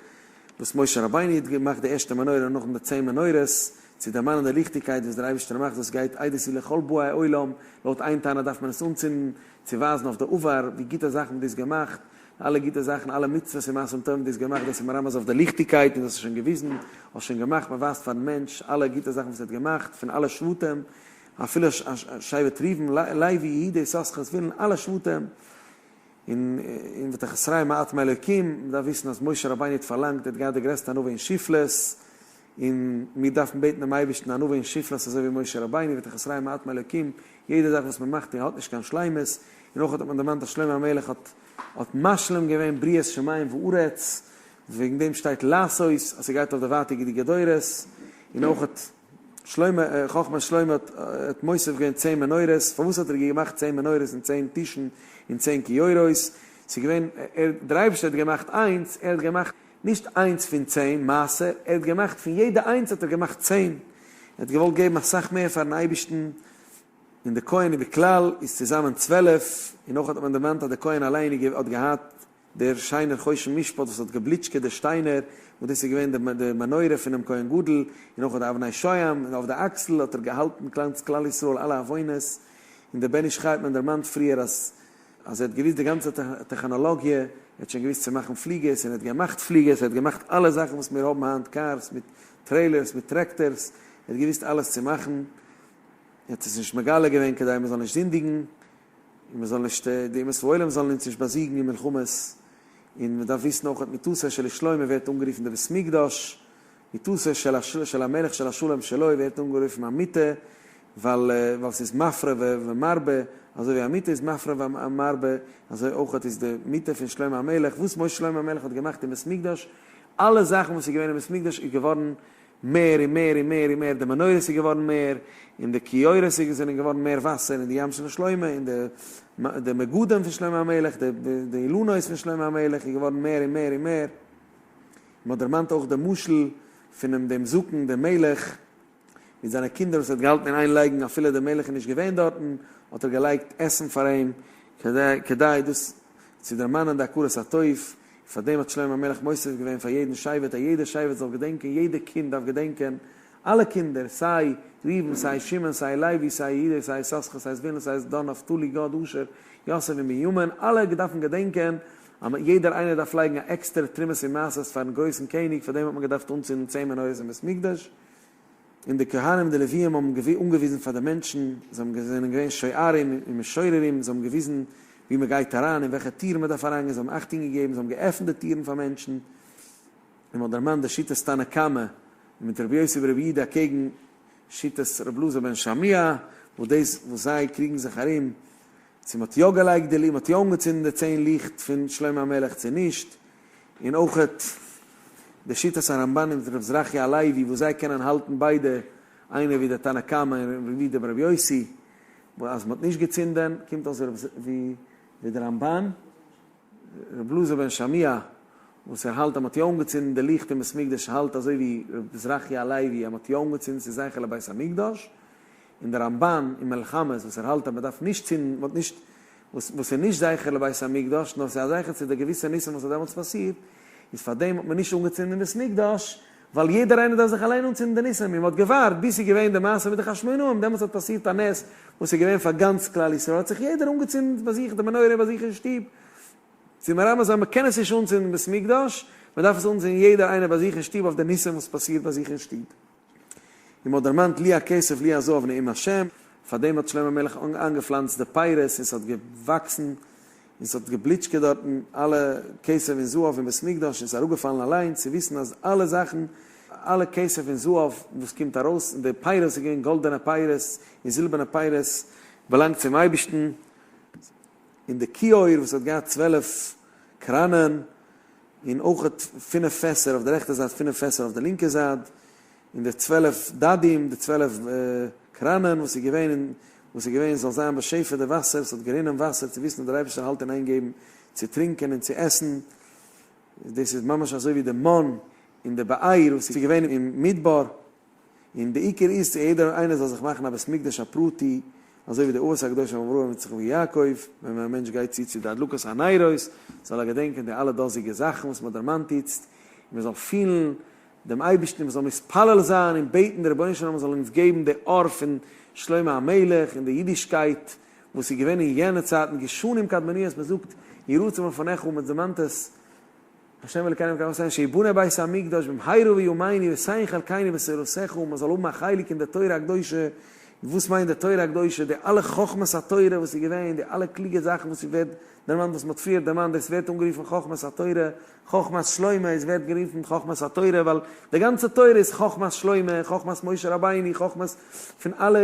וואס משה רבינו האט געמאכט די ערשטע מנורה און נאכדעם די צען מנורות, צו דערמאנען די ליכטיגקייט וואס דער אייבערשטער מאכט וואס גייט עדות היא לכל באי עולם, לויט איין טענה דארף מען עס אנצינדן צו ווייזן אויף די עבר ווי גוטע זאכן מ'האט דאס געמאכט, אלע גוטע זאכן אלע מצוות און מעשים טובים דאס געמאכט דאס איז מרמז אויף די ליכטיגקייט און דאס איז שוין געוויזן, האסט שוין געמאכט, מען ווייזט פארן מענטש אלע גוטע זאכן וואס ער האט געמאכט פון אלע שבטים, אפילו שבט ראובן, לוי, יהודה, יששכר, זבולון, אלע שבטים, און און ותחסרהו מעט מאלוקים, מען דארף וויסן אז משה רבינו האט פארלאנגט, ער האט געהאט די גרעסטע ענווה און שפלות, און מיר דארפן בעטן דעם אייבערשטן ענווה און שפלות אזוי ווי משה רבינו, ותחסרהו מעט מאלוקים, יעדע זאך וואס מען מאכט און האט נישט קיין שלימות, און אויך האט מען דערמאנט אז שלמה המלך האט האט משלים געווען בריאת שמים וארץ, וועגן דעם שטייט לעשות אז ס'גייט אויף די ווייטערדיגע דורות, און אויך האט שלמה, חכמת שלמה האט האט מוסיף געווען צען מנורות, פארוואס האט ער געמאכט צען מנורות און צען טישן און צען כיורות, ס'איז געווען, ער, דער אייבערשטער האט געמאכט איינס, ער האט געמאכט נישט איינס פון צען, מעשר, ער האט געמאכט פון יעדע איינס האט ער געמאכט צען, ער האט געוואלט געבן אסאך מער פארן אייבערשטן, און די כהן איז בכלל איז צוזאמען 12, און אויך האט מען דערמאנט אז די כהן אליין האט געהאט דער שיינער חושן משפט וואס האט געבליטשקעט די שטיינער, וואס דאס איז געווען די מנורה פונעם כהן גדול, און אויך די אבני שוהם, און אויף די אקסל האט ער געהאלטן גאנץ כלל ישראל אלע עוונות, און דער בן איש חי האט מען דערמאנט פריער אז אז ער האט געוואוסט די גאנצע טעכנאלאגיע, ער האט שוין געוואוסט צו מאכן פליגערס, און ער האט געמאכט פליגערס, ער האט געמאכט אלע זאכן וואס מיר האבן היינט, cars מיט trailers מיט טרעקטערס, ער האט געוואוסט אלעס צו מאכן. ער האט עס נישט מגלה געווען כדי מען זאל נישט זינדיגן, און מען זאל נישט, די אומות העולם זאלן אונז נישט באזיגן אין מלחמות, און מען דארף וויסן אויך מיטתו של שלמה ווערט אנגערופן די בית מקדש, מיטתו של המלך של השלום שלו ווערט אנגערופן א מיטה, ווייל ווייל ס'איז מפרה ומרבה, אזוי ווי א מיטה איז מפרה ומרבה, אזוי אויך איז די מיטה פון שלמה המלך, וואס משה שלמה המלך האט געמאכט אין בית מקדש, אלע זאכן וואס איז געווען אין בית מקדש איז געווארן מער און מער און מער און מער, די מנורות איז געווארן מער, און די כיורות זענען געווארן מער וואסער, און די ים של שלמה, און די מגדים פון שלמה המלך, די אילנות פון שלמה המלך איז געווארן מער און מער און מער. מען האט דערמאנט אויך די משל פונעם דעם זקן דעם מלך, מיט זיינע קינדער וואס ער האט געהאלטן אין איין לייגן אפילו דער מלך איז נישט געווען דארטן, האט ער געלייגט עסן פאר אים, כדי דאס צו דערמאנען די הכרת הטוב, פאר דעם האט שלמה המלך מוסיף געווען פאר יעדן שבט אז יעדער שבט זאל געדענקען, יעדע קינד דארף געדענקען, אלע קינדער, סיי ראובן, סיי שמעון, סיי לוי, סיי יהודה, סיי יששכר, סיי זבולון, סיי דן, נפתלי, גד, אשר, יוסף און בנימין, אלע דארפן געדענקען אז יעדער איינער דארף לייגן א עקסטערע תרומות און מעשרות פארן גרויסן קעניג, פאר דעם האט מען געדארפט אנצינדן צען מנורות אין בית מקדש. און די כהנים און די לוויים האבן אנגעוויזן פאר די מענטשן, זיי האבן זענען געווען שוערים און משוררים, זיי האבן געוויזן וואו מען גייט אריין, אין וועלכע טירן מען דארף אריינגיין, זיי האבן אכטונג געגעבן, זיי האבן געעפנט די טירן פאר מענטשן. און מען האט דערמאנט די שיטת תנא קמא מיט רבי יוסי ברבי יהודה אקעגן שיטת רבי אלעזר בן שמוע, וואס דאס וואס זיי קריגן זיך ארום צו מען האט יא געלייגט די, מען האט יא אנגעצינדן די צען ליכט פון שלמה המלך צו נישט, און אויכעט די שיטת הרמב"ן און רב זרחיה הלוי וואס זיי קענען האלטן ביידע איינער ווי דער תנא קמא און ווי דער רבי יוסי אז מ'האט נישט געצינדען קומט אויס ווי דער רמב"ן רב אלעזר בן שמוע וואס ער האלט אז מ'האט יא אנגעצינדן די ליכט אין בית מקדש האלט אזוי ווי רב זרחיה הלוי אז מ'האט יא אנגעצינדן ס'איז זכר לבית המקדש און דער רמב"ן אין מלחמות וואס ער האלט אז מ'דארף נישט צינדן מ'האט נישט וואס וואס איז נישט זכר לבית המקדש, נאר ס'איז א זכר צו די געוויסע ניסים וואס האט דעמאלטס פאסירט, איז פאר דעם האט מען נישט אנגעצינדן אין בית מקדש, ווייל יעדער איינער דארף זיך אליין אנצינדן די ניסים, און מ'האט געווארט ביז ס'איז געווען די מעשה מיט די חשמונאים, דעמאלטס האט פאסירט א נס וואס איז געווען פאר גאנץ כלל ישראל, האט זיך יעדער אנגעצינדן ביי זיך די מנורה ביי זיך אין שטוב, צו מרמז זיין מ'קען עס נישט אנצינדן אין בית מקדש, מ'דארף עס אנצינדן יעדער איינער ביי זיך אין שטוב אויף די ניסים וואס פאסירט ביי זיך אין שטוב. און מ'האט דערמאנט לי הכסף לי הזהב נאום השם, פאר דעם האט שלמה המלך איינגעפלאנצט די פירות און ס'האט געוואקסן און ס'האט געבליטשקעט דארטן אלע כסף און זהב אין בית מקדש און ס'איז אראפגעפאלן אליין צו וויסן אז אלע זאכן אלע כסף און זהב וואס קומט ארויס און די פירות איז געווען גאלדענע פירות און זילבערנע פירות באלאנגט צום אייבערשטן און די כיור וואס האט געהאט 12 קראנען און אויכעט פינף פעסער אויף די רעכטע זייט פינף פעסער אויף די לינקע זייט, און די 12 דדים, די 12 קראנען וואס איז געווען און וואס איז געווען זאל זיין בשפע די וואסער, ס'האט גערינען וואסער צו וויסן אז דער אייבערשטער האלט אין איין געבן צו טרינקען און צו עסן, דאס איז ממש אזוי ווי די מן און די באר וואס איז געווען אין מדבר. און די עיקר איז צו יעדער איינער זאל זיך מאכן א בית מקדש הפרטי, אזוי ווי די אבות הקדושים אברהם יצחק ויעקב, ווען א מענטש גייט צו צו די הדלקת הנרות, זאל ער געדענקען די אלע דאזיגע זאכן וואס מען האט דערמאנט איצט. מען זאל פילן דעם אייבערשטן און מען זאל מתפלל זיין און בעטן די רבונו של עולם זאל אונז געבן די אור פון שלמה המלך און די אידישקייט וואס איז געווען אין יענע צייטן כשנים קדמוניות, מען זאגט יהי רצון מלפניך און מען דערמאנט עס השם אלקינו אלקי אבותינו שיבנה בית המקדש במהרה בימינו ותן חלקינו בתורתך און מען זאל האבן א חלק אין די תורה הקדושה, וואס מיינט די תורה הקדושה? די אלע חכמת התורה וואס איז געווען, די אלע קלוגע זאכן וואס ווערט דערמאנט וואס מען האט פריער דערמאנט, דאס ווערט אנגערופן חכמת התורה, חכמת שלמה איז ווערט גערופן חכמת התורה ווייל די גאנצע תורה איז חכמת שלמה, חכמת משה רבינו, חכמת פון אלע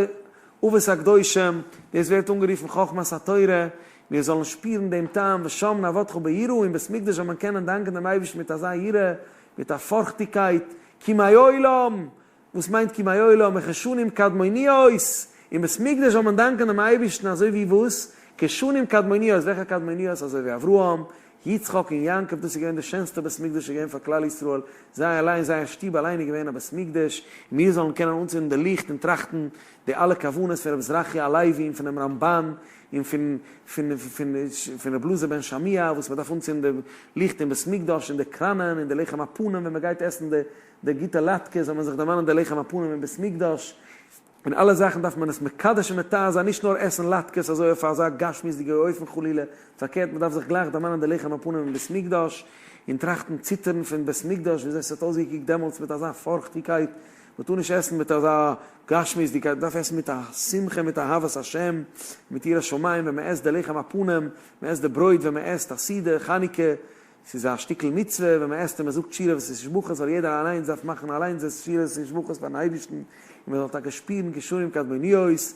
אבות הקדושים, דאס ווערט אנגערופן חכמת התורה, מיר זאלן שפירן דעם טעם ושם נעבדך ביראה, אין בית מקדש זאל מען קענען דאנקען דעם אייבערשטן מיט אזא יראה, מיט א פארכטיגקייט, כימי עולם, וואס מיינט כימי עולם, וכשנים קדמוניות, אין בית מקדש זאל מען דאנקען דעם אייבערשטן אזוי ווי וואס? כשנים קדמוניות, וועלכע קדמוניות? אזוי ווי אברהם, יצחק און יעקב, דאס איז געווען די שענסטע בית מקדש איז געווען פאר כלל ישראל, זיי אליין, זייער שטוב אליין איז געווען א בית מקדש, און מיר זאלן קענען אנצינדן די ליכט און טראכטן די אלע כוונות פון רבי זרחיה הלוי און פונעם רמבן און פון פון פון פון רבי אלעזר בן שמוע וואס מען דארף אנצינדן די ליכט אין בית מקדש און די קראנען און די לחם הפנים ווען מען גייט עסן די די גוטע לאטקע זאל מען זיך דערמאנען די לחם הפנים אין בית מקדש. און אלע זאכן דארף מען עס מקדש און מטהר זיין, נישט נאר עסן לאטקעס אזוי אויף אזא גשמיות'דיגע אופן חלילה, פארקערט מען דארף זיך גלייך דערמאנען די לחם הפנים אין בית מקדש, און טראכטן ציטערן פון בית מקדש וויאזוי עס האט אויסגעקוקט דעמאלטס מיט אזא פארכטיגקייט, מען טאר נישט עסן מיט אזא גשמיות'דיגקייט, מען דארף עסן מיט א שמחה מיט אהבת השם, מיט יראת שמים, ווען מען עסט די לחם הפנים, מען עסט די ברויט ווען מען עסט א סעודה חנוכה, ס'איז א שטיקל מצוה ווען מען עסט און מען זאגט שירה ותשבחות ווייל יעדער אליינס דארף מאכן אליינס די שירות ותשבחות פארן אייבערשטן און מען זאל טאקע שפירן כשנים קדמוניות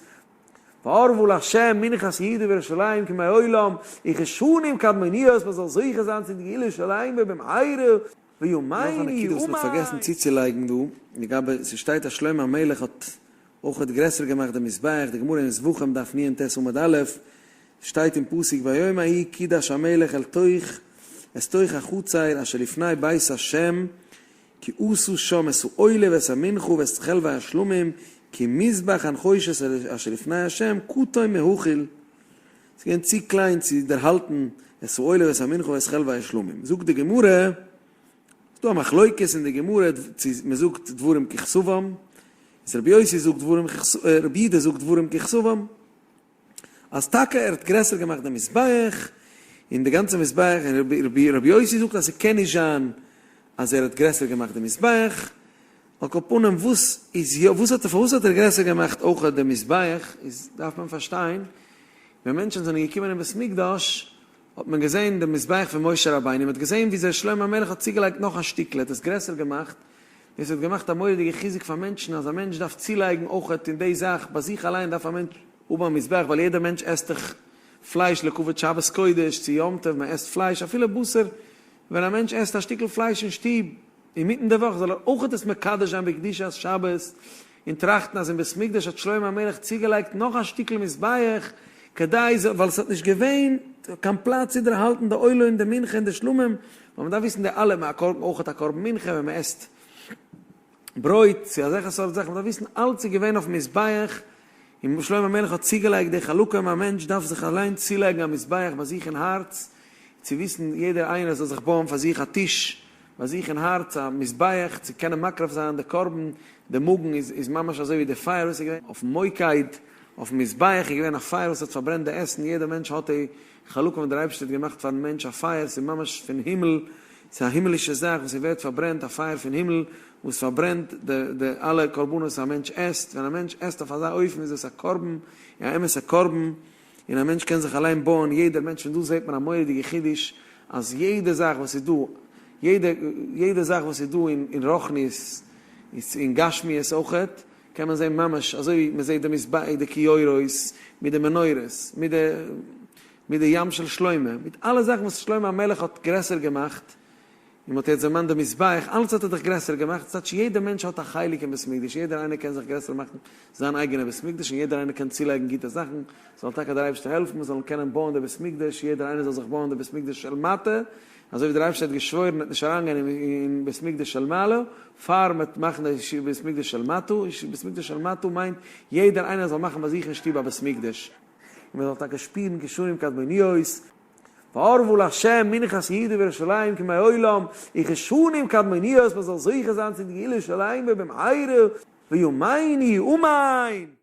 וערבה לה' מנחת יהודה וירושלים כימי עולם וכשנים קדמוניות מען זאל זוכה זיין צו די גאולה שלימה במהרה נאך א בימינו נקודה וואס מ'האט אמן. פארגעסן צוצולייגן דא, לגבי ס'שטייט אז שלמה המלך האט אויכעט גרעסער געמאכט די מזבח, די גמרא אין זבחים דף נ ט עמוד א', שטייט אין פסוק ביום ההוא קידש המלך אל תוך את תוך החצר אשר לפני בית ה' כי עשה שם את העולה ואת המנחה ואת חלבי השלמים כי מזבח הנחושת אשר לפני ה' קטן מהכיל ס'איז געווען צו קליין צו דערהאלטן את העולה ואת המנחה ואת חלבי השלמים זאגט די גמרא ס'איז דא א מחלוקת אין די גמרא צו מ'זאגט דברים ככתבם איז רבי יוסי זאגט דברים רבי יהודה זאגט דברים ככתבם. אז טאקע ער האט גרעסער געמאכט דעם מזבח, און די גאנצע מזבח, און רבי יוסי זאגט אז ס'קען נישט זיין אז ער האט גרעסער געמאכט די מזבח, על כל פנים וואס איז יא, וואס האט ער, פארוואס האט ער גרעסער געמאכט אויך די מזבח, איז דארף מען פארשטיין, ווען מענטשן זענען געקומען אין בית מקדש, האט מען געזען די מזבח פון משה רבינו, מען האט געזען וויאזוי שלמה המלך האט צוגעלייגט נאך א שטיקל, ער האט עס גרעסער געמאכט, דאס האט געמאכט א מורא'דיגע חיזוק פאר מענטשן אז א מענטש דארף צולייגן אויכעט אין די זאך, ביי זיך אליין דארף א מענטש האבן א מזבח, ווייל יעדער מענטש עסט דאך פלייש לכבוד שבת קודש צו יום טוב, מען עסט פלייש אפילו בשר, ווען א מענטש עסט א שטיקל פלייש אין שטוב אינמיטן די וואך זאל ער אויכעט עס מקדש זיין בקדושת שבת, און טראכטן אז אין בית מקדש האט שלמה המלך צוגעלייגט נאך א שטיקל מזבח כדי ווייל עס האט נישט געווען קיין פלאץ צו דערהאלטן די עולה און די מנחה און די שלמים, ווייל מען דארף וויסן די אלע, מען קרבן אויך א קרבן מנחה ווען מען עסט ברויט צו אזעלכע סארט זאכן, מען דארף וויסן אלץ איז געווען אויפן מזבח, און שלמה המלך האט צוגעלייגט די חלקים, א מענטש דארף זיך אליין צולייגן א מזבח ביי זיך אין הארץ, צו וויסן יעדער איינער זאל זיך בויען פאר זיך א טיש ביי זיך אין הארץ א מזבח צו קענען מקריב זיין די קרבן, די מאגן איז איז ממש אזוי ווי די פייער וואס איז געווען אויפן מוקד, אויפן מזבח איז געווען א פייער וואס האט פארברענט די עסן, יעדער מענטש האט די חלקים וואס דער אייבערשטער האט געמאכט פארן מענטש א פייער, ס'איז ממש פון הימל, ס'איז א הימלישע זאך וואס ס'ווערט פארברענט, א פייער פון הימל וואס פארברענט די די אלע קרבנות וואס א מענטש עסט, ווען א מענטש עסט אויף אזא אופן איז עס א קרבן, א אמת'ע קרבן. און א מענטש קען זיך אליין בויען, יעדער מענטש, פון דא זעט מען א מורא'דיגע חידוש, אז יעדע זאך וואס איז דא, יעדע יעדע זאך וואס איז דא אין אין רוחניות, אין גשמיות אויכעט, קען מען זען ממש אזוי ווי מען זעט די מזבח די כיורות, מיט די מנורות, מיט די מיט די ים של שלמה, מיט אלע זאכן וואס שלמה המלך האט גרעסער געמאכט, און מ'האט יעצט דערמאנט די מזבח, אלעס האט ער דאך גרעסער געמאכט, ס'טייטש יעדער מענטש האט א חלק אין בית מקדש, יעדער איינער קען זיך גרעסער מאכן זיין אייגענע בית מקדש, און יעדער איינער קען צולייגן גוטע זאכן, זאל טאקע דער אייבערשטער העלפן מיר זאלן קענען בויען די בית מקדש, יעדער איינער זאל זיך בויען די בית מקדש של מטה, אזוי ווי דער אייבערשטער האט געשוואוירן ער וועט נישט אריינגיין אין בית מקדש של מעלה, פאר מ'וועט מאכן די בית מקדש של מטה, בית מקדש של מטה מיינט יעדער איינער זאל מאכן ביי זיך אין שטוב א בית מקדש. און מען זאל טאקע שפירן כשנים קדמוניות. וערבה לה' מנחת יהודה וירושלים כימי עולם, וכשנים קדמוניות, מען זאל זוכה זיין צו די גאולה שלימה במהרה בימינו אמן!